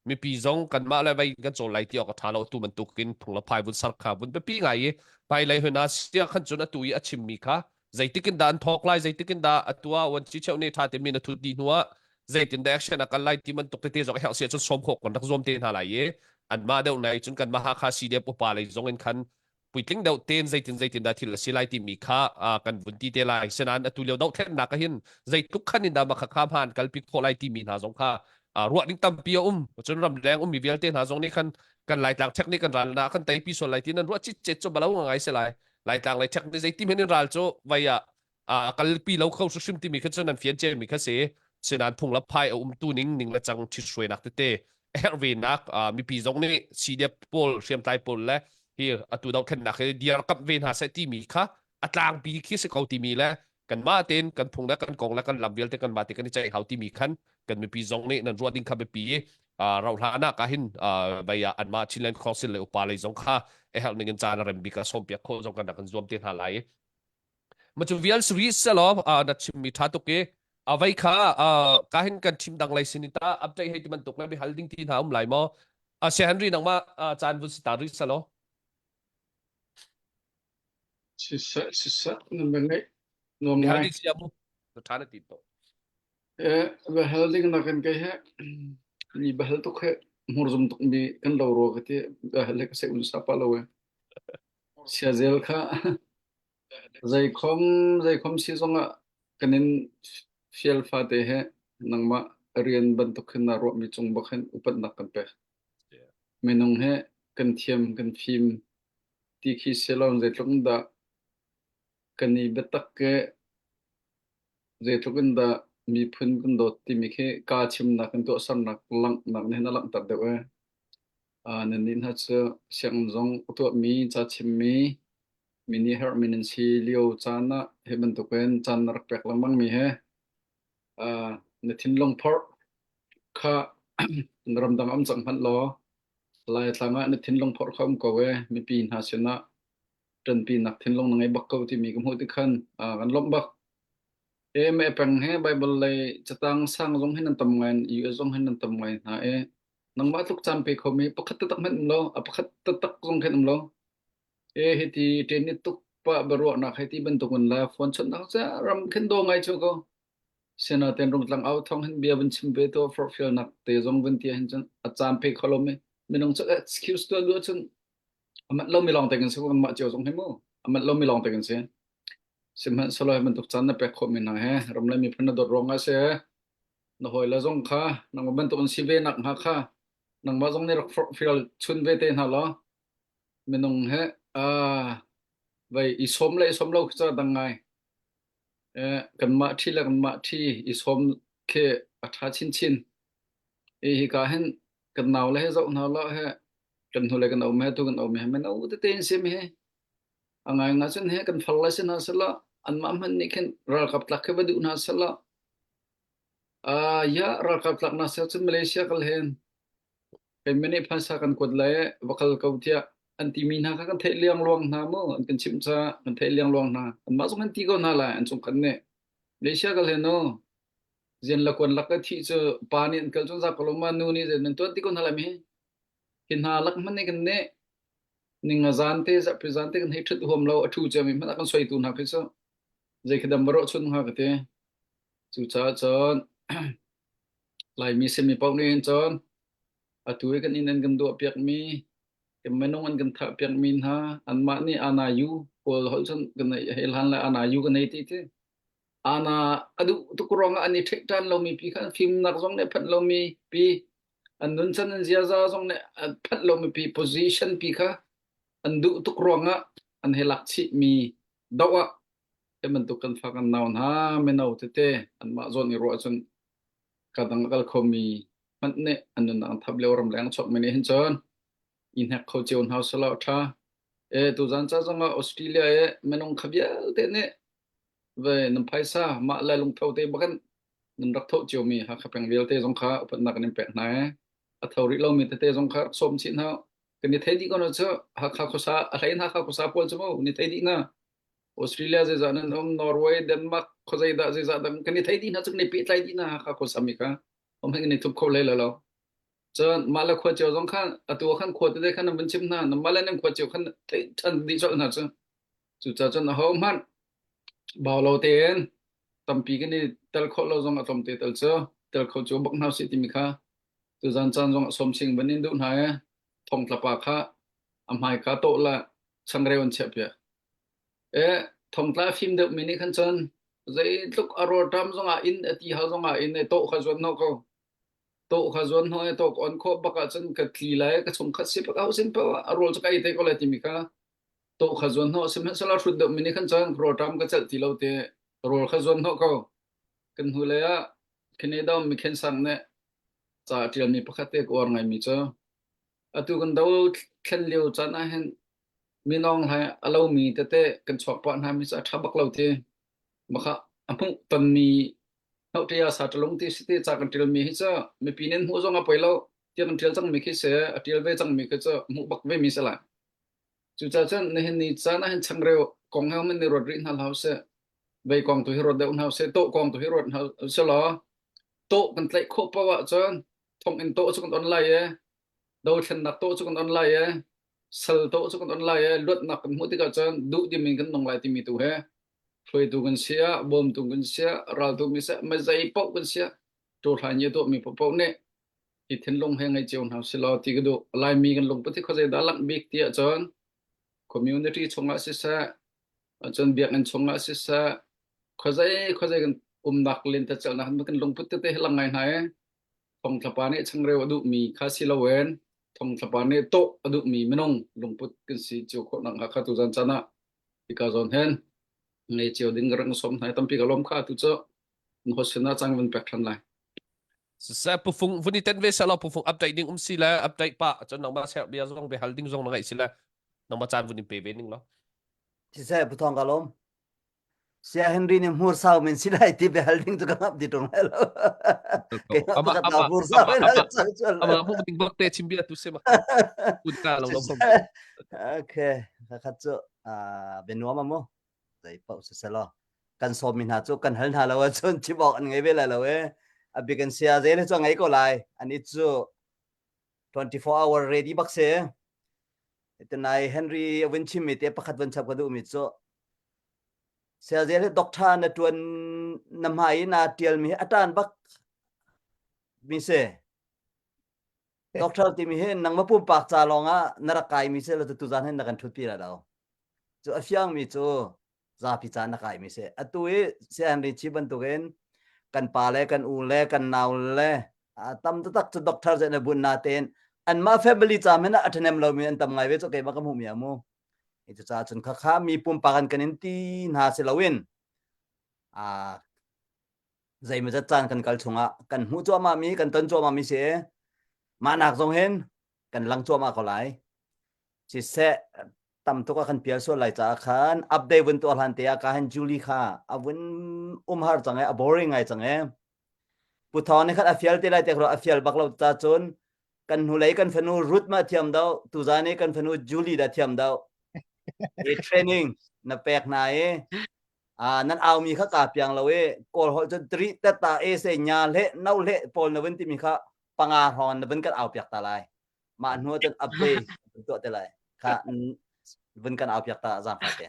mipi zong kanmah le vei kan cawl lai ti awk a ṭha lo tu bantukin phung le phai vun ser kha vun biapi ngai i hmailei hun ah sia khan cun atu i a chimmi kha zeitik in dah an thawk lai zeitik in dah atu ah wan chi cheu ne ṭha te min a thut dih hnu ah zeitin dah action a kal lai ti bantuk tete zong a herh sia cun sawm khawh kan rak zuam te hna lai i anmah deuh nai cun kanmah Hakha CDF upa lei zong in khan puitling deuh ten zeitin zeitin dah thil a si lai timi kha kan vun ti te lai senain atu lio dohthlennak ah hin zeitluk khan in dah makha kha hmaan kalpi khawh lai timi hna zong kha ruah ding tampi a um cun ramleng ummi vialte hna zong nih khan kan laitlang ṭhek nih kan ral na kan teipi sual lai ti nan ruah citcet cu balo ngai se lai laitlang lei ṭhek nih zeitim hin ral cu vai ah a kalpi lo kho hrim timi kha cu nan fian cem mi kha si sinan phung la phai a um tu ning ning le cang ṭhithruainak tete herh ve nak mipi zong nih CDF pawl hriamtlai pawl le hi atu dohthlennak hi diarkamh ve hna seh timi kha a tlangpi khi si ko timi le kanmah tein kan phung le kan kong le kan lam vialte kanmah te kan i ceih hau timi khan kan mipi zong nih nan ruah ding kha biapi rauh hlan ah ka hin vei ah anmah Chinland Council le upa lei zong kha a herh ning in caan a rem bik a sawmpiak khawh zong kan rak kan zuam te hna lai Ma cu vial sri selaw na chimmi ṭha tuk i avei kha ka hin kan chim dang lei sin ta update hei ti bantuk le bihal ding ti hna um lai maw se Henry nangmah caan vun si ta rih selaw Siseh siseh nan va ngeih nuam bihal ngai. ding sia mu ṭha na ti to Eh bahal ding nakin kei he ni bahal tuk he hmurzum tuk mi kan lo rua ka ti bahal he ka se un sa pa lo e. Siazel kha Zeikhom zeikhom si zongah kan in fial fate he nangmah rian bantuk hin naa ruahmi cung bak hin upatnak kan pek. Minung he kan thiam kan fim ti khi si lo zeitluk in dah kan i biatak ke zeitluk in dah miphun kan dawt timi khi kaa chimnak in tuahsernak langhnak nih hin a langhter deuh ee. Uh, nannih hna cu sianginn zong a tuahmi, ca chimmi, mi nih herhmi nan si lio caan ah hi bantukin caan na rak pek lengmangmi he uh, na thinlung phorh kha na ramdang am cang hmanh law Laitlang ah na thinlung phorh kha um ko e mipi hna sinah ṭanpinak thinlung na ngei bak ko timi ka hmuh tik khan uh, kan lawmh bak. E me peng he Bible lei catang sang zong hin nan tam ngai US zong hin nan tam ngai hna e nangmah tluk caan pe khomi pakhat taktak hmanh um lo a pakhat taktak zong khin um lo E hiti ṭen tuk pah biaruahnak hei ti bantuk in le phone chawnhnak cu ram khin daw ngai cu ko. Sinain rungtlang au thawng hin bia vun chim ve tuah forhfialnak te zong vun ti ahhin cun a caan pe kho lomi minung cu excuse tuah duh ahcun a manh lomi lawng te kan si kanmah cio zong hi mu a manh lomi lawng te kan si. Sihmanhsehlaw hi bantuk caan na pek khawhmi hna he ram le miphun na dawt ruangah si na hawile zong kha nangmah bantuk an si ve nak hnga kha nangmah zong nih rak forhfial chun ve te hna law minung he uh, vai i sawm le i sawm lo khi cu a dang ngai. Eh, kanmah ṭhi le kanmah ṭhi i sawm khi a ṭha chinchin. I hika hin kan nau le he zoh hna law he kan hnu le kan um he tu kan um he mino tete in sim hi a ngai nga cun he kan fal le si hna sela anmah hmanh nih khin ralkap tlak khi va duh hna sela uh, ya ralkap tlak na sel cun Malaysia kal hen Keimah nih phaisa kan kuat lai va kal ko tiah an timi hna kha kan theih liangluang hna mu an kan chimh caah kan theih liangluang hna anmah zong an ti ko hna lai an chungkhat nih Malaysia kal hen u zian la kuan lak ka thih cu pa nih an kal cun za ko lo ma nu nih zein nan tuan ti ko hna lai mi hi hna lak hmanh nih kan nih ning a zan te zarhpi zan te kan hei ṭhut huam lo a ṭhu ciami hmanh a kan soitu hna khi cu zei khi dam va rawh chun hnga ka ti cucaah cun Laimi simi paoh nih hin cun atu i kan inn an kan duahpiakmi, kan minung an kan thahpiakmi hna, anmah nih anayu Kawl holh cun kan hei hlan le anayu kan hei ti ti. Ana a duh tuk ruangah an i ṭheih ṭan lomi pi kha an fimnak zong nih a phanh lomi pi, an nuncan an ziaza zong nih a phanh lomi pi position pi kha an duh tuk ruangah an hei lak chihmi doh ah hi bantuk kan fa kan nau hna mino tete anmah zawn i ruah cun ka dang a kal khomi hmanh nih an nunnak an thap lio ramleng a chuakmi nih hin cun. I hnek kho cio hna usih a ṭha. E tuzan ca zongah Australia i minung kha vialte nih ve nan phaisa mah le lungtho te bakin nan rak thoh ciomi Hakha peng vialte zong kha upatnak kan in pek hna i a tho rih lomi tete zong kha rak sawm chih hna. Kan i thei dih ko na cu Hakha khuasa a hlei in Hakha khuasa pawl cu mu ni thei dih na. Australia zeizah nan um Norway Denmark khuazei dah zeizah dah kan i thei dih hna cu kan i pehtlai dih hna Hakha khuasa mi kha. Om hin kan i thup kho hlei lo. Cun mah le khua cio zong khan atu ah khan khua tete khan nan vun chim hna nanmah le nan khua cio khan theih ṭhan dih colh hna cu. Cucaah cun ahohmanh bau lo tein tampi kan i tel khawh lo zong a tlawmte tal cu tel kho cio bak hna usih timi kha tuzan caan zong a sawm sing van in duh hna i thongtlapa kha a hmaika tawh le changreu an chiahpiak. E thongtla fim deuhmi nih khan cun zeitluk a rawlṭam zongah inn a ti hal zongah inn e tawh kha zuan hnawh ko. Tawh kha zuan hnawh i tawh ka on khawh bak ahcun ka tli lai ka chungkhat si bak au sin paoh a rawl cu ka ei te ko lai timi kha tawh kha zuan hnawh sihmanhsehlaw hrut deuhmi nih khan cun rawlṭam ka celh ti lo ti rawl kha zuan hnawh ko. Kan hnulei ah Canada ummi Khen Sang nih ca a ṭialmi pakhat te ka uar ngaimi cu atu kan do thlen lio caan ah hin minawng hlai a lomi tete kan chuak pah hna mi cu a ṭha bak lo ti Maka a hmuh tonmi hnauhṭia saṭalung ti si ti ca kan ṭialmi hi cu mipi nih an hmuh zong a poi lo tiah kan ṭial cangmi khi si a ṭial ve cangmi khi cu hmuh bak vemi si lai. Cucaah cun nihin ni caan ah hin changreu kong he man i ruat rih hna hlah usih. Vei kong tu hi ruat deuh hna usih, tawh kong tu hi ruat hna usih law tawh kan tlaih khawh paoh ahcun thonginn tawh cu kan on lai i dothlennak tawh cu kan on lai i sal tawh cu kan on lai i luatnak kan hmuh tikah cun duh dim in kan nung lai timi tu he hruaitu kan si ah bawmtu kan si ah raltu mi si ah mizei paoh kan si ah ṭawhhlai nih a tuahmi paohpaoh nih hi thinlung he ngei cio hna usih law ti ka duh. Laimi kan lungput hi khuazei dah langh bik ti ahcun community chungah siseh, cun biakinn chungah siseh, khuazei khuazei kan umnak lentecelhnak kan lungput tete hi lang ngai hna i thongthlapa nih changreu a duhmi kha si loin thongthlapa nih tawh a duhmi minung lungput kan si cio khawh nakhnga kha tuzan caan ah hika zawn hin ngei cio ding ka rak sawm hna i tampi ka lawm kha tu cu host sinah cang vun pek ṭhan lai. Siseh pufung vun i ten ve selaw pufung update ding um si le update pa cun nangmah ser bia zong be hal ding zong na ngaih si le nangmah caan vun in pe ve ning lo. Siseh puthong ka lawm. Sia Henry nih hmur sau men si lai ti be hal ding cu ka ngap di ṭung lai lo. Keimah Ama pakhat ama na hmur sau ama men ama la chuan ama hmu ding bak te chim bia tu se ma kun ka lo lo phom. Okay, kakhat cu ah bianuam amu. Zei paoh si selaw kan sawmmi hna cu kan hal hna lo ahcun chim awk an ngei ve lai lo e. A bik an sia zel hi cu a ngei ko lai. Ani cu 24 hour ready bak si. Tunai Henry a vun chimmi te pakhat vun chap ka duhmi cu Siazel hi doctor na tuan na hmai i naa tialmi hi a ṭan bak mi si. Doctor timi hi nangmah pumpak ca lawng ah na rak kaimi si lo tuzan hin na kan ṭhutpi lai lo. Cu a fiangmi cu zapi ca na kaimi si. Atu i Sian Richi bantukin kan pa le kan u le kan nau le tam taktak cu doctor zeh na bun natein anmah family ca men ah a ṭhahnem lomi an tam ngai ve cu keimah ka hmuhmi ah mu. Cucaah cun khakha mi pumpak an kan in ti hna si loin aa zeimawzat caan kan kal chungah kan hmuh cuahmah mi kan ton cuahmah mi si mah nak zong hin kan lang cuahmah ko lai. Siseh tam tuk ah kan pial sual lai caah khan update vun tuah hlan te ah ka han Julie kha a vun umhar cang e a boring ngai cang e Pu Thawng nih khan a fial te lai te a fial bak lo ca cun kan hnulei kan fanu Ruth ma thiam do tuzan i kan fanu Julie dah thiam do i training na pek hna i a nan au mi kha ka piang lo i kawl holh cun tri tata e se nya hle no hle pawl na vun timi kha panga hrawng na vun kan au piak ta lai mah hnu cun update tuah te lai kha vun kan au piak ta zaangfah te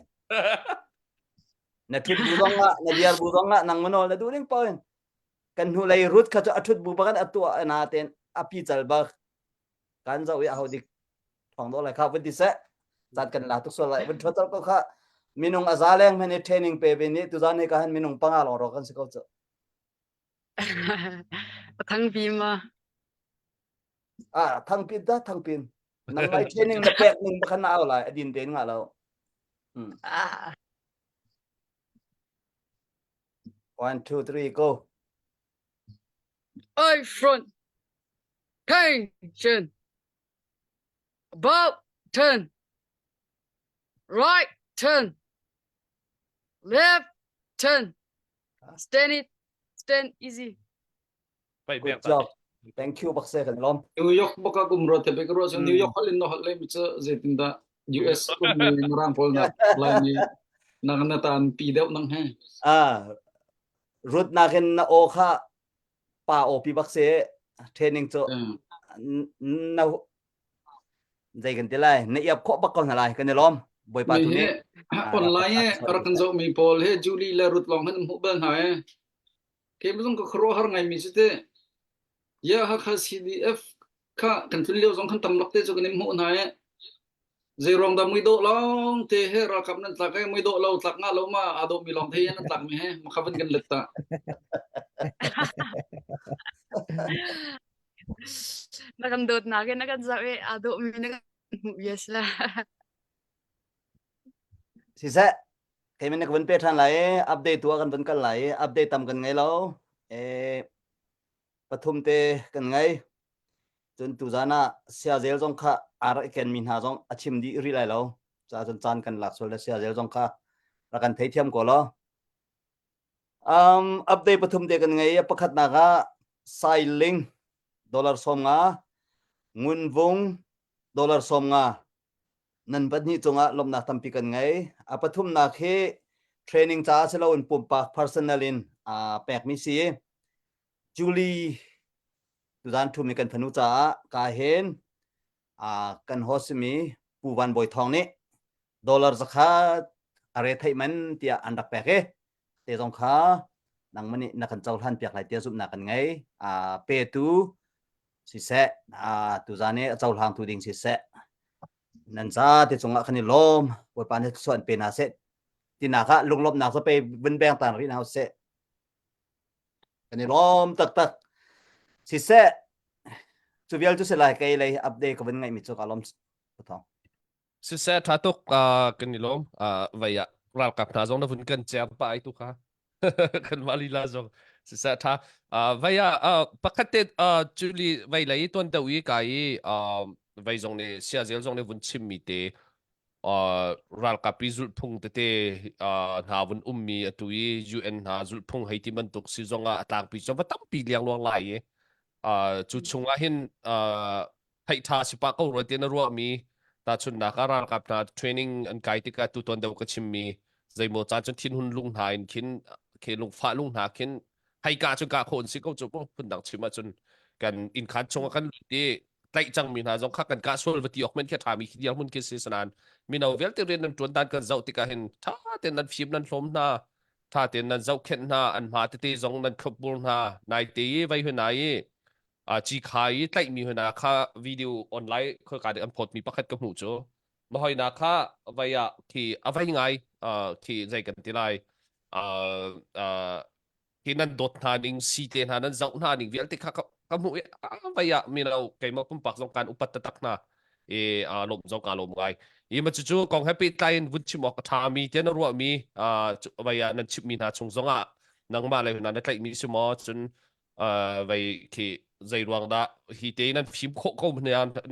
na thut bu zong ah na diar bu zong ah nang manawl na duh ning paoh in kan hnu lei rut kha cu a thut bu bakan a tuah na ten a pi cal bak kan zoh i a ho dik thong do lai kha vun ti seh zat kan la tuk sual lai vun thot ko kha minung a za leng men i training pe ve ni tuzan ni ka han minung panga long ro kan si ko chu thang pi ma ah thang pin ta thang pin nang lai training na pek ning bakhan na au lai adin ten nga lo hmm. ah 1 2 3 go Oi front. Attention. About turn. Right turn. Left turn. Stand it. Stand easy. Good job. Thank you bak se kan lom. New York baka kum ro te be ro so New York hal in no hal le mi cha zeitin da US kum mi mirang pawl na lai mi na na tan pi deuh nang he. Ah rut nakin na o kha pa o pi bak se training chu na zei kan ti lai na iap khawh bak ko hna lai kan i lawm bawipa tu nih online e rak kan zoh mi pawl he Julie le Ruth long han hmuh bal hna e ke zong ka khro har ngai mi chu te ya Hakha CDF kha kan tlun lio zong khan tam lak te chu kan im hmuh hna e zei rong da mui do long te he ralkap nan tlak e mui do lo tlak nga lo ma ado mi long the nan tlak mi he ma khavan kan let ta Na kan dawtnak in na kan zoh i aa dawhmi na kan hmuh bia si la. Siseh, keiman na ka vun pe ṭhan lai i update tu ah kan vun kal lai i update tam kan ngei lo. E, pathum te kan ngei. Cun tuzan ah siazel zong kha aa rak i kenmi hna zong a chim dih rih lai lo. Caah cun caan kan lak sual le siazel zong kha rak kan theithiam ko law. Um, update pathum te kan ngei. Pakhatnak ah Sailing dollar 50, Ngunvung dollar 50. Nan pahnih cungah lawmhnak tampi kan ngei. A pathumnak hi training caah si loin pumpak personal in aa pekmi si. Julie tuzan thumi kan fanu caah ka hen uh, kan host simi Pu Van Bawi Thawng nih dollar zakhat a re theih man tiah an rak pek i te zong kha nangmah nih na kan cohlan piak lai tiah zumhnak kan ngei. Uh, petu siseh, uh, tuzan i a cohlangtu ding siseh, nan za te cungah kan i lawm, Bawipa nih thluachuah an pe hna seh tinak ah lunglawmhnak cu pe vun beng tan rih hna usih. Kan i lawm taktak. Siseh, cu vial cu si lai kei lei update ka vun ngaihmi cu ka lawm pathong. Siseh tha tuk uh, kan i lawm uh, vei ah ralkap hna zong na vun kan cer pa ai tu kha kan mah lila zong siseh tha uh, vei ah uh, pakhat te uh, culi vei lei tuan deuh i kai i uh, vei zong nih sia zel zong nih vun chim mi te ralkap i zulhphung tete hna vun ummi atu i UN hna zulhphung hei ti bantuk si zongah a tlangpi cu va tampi liangluang lai i cu chungah hin theih ṭha si pah ko rua ti na ruahmi tahchunhnak ah ralkap hna training an kai tikah tu tuan deuh ka chimmi zeimaw caan cun thinhun lung hna in khin khi lungfah lung hna khin hei ka cu ka khawh an si ko cu phundang chim ahcun kan innkhan chungah kan lut i tlaih cangmi hna zong kha kan kah sual va ti awk men khi a ṭhami khi dirhmun khi si sanan mino vialte rian nan ṭuan dan kan zoh tikah hin ṭha tein nan fim nan hlawm hna ṭha tein nan zohkhenh hna an hma tete zong nan thlopbur hna nai te i vei huna i a ci kha i tlaihmi huna kha video online khoika dik an phawtmi pakhat ka hmuh cu mahoina kha vei ah khi a vei ngai khi zei kan ti lai hi nan dawt hna ning si te hna nan zoh hna ning vialte kha ka hmuh i vai ah mino keimah pumpak zong kan upat taktak hna i lawm zong ka lawm ngai i ma cucu kong he pehtlai in vun chim awk a ṭha mi tiah na ruah mi vai ah nan chimh mi hna chung zong ah nangmah le hna na tlaih mi si maw cun vei khi zei ruang dah hi te nan fim khawh ko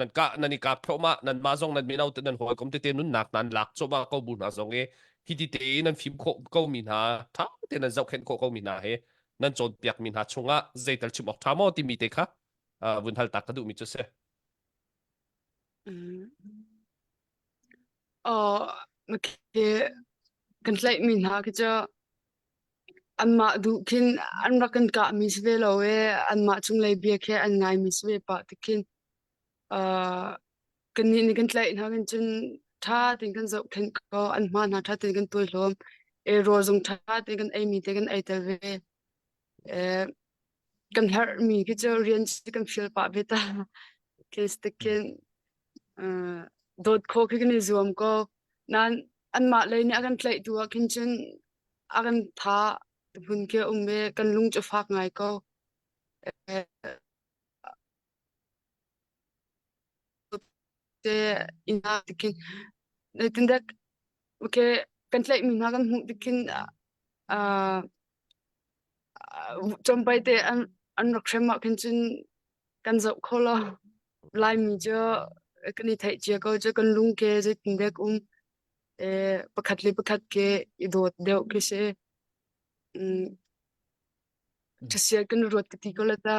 nan kah nan i kap thluahmah nan mah zong nan mino te nan hawikom tete nunnak nan lak cuahmah ko bu hna zong i hi ti te nan fim khawh ko mi hna tha te nan zohkhenh khawh ko mi hna he nan cawnpiak mi hna chungah zeital chim awk tha maw timi te kha vun hal tak ka duh mi cu si. Oh, okay. Kan tlaih mi hna khi cu Anmah duh khin an rak kan kahmi si ve lo i anmah cunglei bia khi an ngaimi si ve pah ti khin uh, kannih nih kan tlaih hna khin cun ṭha tein kan zohkhenh ko an hma hna ṭha tein kan tuai hlawm e rawl zong ṭha tein kan eimi te kan ei tel ve e, kan herhmi khi cu rian cu kan fial pah ve ta khin si khin uh, dawt khawh khi kan i zuam ko nain anmah lei nih a kan tlaih tu ah khin cun a kan tha hmun khi a um i kan lung cu fak ngai ko. Te ina tikhin zeitindah okay kan tlaihmi hna kan hmuh tikhin uh, tlawmpal te an an rak hrem ah khin cun kan zoh kho lo. Laimi cu kan i theih cia ko cu kan lung ke zeitin dek um eh pakhat le pakhat ke i dawt deuh khi si. Mm, ṭhasial kan ruat ka ti ko la ta.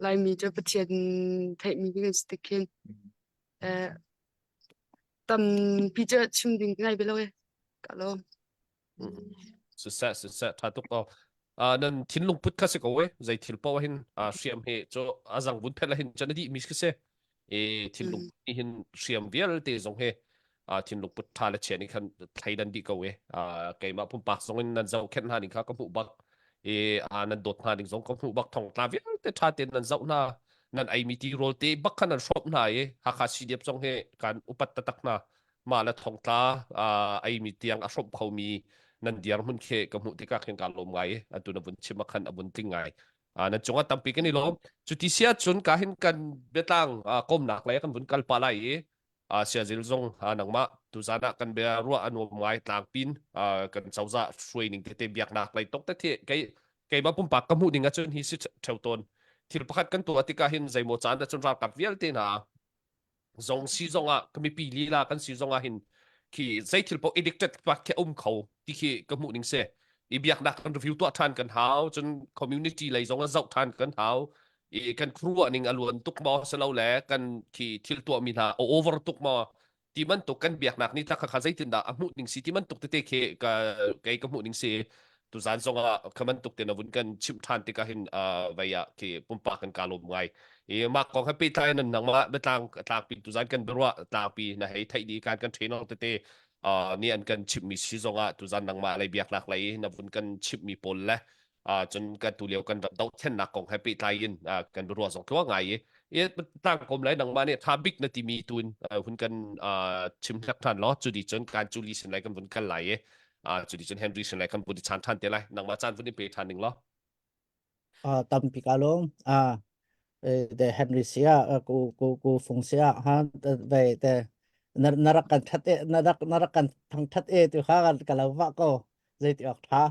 Laimi cu Pathian theihmi kan si tik khin. Eh, tampi cu chim ding ka ngai ve lo e. Ka lawm. Siseh siseh tha tuk aw. Uh, nan thinlung put kha si ko e zei thil paoh hin uh, hriam he cho azang vun phet la hin chan di mi khi se e thinlung ni hin hriam vialte zong he uh, thinlung put tha le che ni khan thleidan di ko e uh, keimah pumpak zong in nan zoh khen hna ning kha ka hmuh bak e uh, nan dawt hna ning zong ka hmuh bak thong tla vialte tha ten nan zoh hna nan ei mi ti rawl te bak khan nan hrawp hna e Hakha CDF zong he kan upat tatak hna mah le thongtla eimi tiang a hrawmh khomi nan dirhmun khi ka hmuh tikah khin kaa lawm ngai atu na vun chim ah khan a vun tling ngai nan cungah tampi kan i lawm cuti sia cun ka hin kan biatlang komnak lei kan vun kal pa lai i siazil zong nangmah tuzan ah kan bia ruah a nuam ngai tlangpin kan cozah hruai ning tete biaknak lei tok te kei keimah pumpak ka hmuh ding ahcun hi si theo tawn thil pakhat kan tuah tikah hin zeimaw caan ahcun ralkap vialte hna zong si zong ah ka mipi lila kan si zong ah hin khi zei thil paoh addicted pa khi um kho ti khi ka hmuh ning si i biaknak kan review tuah than kan hau cun community lei zong a zoh than kan hau i kan khuaruah ning a luan tuk maw silo le kan khi thil tuah mi hna a over tuk maw ti bantuk kan biaknak nih kha kha zeitindah a hmuh ning si ti bantuk tete khi ka kei ka hmuh ning si tuzan zong ah kha bantuk te na vun kan chimh ṭhan tikah hin vei ah khi pumpak kan ka lawm ngai i mah kong he pehtlai nan nangmah biatlang tlangpi tuzan kan biaruah tlangpi na hei theih di kan kan trainer tete ni an kan chimhmi si zong ah tuzan nangmah lei biaknak lei na vun kan chimhmi pawl le cun kan tu lio kan ram dohthlennak kong he pehtlai in kan biaruah zong tluang ngai i i tangkom lai nangmah nih tha bik na timi tun hun kan chim hlek than law cu di cun kan cu li sin lai kan vun kal lai i cu di cun Henry sin lai kan vun i chan than te lai nangmah caan vun i pe than ning law tampi ka lawm de Henry sia ku ku ku fung sia ha ve te na rak kan that e na rak na rak kan thang that e tu kha ka lo wa ko zei ti awk tha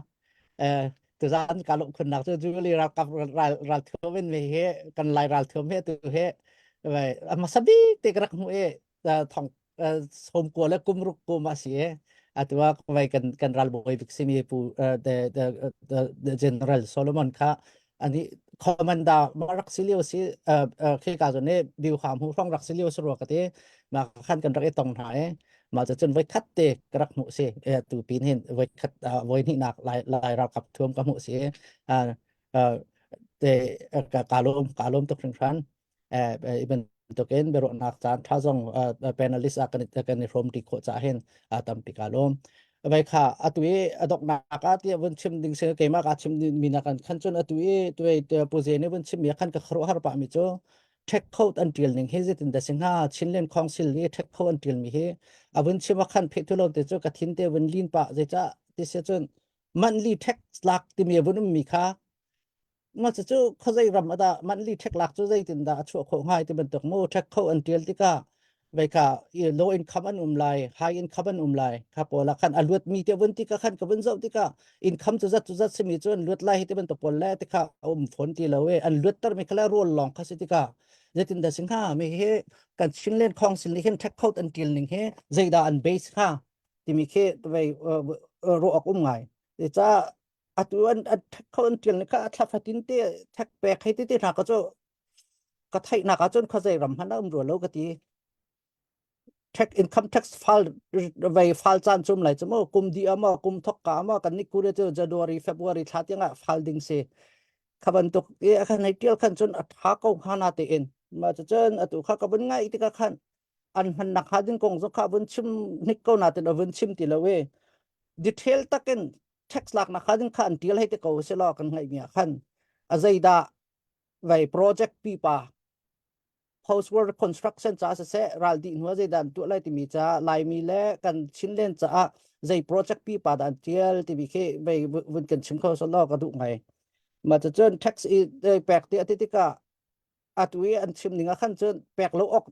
eh tuzan ka lung khunnak cu Julie ralkap ral ral thuam in mi he kan lai ral thuam he tu he vai hmasa bik te ka rak hmu e thong som ko le kum ruk kum a si e atua vai kan kan ral boi bik simi pu the the the general Solomon kha ani commander ma rak si lio si khi ka zo ne biu kham hu rong rak si lio si ro ka te ma khan kan rak i tong hna e ma cha chun voi khat te ka rak hmu si e tu pin hin voi khat voi hnih nak lai lai ralkap thuam ka hmu si te ka ka lom ka lom tuk hringhran i bantukin biaruahnak caan ṭha zong panelist ah kan kan i hrawm ṭi khawh caah hin tampi ka lawm. Vai kha atu i a donghnak ah tiah vun chim ding si keimah ka chim mi na kan khan cun atu i tuai puze nih vun chim mi khan ka khuaruahhar pah mi cu ṭhek coat an ṭial ning hi zeitin dah si hnga Chinland Council i ṭhek coat an ṭial mi hi a vun chim ah khan phe thu lo te cu ka thin te vun lin pah zeicah ti si cun monthly tax lak timi a vun um mi kha Nga cu khuazei ram ah dah monthly ṭhek lak cu zeitindah a chuah khawh hnga ti bantuk mu ṭhek kho an ṭial tikah veika low income an um lai high income an um lai kha pawl ah khan a luat mi te vun tikah khan ka vun zoh tikah income cu zat cu zat simi cu an luat lai hi ti bantuk pawl le tikha a um fawn ti lo e an luatter mi kha le rawl lawng kha si tikah zeitindah si hnga mi hi kan Chinland Council nih hin ṭhek kho an ṭial ning hi zeidah an base hnga timi khi vei ruah awk um ngai ca atu an an thek kho an tial ni kha a thla fatin te thek pek hei ti te hna ka cu ka theih nak ahcun khuazei ram hmanh a um rua lo ka ti tax income tax file vei file caan cum lai cu mu kum di ama kum thok ka ama kan ni kure cu January February thla tiang ah file ding si kha bantuk i khan hei tial khan cun a tha ko hnga na te in ma cu cun atu kha ka vun ngai tikah khan an hman nak ha ding kong zong kha vun chim hnik ko na tin a vun chim ti lo e detail takin tax laknak kha ding kha an tial hei te ko si law kan ngaih mi ah khan a zeidah vai project pipa post war reconstruction ca siseh ral dih hnu ah zeidah an tuah lai timi ca laimi le kan Chinland caah zei project pipa dah an tial timi khi vei vun kan chim kho so law ka duh ngai ma cun tax i pek ti ati tikah atu i an chim ning ah khan cun pek lo awk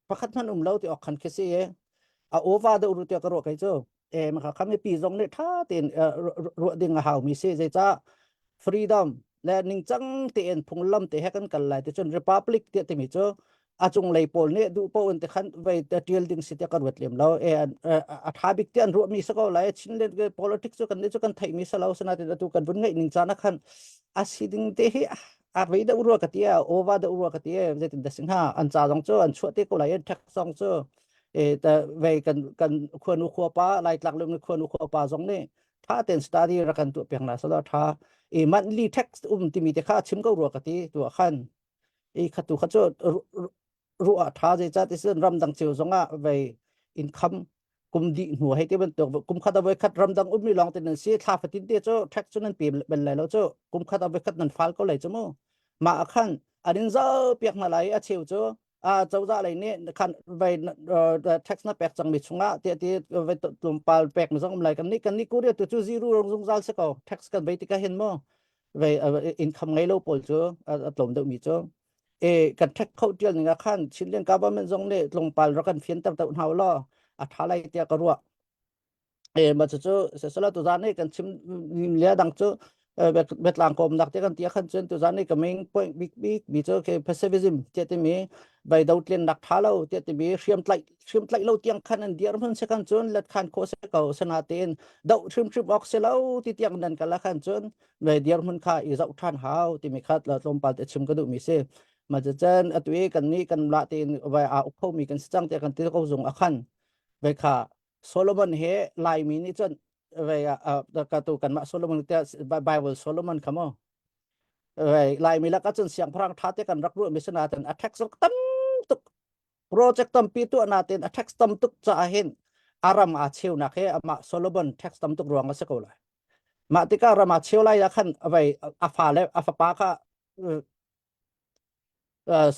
pakhat hmanh um lo ti awk khan khi si i a over deuh ru tiah ka ruah kei cu e ma kha mipi zong nih tha tein ruah ding a hau mi si zeicah freedom le ningcang tein phunglam te he kan kal lai ti cun republic tiah timi cu. A cunglei pawl nih duh paoh in tikhan vei tial ding si tiah ka ruat lem lo. E a tha bik ti an ruahmi si ko lai. Chinland politics cu kan nih cu kan theihmi si lo. Sinain atu kan vun ngeih ning caan ah khan a si ding te hi a vei deuh rua ka ti a ova deuh rua ka ti e zeitin dah si hnga an ca zong cu an chuah te ko lai tax zong cu e ta vei kan kan khuanu khuapa Laitlak lung khuanu khuapa zong nih tha ten study rak kan tuah piak na salo tha e monthly tax um timi te kha chim ko rua ka ti tu khan i khatu kha cu ruah tha zei ca ti sin ramdang cio zongah vei income kum dih hnu hei ti bantuk kum khat a voi khat ramdang ummi lawng te nan si thla fatin te cu tax cu nan pe bel lai lo cu kum khat a voi khat nan fal ko lai cu mu mah ah khan an in zau piak hna lai a cheu cu a cozah lei nih khan vei tax na pek cangmi chungah ti ti vei tlawmpal pek mi zong um lai kan nih kan nih korea tu cu zero rong zungzal si ko tax kan vei tikah hin mu vei income ngei lo pawl cu a tlawm deuh mi cu e kan tax kho tial ning ah khan Chinland government zong nih tlawmpal rak kan fianter deuh hna law a tha lai tiah ka ruah e ma cu cu sesala tu zan kan chim le dang cu betlang kom nak te kan tia khan cun tu zan ni ka main point big big mi cu ke pacifism te ti mi bai do tlen nak tha lo te ti mi hriam tlai hriam tlai lo tiang khan an dir mun se kan cun let khan kho se ko sana ten do hrim hrim ok se lo ti tiang nan kala khan cun ve dir mun kha i zau than hau ti mi khat la tlawmpal te chim ka duh mi si ma cha chan atu i kan ni kan la tin vai a uk kho mi kan si chang te kan ti ko zung a khan ve kha Solomon he Laimi nih cun ve ka tu kanmah Solomon te Bible Solomon kha mo ve Laimi lak ahcun siangpahrang tha te kan rak ruah mi sinaten a tax rak tam tuk project tampi tuah natin a tax tam tuk caah hin aram aa cheunak he amah Solomon tax tam tuk ruang a si ko lai mah tikah ram aa cheu lai ah khan vei a fa le a fapa kha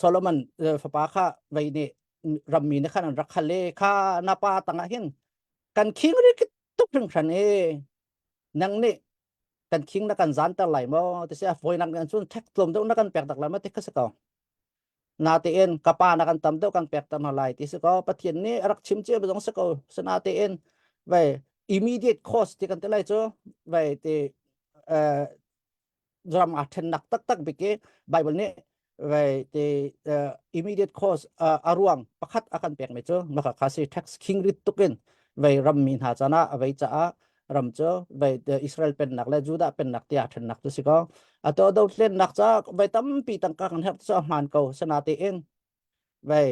Solomon fapa kha vei nih rammi nih khan an rak hal i kha na pa tangah hin kan khing ri tuk hringhran i nang nih kan khing na kan zanter lai maw ti si a fawinak nih cun thek tlawm deuh na kan pek tak lai maw ti kha si ko natein ka pa na kan tam deuh kan pek ter hna lai ti si ko pathian nih a rak chim cia zong si ko sinatein vei immediate cost ti kan ti lai cu vei ti ram aa ṭhennak taktak bik i Bible nih vei ti immediate cause a ruang pakhat a kan pekmi cu maka kha si tax king rit tukin vei rammi hna cana a vei caah ram cu vei Israel pennak le Judah pennak tiah ṭhennak cu si ko ato do tlennak ca vei tampi tangka kan herh cu a hmaan ko sanatein vei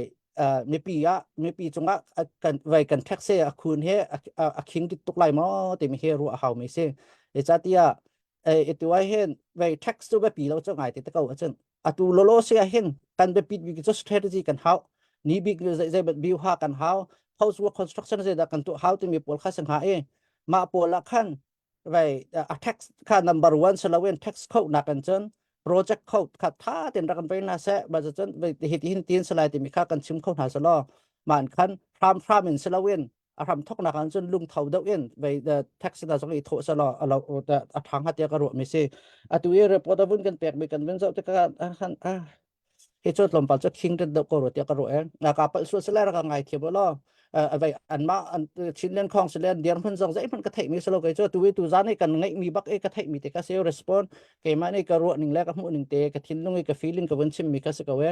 mipi ah mipi cungah kan vei kan tax he a khun he a khing dik tuk lai maw timi hi ruah a hau mi si zeicahtiah itu ai hin vei tax cu biapi lo cu ngai te te ko acun atu lolo si ah hin kan biapit bik cu strategy kan hau ni bik zei zei biu ha kan hau post war construction zei dah kan tu hau timi pawl kha sangha i mah pawl ah khan vai a tax kha number one saloin tax kho nak an cun project kho kha tha ten rak kan pe na se ba cun hi ti hin tin salai timi kha kan chim kho hna salo man khan hram hram in saloin a hram thok nak an cun lung tho deuh in vai the tax na zong i tho salo alo a thang ha tia ka ru mi si atu i report avun kan pek mi kan vun zo te ka khan a Hi cu tlawmpal cu khing rit deuh ko rua tiah ka ruah e. Ka palh sual sile rak ka ngai thiam law. Avei anmah an Chinland khong sile an dirhmun zong zeihmanh ka theihmi si lo kei cu tu i tu zan i kan ngeihmi bak i ka theihmi te ka si respond keimah nih ka ruah ning le ka hmuh ning te ka thinlung i ka feeling ka vun chimmi ka si ko e.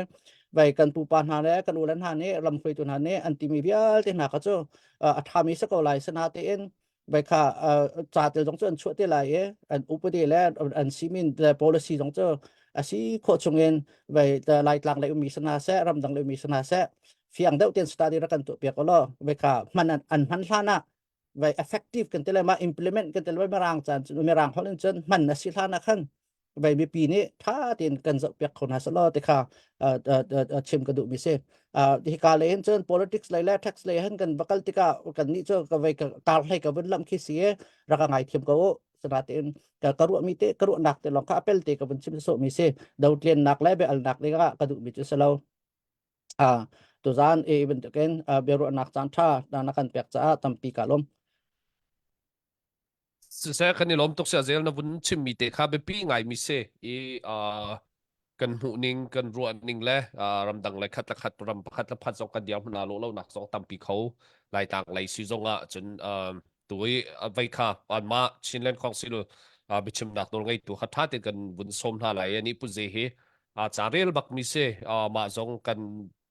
Vai kan pupa hna le kan ule hna nih lamhruaitu hna nih an timi vialte hna kha cu a ṭhami si ko lai sana tein vai kha ca tel zong cu an chuah te lai i an upadi le an simin le policy zong cu a si khawh chungin vai laitlang lei ummi sana seh ramdang lei ummi sana seh fiang deuh ten study rak kan tuah piak law vai kha hman an hman hlan ah vai effective kan ti le ma implement kan ti le mirang caan mirang holh in cun hman a si hlan ah khan vai mipi nih tha tein kan zoh piak kho hna selaw ti kha chim ka duh mi si hika lei hin cun politics lei le tax lei hin kan va kal tikah kan nih cu ka vai kar hlei ka vun lam khi si rak ngai thiam ko u sana tein ka ka ruah mi te ka ruah nak te lawng kha apel te ka vun chim so mi si dotlen nak le be al nak le ka duh mi chu selo a tuzan e bantukin biaruahnak caan tha na kan pek caah tampi ka lawm Siseh kan i lawm tuk sia zel na vun chimmi te kha biapi ngaimi si i uh, kan hmuh ning kan ruah ning le uh, ramdang le khat le khat ram pakhat le phat zong kan dir hmun lo lo nak zong tampi kho laitlang lei si zong ah cun um, tui vei kha anmah Chinland Council uh, biachimnak nawl ngeitu kha tha tein kan vun sawm hna lai ani pu ze hi uh, ca rel bak mi si uh, mah zong kan.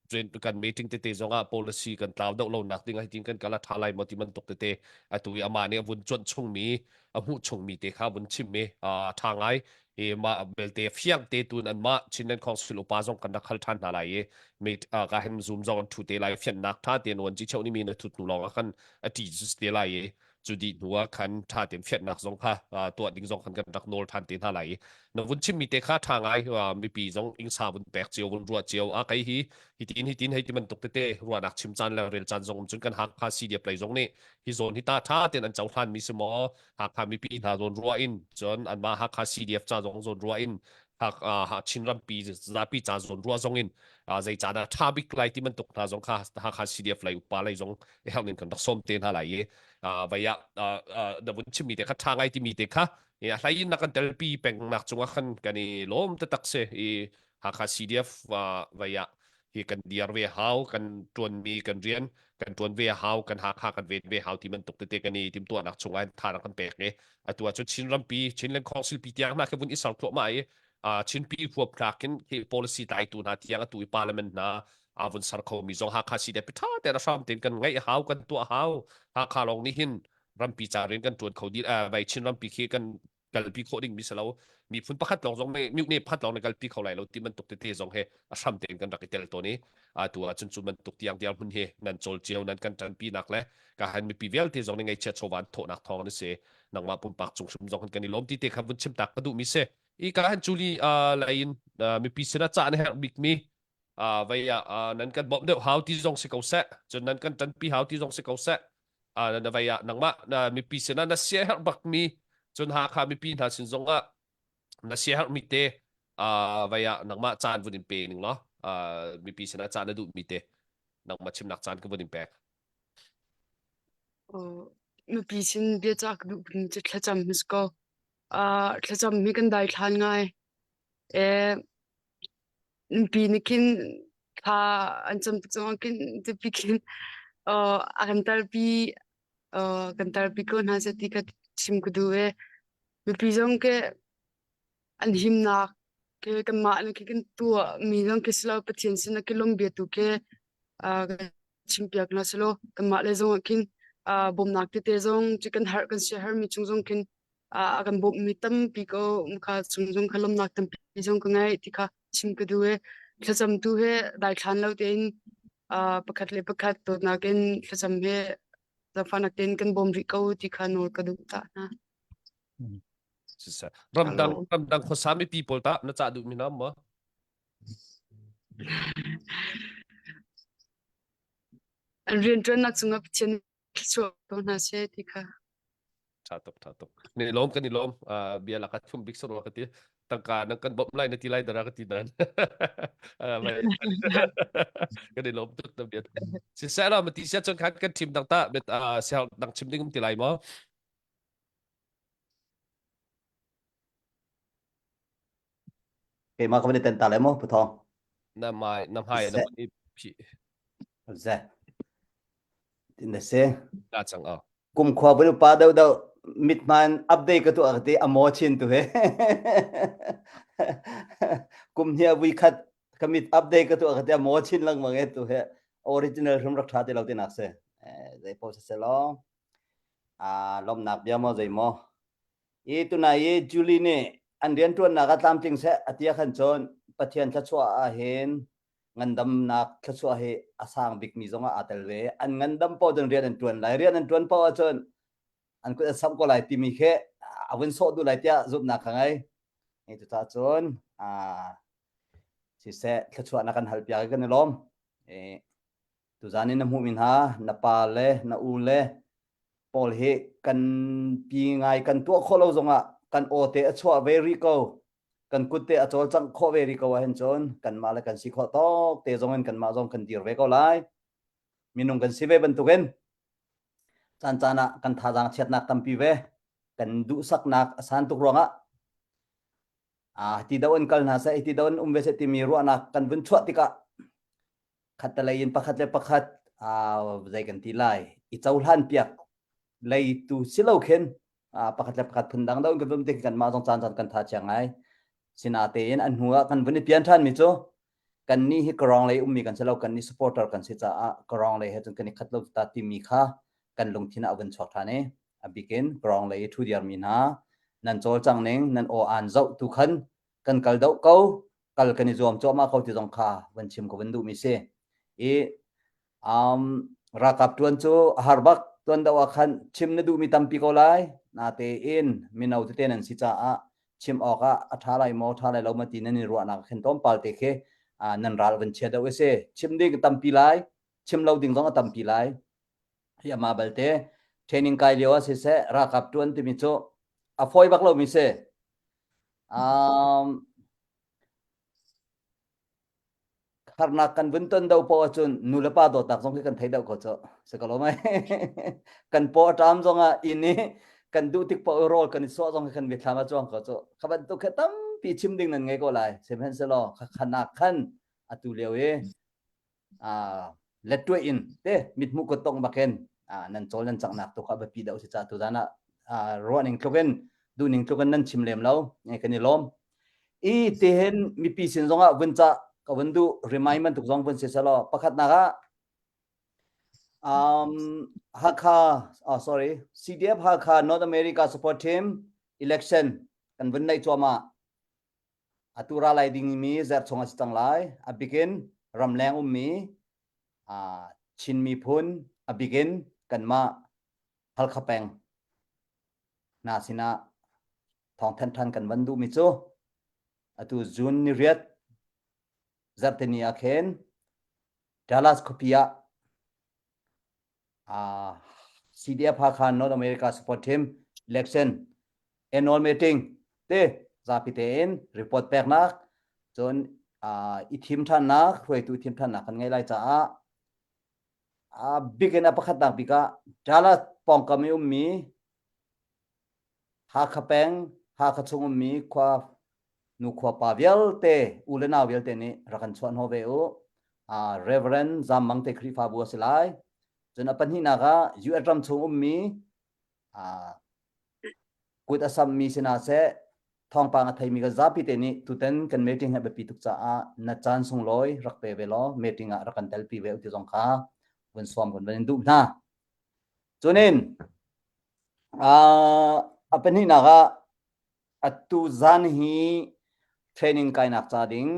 Kan meeting tete zongah policy kan tlau deuh lo nak ding ah hitin kan kal a tha lai maw ti bantuk tete atu i amah nih a vun cuanh chungmi a hmuh chungmi te kha vun chim i a tha ngai i mah belte fiang te tun an mah Chinland Council upa zong kan rak hal than hna lai i meet ka hen zoom zong an thu te lai fiannak tha te nuan chi cheu ni mi na thut hnu lawng ah khan a ti te lai i cu dih hnu ah khan ṭha tein fianhnak zong kha tuah ding zong khan kan rak nawl ṭhan te hna lai i na vun chimmi te kha ṭha ngai mipi zong ingsa vun pek cio vun ruah cio a kei hi hitin hitin hei ti bantuk tete ruahnak chim caan le rel caan zong um cun kan Hakha CDF lei zong nih hi zawn hi ta ṭha tein an cohlan mi si maw Hakha mipi hna zawn ruah in cun anmah Hakha CDF ca zong zawn ruah in Hak Chin rampi zapi ca zawn ruah zong in zei ca dah ṭha bik lai ti bantuk hna zong kha Hakha CDF lei upa lei zong i herh ning kan rak sawm te hna lai i vai ah na vun chimmi te kha ṭha ngai timi te kha a hlei in na kan telpi pengnak cungah khan kan i lawm taktak si i Hakha CDF vai ah hi kan diar ve hau kan ṭuanmi kan rian kan ṭuan ve hau kan Hakha kan ven ve hau ti bantuk tete kan i timtuahnak chungah tha kan pek i atu ah cun Chin rampi Chinland Council pi tiang hna khi vun i ser thluahmah i Chinpi huap tlak in khi policy tlaitu hna tiang atu i parliament hna a vun ser kho mi zong Hakha si de ṭha tein a hram tein kan ngaih hau kan tuah hau Hakha lawng nih hin rampi ca rian kan ṭuan kho dih vai Chin rampi khi kan kalpi khawh ding mi si lo miphun pakhat lawng zong nih mihne pakhat lawng nih kalpi kho lai lo ti bantuk tete zong he a hram tein kan rak i tel tawn i atu ah cun cu bantuk tiang tiang hmun hi nan cawl cio nan kan ṭanpi nak le ka han mipi vialte zong nih ngaihchiat chawva an thawhnak thawng an si nangmah pumpak cung hrim zong kan i lawm ti te kha vun chim tak ka duh mi si i ka han culi lei in mipi sinah cah na herh bik mi vei ah nan kan bawmh deuh hau ti zong si ko seh cun nan kan ṭanpi hau ti zong si ko seh na vei ah nangmah na mipi sinah na sia herh bak mi cun Hakha mipi hna sin zong ah na sia herh mi te vei ah nangmah caan vun in pe ning law mipi sinah caan na duh mi te nangmah chimnak caan ka vun in pek. Mipi sin biacak duh cu thlacam hmas ko. Thlacam hi kan daithlan ngai. Nupi nih khin thla an cam tuk zongah khin nupi khin a kan tarpi kan tarpi ko hna seh ti kha chim ka duh i mipi zong khi an himnak khi kanmah nih khi kan tuah mi zong khi si lo Pathian sinah khi lawmhbia tu khi kan chimpiak hna selaw kanmah le zongah khin bawmhnak tete zong cu kan harh kan siaherhmi chung zong khin a kan bawmhmi tampi ko kha chung zong kha lawmhnak tampi zong ka ngei ti kha chim ka duh i thlacam tu he daithlan lo tein pakhat le pakhat dawtnak in thlacam he zaangfahnak tein kan bawm rih ko ti kha nawl ka duh ta hna. Ramdang ramdang khuasa mipi pawl tah na cah duh mi hna maw? An rianṭuannak cungah Pathian thluachuah ko hna seh ti kha. Tha tuk tha tuk. Ni lawm kan i lawm. Bia laka thum bik sarwa ka ti. Tangka nang kan bawmh lai na ti lai dara ka ti nan. Kan i lawm tuk na bia. Si seh la mati sia chon khan kan thim dang ta bet sel dang chim ding um ti lai maw? Keimah ka van i ten ta lai maw Pu Thawng? Na mai na hmai na mun i phi. Ze. Tin na si. Ta cang a. Kum khua vun upa deuh deuh mithman update ka tuah ka ti a maw chin tu he. Kum hnia vui khat ka mit update ka tuah ka ti a maw chin lengmang e tu he. Original hrim rak tha ti lo ti nak si. Zei po se lo. A lomnak bia maw zei maw. I tunai i Julie nih an rianṭuannak ah tlamtling seh a ti ahkhan cun Pathian thluachuah ah hin ngandamnak thluachuah hi a sang bikmi zongah aa tel ve. An ngandam paoh cun rian an ṭuan lai. Rian an ṭuan paoh ahcun an kut an samh ko lai timi khi a vun sawh duh lai tiah zumhnak ka ngei. Hi cucaah cun siseh thluachuahnak kan halpiak i kan i lawm. Tuzan in na hmuhmi hna na pa le na u le pawl hi kan pi ngai kan tuah khawh lo zongah kan aw te a chuah ve rih ko kan kut te a cawlcangh khawh ve rih ko ahhin cun kanmah le kan si khawh tawk te zong in kanmah zong kan dir ve ko lai minung kan si ve bantukin caan caan ah kan thazaang chiatnak tampi ve kan duhsaknak a san tuk ruangah ah ti do in kal hna seh ti do in um ve seh timi ruahnak kan vun chuah tikah khattelei in pakhat le pakhat zei kan ti lai i cohlan piak lei tu si lo khin pakhat le pakhat phundang do kan vum tik kan mah zong caan caan kan tha chia ngai sinatein an hnu ah kan vun i pian ṭhan mi cu. Kan nih hi Karong lei ummi kan si lo, kan nih supporter kan si caah Karong lei he cun kan i khat lo ta timi kha kan lungthin ah a vun chuak ṭhan i a bikin Karong lei i ṭhu diarmi hna nan cawlcang ning nan aw aan zoh tu khan kan kal doh ko kal kan i zuam cuahmah ko ti zong kha van chim ka vun duhmi si. I um, ralkap ṭuan cu a har bak tuan do ah khan chim na duhmi tampi ko lai natein mino tete nan si caah chim awk ah a ṭha lai maw ṭha lai lo ma ti nan i ruahnak khin tlawmpal te khi nan ral van chia deuh si chim ding tampi lai chim lo ding zong a tampi lai hi ama balte training kai lio ah siseh ralkap ṭuan timi cu a fawi bak lomi si um, harnak kan vun ton do po ahcun nu le pa dawtnak zong khi kan thei deuh ko cu si ko lo mai kan paw a ṭam zong ah inn i kan duh tik paoh rawl kan i sawh zong khi kan mitthlam a cuang ko cu kha bantuk kha tampi chim ding nan ngei ko lai sihmanhsehlaw khanak khan atu lio i lettuai in te mithmuh kut tong bakin nan cawl nan cangnak tu kha biapi deuh si ca tu zan ah ruahning tluk in duhning tluk in nan chim lem lo kan i lawm i te hin mipi sin zong ah vun ca ka vun duh remind bantuk zong vun si selaw pakhatnak ah um, Hakha oh sorry CDF Hakha North America support team election kan vun nei cuahmah Atu ra lai dingmi zarh chung a si cang lai. A bikin ramleng ummi Chin miphun a bikin kanmah Halkha peng hna sinah thawngthanh ṭhan kan van duhmi cu atu June ni riat zarhteni ah khin Dallas khuapi ah uh, CDF Hakha North America Support Team election annual meeting te zapi tein report peknak cun uh, i thim ṭhannak hruaitu thim ṭhannak kan ngei lai caah a bik in a pakhatnak bik ah Dallas pawngkam i ummi Hakha peng Hakha chung ummi khua nu khua pa vialte u le nau vialte nih rak kan chuah hnawh ve u. Uh, Reverend Zam Mang te Khrihfabu a si lai. Cun a pahnihnak ah US ram chung ummi uh, kut a sammi si hna seh thawngpang a theimi kan zapi te nih tutan kan meeting he biapi tuk caah na caan sunglawi rak pe ve law meeting ah rak kan telpi ve u ti zong kha vun sawm kan van in duh hna. Cunin uh, a pahnihnak ah Atu zan hi training kainak ca ding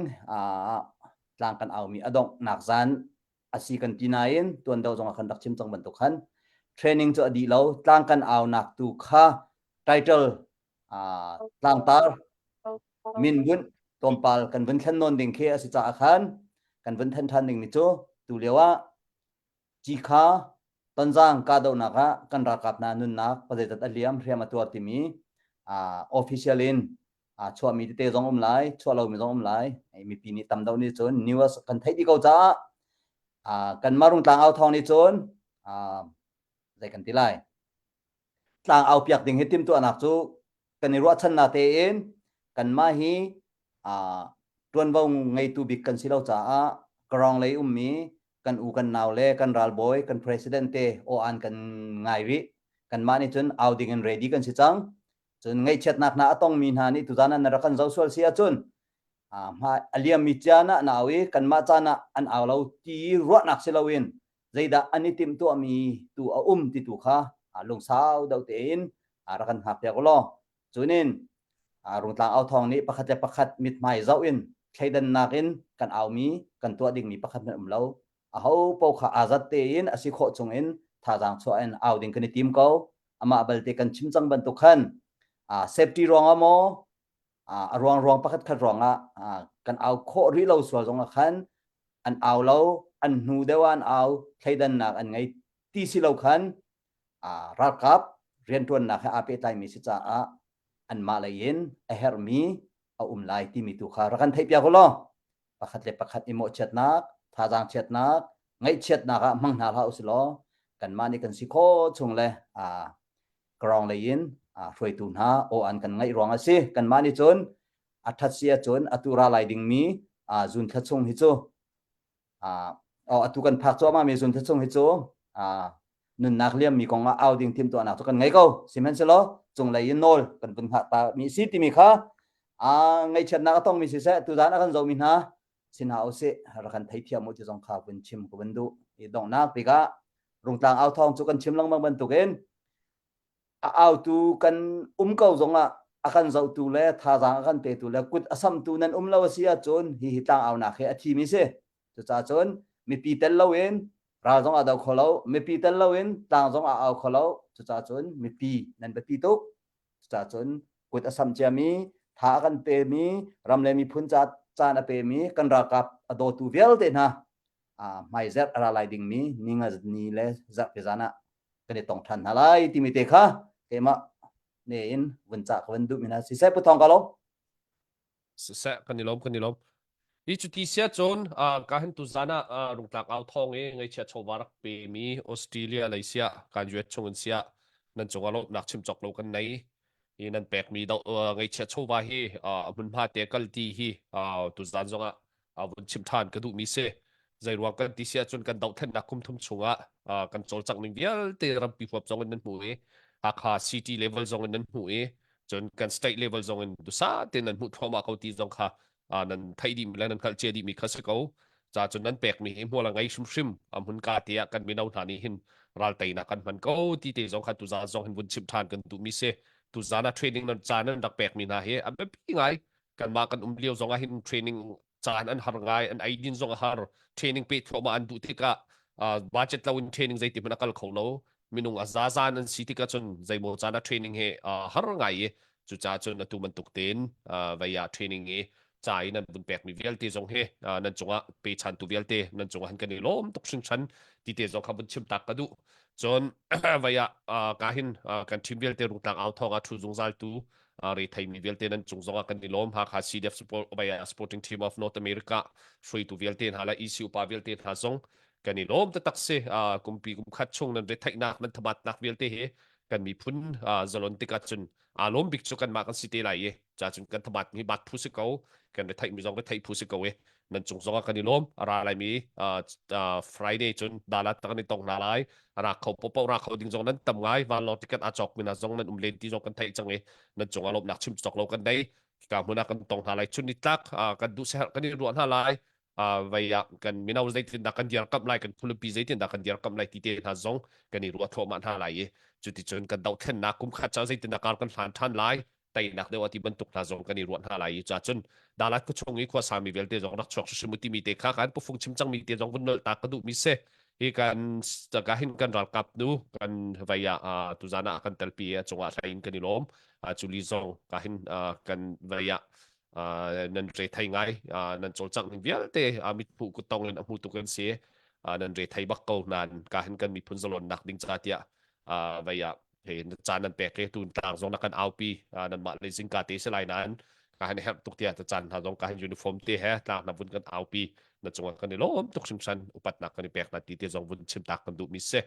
tlang kan aumi a donghnak zan a si kan ti nain tuan deuh zong ah khan rak chim cang bantuk khan training cu a dih lo tlang kan aunak tu kha title tlangtar min bunh tlawmpal kan vun thlen nawn ding khi a si caah khan kan vun then ṭhan ding mi cu tu lio ah Cikha Tonzang kahdohnak ah kan ralkap hna nunnak pazeizat a liam hriam a tuar timi official in chuahmi tete zong um lai, chuah lomi zong um lai. Mipi nih tam deuh nih cun news kan theih dih ko caah kan marung tlangau thawng nih cun zei kan ti lai. Tlangau piak ding hi timhtuahnak cu kan i ruahchannak tein kanmah hi ṭuanvo ngeitu bik kan si lo caah Karong lei ummi kan u kan nau le kan ralbawi kan president te aw-an kan ngai rih. Kanmah nih cun au ding in ready kan si cang. Cun ngaihchiatnak hna a tongmi hna nih tuzan ah na rak kan zoh sual si ahcun a liammi caan ah na au i kanmah caan ah an au lo ti ruahnak si loin zeidah an i timhtuahmi tu a um ti tu kha lungsau deuh tein rak kan hngak piak u law cunin rungtlang au thawng nih pakhat le pakhat mithmai zoh in thleidannak in kan aumi kan tuah dingmi pakhat hmanh um lo aho paoh kha aa zat tein a si khawh chung in thazaang chuah in au ding kan i tim ko amah balte kan chim cang bantuk khan safety ruangah maw a ruang ruang pakhat khat ruangah kan au khawh rih lo sual zongah khan an au lo an hnu deuh ah an au thleidannak an ngei ti si lo khan ralkap rianṭuannak he aa pehtlaimi si caah anmah lei in a herhmi a um lai timi tu kha rak kan theihpiak u law pakhat le pakhat i mawhchiatnak thazaang chiatnak ngaihchiatnak ah hmang hna hlah usih law kanmah nih kan si khawh chung le Karong lei in hruaitu hna aw an kan ngaih ruang a si. Kanmah nih cun a ṭhat si ahcun atu ra lai dingmi zun thla chung hi cu atu kan phak cuahmah mi zun thla chung hi cu nunnak liammi kong ah au ding timhtuahnak cu kan ngei ko. Sihmanhsehlaw cunglei in nawl kan vun hngah ta mi si timi kha ngaihchiatnak a tongmi siseh tuzaan a kan zohmi hna. Si hna usih rak kan theithiam u ti zong kha vun chim ka vun duh. I donghnak bik ah Rungtlang au thawng cu kan chim lengmang bantukin a autu kan um ko zongah a kan zohtu le thazaang a kan petu le kut a samtu nan um lo a si ahcun hihi tlangaunak hi a thimi si. Cucaah cun mipi tel loin ral zong a do kho lo, mipi tel loin tlang zong a au kho lo. Cucaah cun mipi nan biapi tuk. Cucaah cun kut a sam ciami, tha a kan pemi, ram le miphun ca caan a pemi kan ralkap a dawtu vialte hna hmaizerh a ra lai dingmi ninga ni le zarhpi zan ah kan i tong ṭhan hna lai timi te kha keimah ne in vun cah ka van duhmi hna siseh Pu Thawng ka lawm. Siseh kan i lawm kan i lawm. Hi cuti sia cun ka hin tu zan ah rungtlak au thawng i ngeichia chawva rak pe mi Australia lei sia kan US chung in sia nan cungah lawmhnak chim cawk lo kan nei. Hi nan pekmi do ngeichia chawva hi a hmunhma te kal ti hi tu zan zongah vun chim ṭhan ka duhmi si. Zeiruang kan ti si ahcun kan dohthlennak kum thum chungah kan cawlcangh ning vialte rampi huap zong in nan hmuh i Hakha city level zong in nan hmuh i cun kan state level zong in dusa tein nan hmuh thluahmah ko ti zong kha nan theih dih le nan hngalh cia dihmi kha si ko. Ca cun nan pekmi hi hmual a ngei hrimhrim a hmun ka te ah kan mino hna nih hin ral teinak kan hman ko ti te zong kha tuzan zong hin vun chim ṭhan kan duhmi si. Tuzan ah training nan caan nan rak pekmi hna hi a biapi ngai kanmah kan um lio zong ah hin training caan an har ngai an eidin zong a har training pe thluahmah an duh tikah uh, budget lo in training zeiti hmanh a kal kho lo minung a zazan an si tikah cun zeimaw caan ah training he uh, har ngai i cucaah cun atu bantuk tein uh, vei ah training i ca i nan vun pekmi vialte zong hi uh, nan cungah pechantu vialte nan cungah han kan i lawm tuk hringhran ti te zong kha vun chim tak ka duh cun vei ah uh, ka hin uh, kan team vialte rungtlang au thawng ah thu zungzal tu re theimi vialte nan cung zongah kan i lawm Hakha CDF support by supporting team of North America hruaitu vialte hna le EC upa vialte hna zong kan i lawm taktak si kumpi kum khat chung nan retheihnak nan thabatnak vialte hi kan miphun zalon tikah cun aa lawm bik cu kanmah kan si te lai i ca cun kan thabat mi bat phu si ko kan retheih mi zong retheih phu si ko i nan cung zongah kan i lawm a ra laimi Friday cun dalat kan i tong hna lai ra kho popo ra kho ding zong nan tam ngai vanlawng ticket a cawk mina zong nan um len ti zong kan theih cang i nan cungah lawmhnak chim cawk lo kan nei ka hmun ah kan tong hna lai chun ni tlak kan duh seher kan i ruah hna lai vei ah kan mino zeitin dah kan dirkamh lai kan khualipi zeitin dah kan dirkamh lai ti te hna zong kan i ruah thluahmah hna lai i cuticun kan dohthlennak kum khat ca zeitin dah kar kan hlan ṭhan lai teinak deuh ti bantuk hna zong kan i ruah hna lai i ca cun Dalat khuachung i khua sami vialte zong rak chuak hrimhrim u timi te kha kan pufung chim cangmi te zong vun nolh ta ka duhmi si hi kan ka hin kan ralkap nu kan vei ah tuzan ah kan telpi a cungah hlei in kan i lawm culi zong ka hin kan vei ah nan re thei ngai nan cawlcangh ning vialte mitphu kuttong in a hmu tuk kan si nan re thei bak ko nan ka hin kan miphun zalonnak ding ca tiah vei ah he caan nan pek i tun tlang zong na kan aupi nanmah le zingka te si lai nain ka han herh tuk tiah caan hna zong ka han uniform te he tlang na vun kan aupi na cungah kan i lawm tuk hringhran upatnak kan i pek na ti te zong vun chim tak kan duh mi si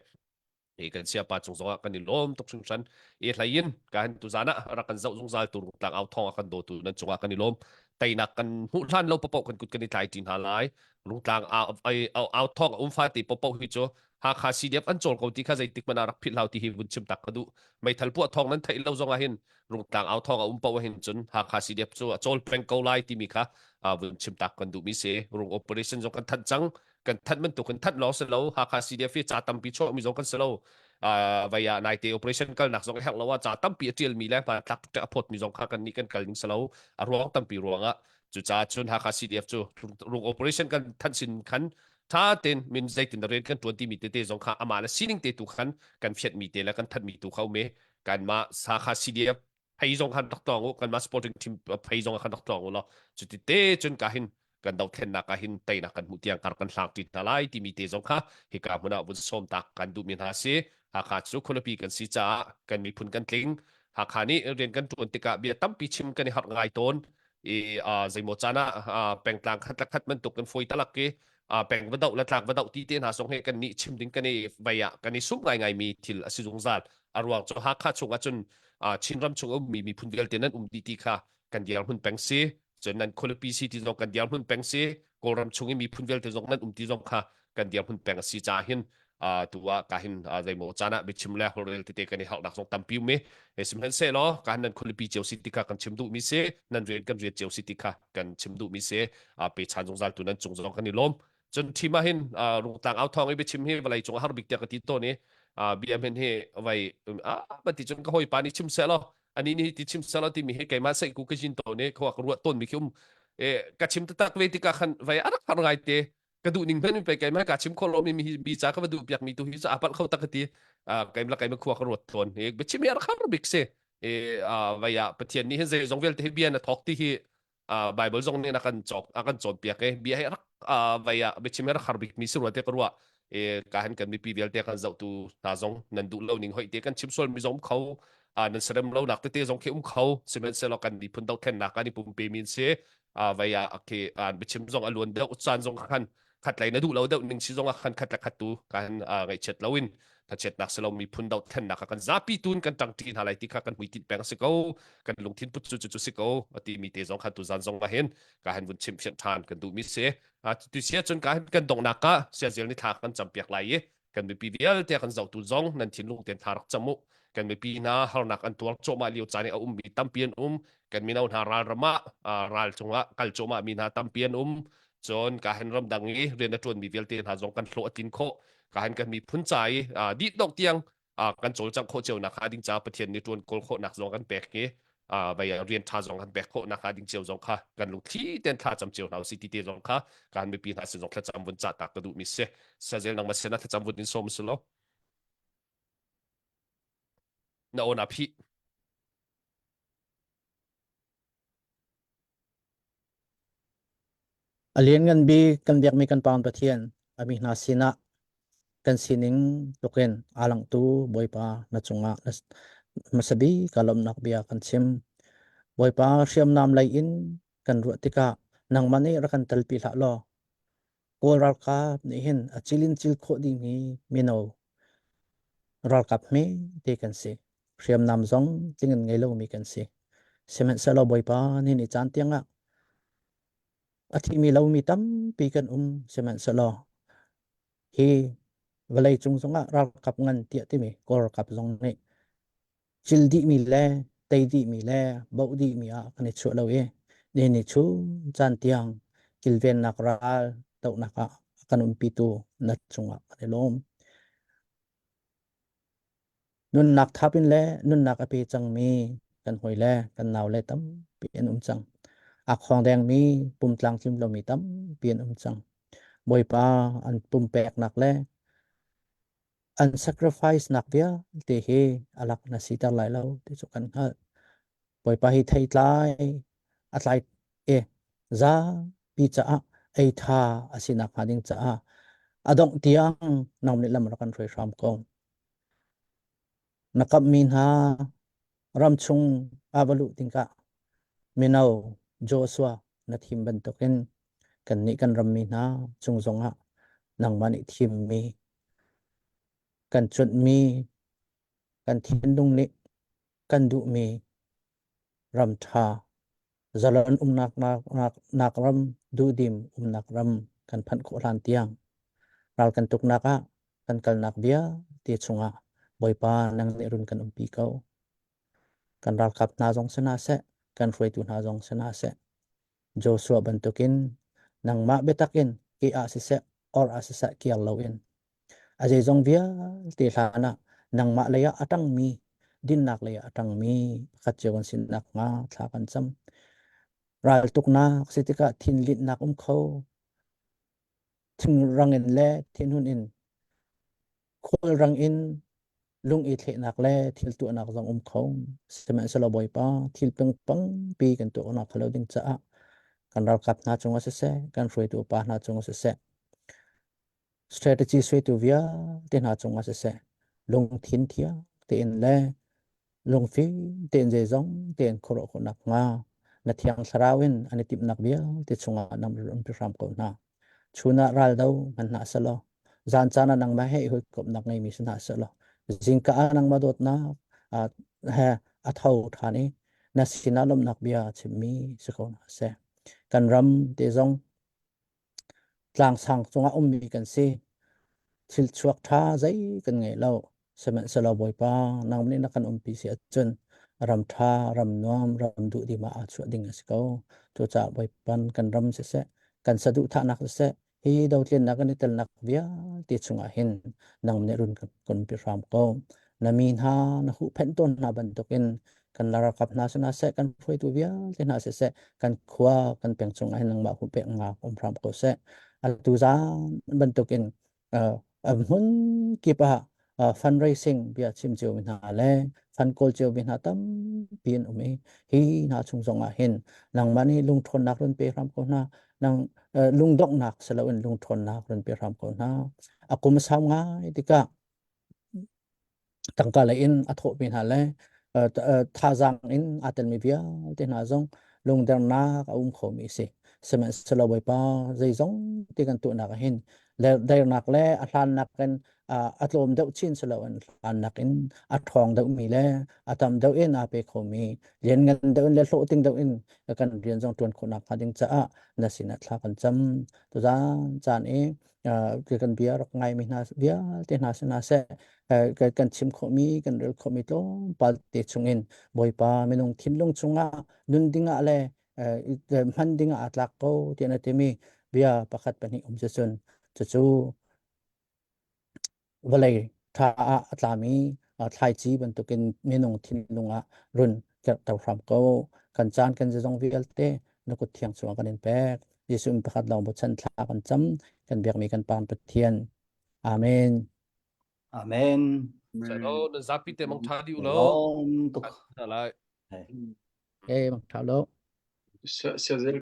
i kan siapa cung zongah kan i lawm tuk hringhran i hlei in ka han tu zan ah rak kan zoh zungzal tu tlang au thong a kan dawtu nan cungah kan i lawm teinak kan hmuh hlan lo popo kan kut kan i tlai ṭi hna lai rungtlang au au au thong um fa ti popo hi cu Hakha CDF an cawl ko ti kha zeitik hmanh ah rak philh hau ti hi vun chim tak ka duh. Meithal puah thawng nan theih lo zong ah hin rungtlang au thawng a um paoh hin cun Hakha CDF cu a cawl peng ko lai timi kha vun chim tak kan duhmi si. Rung operation zong kan thanh cang. Kan thanh bantuk in thanh lawng si lo. Hakha CDF hi ca tampi chuahmi zong kan si lo. Vei ah naite operation kalnak zong a herh lo ah ca tampi a ṭialmi le hmanthlak a phawtmi zong kha kan nih kan kal ning si lo. A ruang tampi ruangah cucaah cun Hakha CDF cu rung operation kan thanh sin khan tha tein min zeitin rian kan tuan timi tete zong kha amah le sining te tu khan kan fiat mi te le kan that mi tu kha um i kanmah Sakha CDF phei zong khan rak tlawng u kanmah supporting team phei zong khan rak tlawng u law cuti te cun ka hin kan dothlennak ah hin teinak kan hmuh tiang kar kan hlang ṭi hna lai timi te zong kha hika hmun ah vun sawm tak kan duhmi hna si Hakha cu khualipi kan si caah kan miphun kan tling Hakha nih rian kan ṭuan tikah bia tampi chim kan i harh ngai tawn i zeimaw caan ah pengtlang khat le khat bantuk kan fawi talak i peng va doh le tlak va doh ti te hna zong he kan nih chim ding kan i vei ah kan i sum ngaingai mi thil a si zungzal a ruang cu Hakha chung ah cun Chinram chung ummi miphun vialte nan um dih ti kha kan dirhmun peng si cun nan khualipi si ti zong kan dirhmun peng si Kawlram chung i miphun vialte zong nan um ti zong kha kan dirhmun peng a si caah hin. Tu ah ka hin zeimaw caan ah biachim le holhrel tete kan i halnak zong tampi um i sihmanhsehlaw ka hin nan khualipi cio si ti kha kan chim duhmi si nan rian kan rian cio si ti kha kan chim duhmi si pe chan zungzal tu nan cung zong kan i lawm. Cun thim ah hin rungtlang au thawng i biachim hi vawlei cung har bik tiah ka ti tawn i bia men hi vai a ban ti cun ka hawipa nih chim seh law ani nih ti chim seh law timi hi keimah sei ku ka jin tawn i khua ka ruah tawn mi khi um e ka chim taktak ve tikah khan vai a rak har ngai te ka duh ning hmanh pe keimah ka chim kho lo mi mi mi ca ka va duh piak mi tu hi cu a palh kho tak ka ti keimah keimah khua ka ruat tawn e biachim hi a rak har bik si e vai ah Pathian nih hin zei zong vialte hi bia na thawk ti hi Bible zong nih a kan cawk a kan cawnpiak i bia hi rak vai ah biachim hi rak har bik mi si rua te ka ruah e ka han kan mipi vialte kan zohtu hna zong nan duh lo ning hoi te kan chim sual mi zong kho nan serem lo nak tete zong khi um kho sihmanhsehlaw kan miphun dothlennak kan i pumpe min si vai ah khi biachim zong a luan deuh caan zong khan khat lei na duh lo deuh ning si zong ah khan khat le khat tu kan ngaihchiat loin thachiatnak si lo miphun dohthlennak kan zapi tun kan ṭangṭi hna lai ti kha kan hmuitinh peng si ko kan lungthin put cu cu si ko ati mi te zong khan tu zan zong ah hin ka han vun chim fianh ṭhan kan duh mi si tu sia cun ka kan donghnak ka siazel ni thla kan campiak lai i kan mipi vialte kan zohtu zong nan thinlung ten tha rak cam u. Kan mipi hna harnak an tuar cuahmah lio caan i a ummi tampi an um. Kan mino hna ral ram ah ral cungah kal cuahmah mi hna tampi an um. Cun ka hen ramdang i rian a ṭuanmi vialte hna zong kan hlawh a tlin khawh. Ka hen kan miphun ca i dih dongh tiang kan cawlcangh khawh cio nak hnga ding ca Pathian nih ṭuan kawl khawhnak zong kan pek i vei rian ṭha zong kan pek khawh nak hnga ding cio zong kha kan lungthli ten thla cam cio hna usih ti te zong kha kan mipi hna sin zong thlacam vun cah tak ka duh mi si. Sazel nangmah sin ah thlacam vun in sawm si lo. Na aw na phih. A lianngan bik kan biakmi kan Pa Pathian, a mi hna sinah kan sining tlukin aa langhtu Bawipa na cungah hmasa bik ka lawmhnak bia kan chim. Bawipa hriamnam lei in kan ruah tikah nangmah nih rak kan telpi hlah law Kawl ralkap nih hin a cil in cil khawh dingmi mino ralkap hme te kan si. Hriamnam zong tling in ngei lomi kan si. Sihmanhsehlaw Bawipa nih ni caan tiangah a thimi lomi tampi kan um. Sihmanhsehlaw hi vawlei cung zongah ralkap ngan tiah timi Kawl ralkap zong nih cil dihmi le tei dihmi le boh dihmi ah kan i chuah lo i nihin ni chung caan tiang kilvennak ral dohnak ah a kan umpitu na cungah kan i lawm. Nunnak thap in le nunnak a pe cangmi kan hawi le kan nau le tampi an um cang. A khawng dengmi pumtlang tlim lomi tampi an um cang. Bawipa an pumpeknak le an sacrifice nak vialte hi a lak na siter lai lo ti cu kan hngalh. Bawipa hi theitlai a tlai e zapi caah ei tha a si nak hnga ding caah a dongh tiang nang nih lam rak kan hruai hram ko. Na kamhmi hna ram chung ah va luh dingah mino Joshua na thim bantukin kannih kan rammi hna cung zongah nangmah nih thimmi kan cunhmi kan thinlung nih kan duhmi ram ṭha zalon umnak nak, nak ram duhdim umnak ram kan phanh khawh hlan tiang ral kan tuknak ah kan kalnak vialte chungah Bawipa nang nih run kan umpi ko. Kan ralkap hna zong si hna seh, kan hruaitu hna zong si hna seh, Joshua bantukin nangmah biatak in ke ah siseh, or ah siseh kiar loin a zeizong vialte hlan ah nangmah lei ah a ṭangmi dinnak lei ah a ṭangmi pakhat cio kan si nakhnga thla kan cam. Raltuknak si tikah thinlinhnak um kho, thingrang in le thinhun in khulrang in lung i thlehnak le thil tuahnak zong um kho. Sihmanhsehlaw Bawipa thil pengpangpi kan tuah awk lo ding caah kan ralkap hna cungah siseh, kan hruaitu pa hna cungah siseh, strategy suaitu vialte hna cungah siseh, lungthin thiang tein le lungfim tein zeizong tein khuaruah khawhnak hnga na thiang thlarau in an i timhnak vialte chungah nam umpi hram ko hna. Chun ah raldo hman hna selaw, zan caan ah nangmah he i hawikomhnak ngeimi si hna selaw, zingka ah nangmah dawtnak he a tho ṭhan i na sinah lawmhnak bia chimmi si ko hna seh. Kan ram te zong tlangsang cungah ummi kan si. Thil chuak ṭha zei kan ngei lo. Sihmanhsehlaw Bawipa, nang nih na kan umpi si ahcun ram ṭha, ram nuam, ram duhdim ah aa chuah ding a si ko. Cucaah Bawipa kan ram siseh, kan saduhthahnak siseh, hi dothlennak kan i telnak vialte chungah hin nang nih run kan umpi hram ko. Na mi hna na huhphenh tawn hna bantukin kan ralkap hna si hna seh, kan hruaitu vialte hna siseh, kan khua, kan peng chungah hin nangmah huhphenh um hram ko seh. Atu zan bantukin uh, hmun kip ah uh, fundraising bia chim cio mi hna le fund kawl cio mi hna tampi an um i hi hna chung zong ah hin nangmah nih lungṭhawnnak run pe hram ko hna nang uh, lungdonghnak si loin lungṭhawnnak run pe hram ko hna a kum a sau ngai tikah tangka lei in a thawhmi hna le thazaang in aa telmi vialte hna zong lungdernak a um khomi a si. Sihmanhsehlaw Bawipa zeizong ti kan tuahnak ah hin dernak le a hlannak in a tlawm deuh chin si loin hlannak in a ṭhawng deuhmi le a tam deuh in aa pe khomi lianngan deuh in le hlawhtling deuh in kan rian zong ṭuan khawhnak hnga ding caah na sinah thla kan cam. Tuzaan caan i kan bia rak ngaimi hna vialte hna si hna seh kan chim khawhmi kan rel khawhmi tlawmpal te chungin Bawipa minung thinlung chungah nun dingah le hman dingah aa tlak ko tiah na timi bia pakhat pahnih um cucun cucu vawlei ṭha ah a tlami thlaici bantukin minung thinlung ah run kerhter hram ko. Kan caan kan zeizong vialte na kut thiang chungah kan in pek. Jesuh in pakhat lawng bochan thla kan cam kan biakmi kan Pa Pathian. Amen. Amen. Salo na zapi te mang tha di u lo. Lawm tuk. Lai. Eh mang tha lo. Sia sia zel.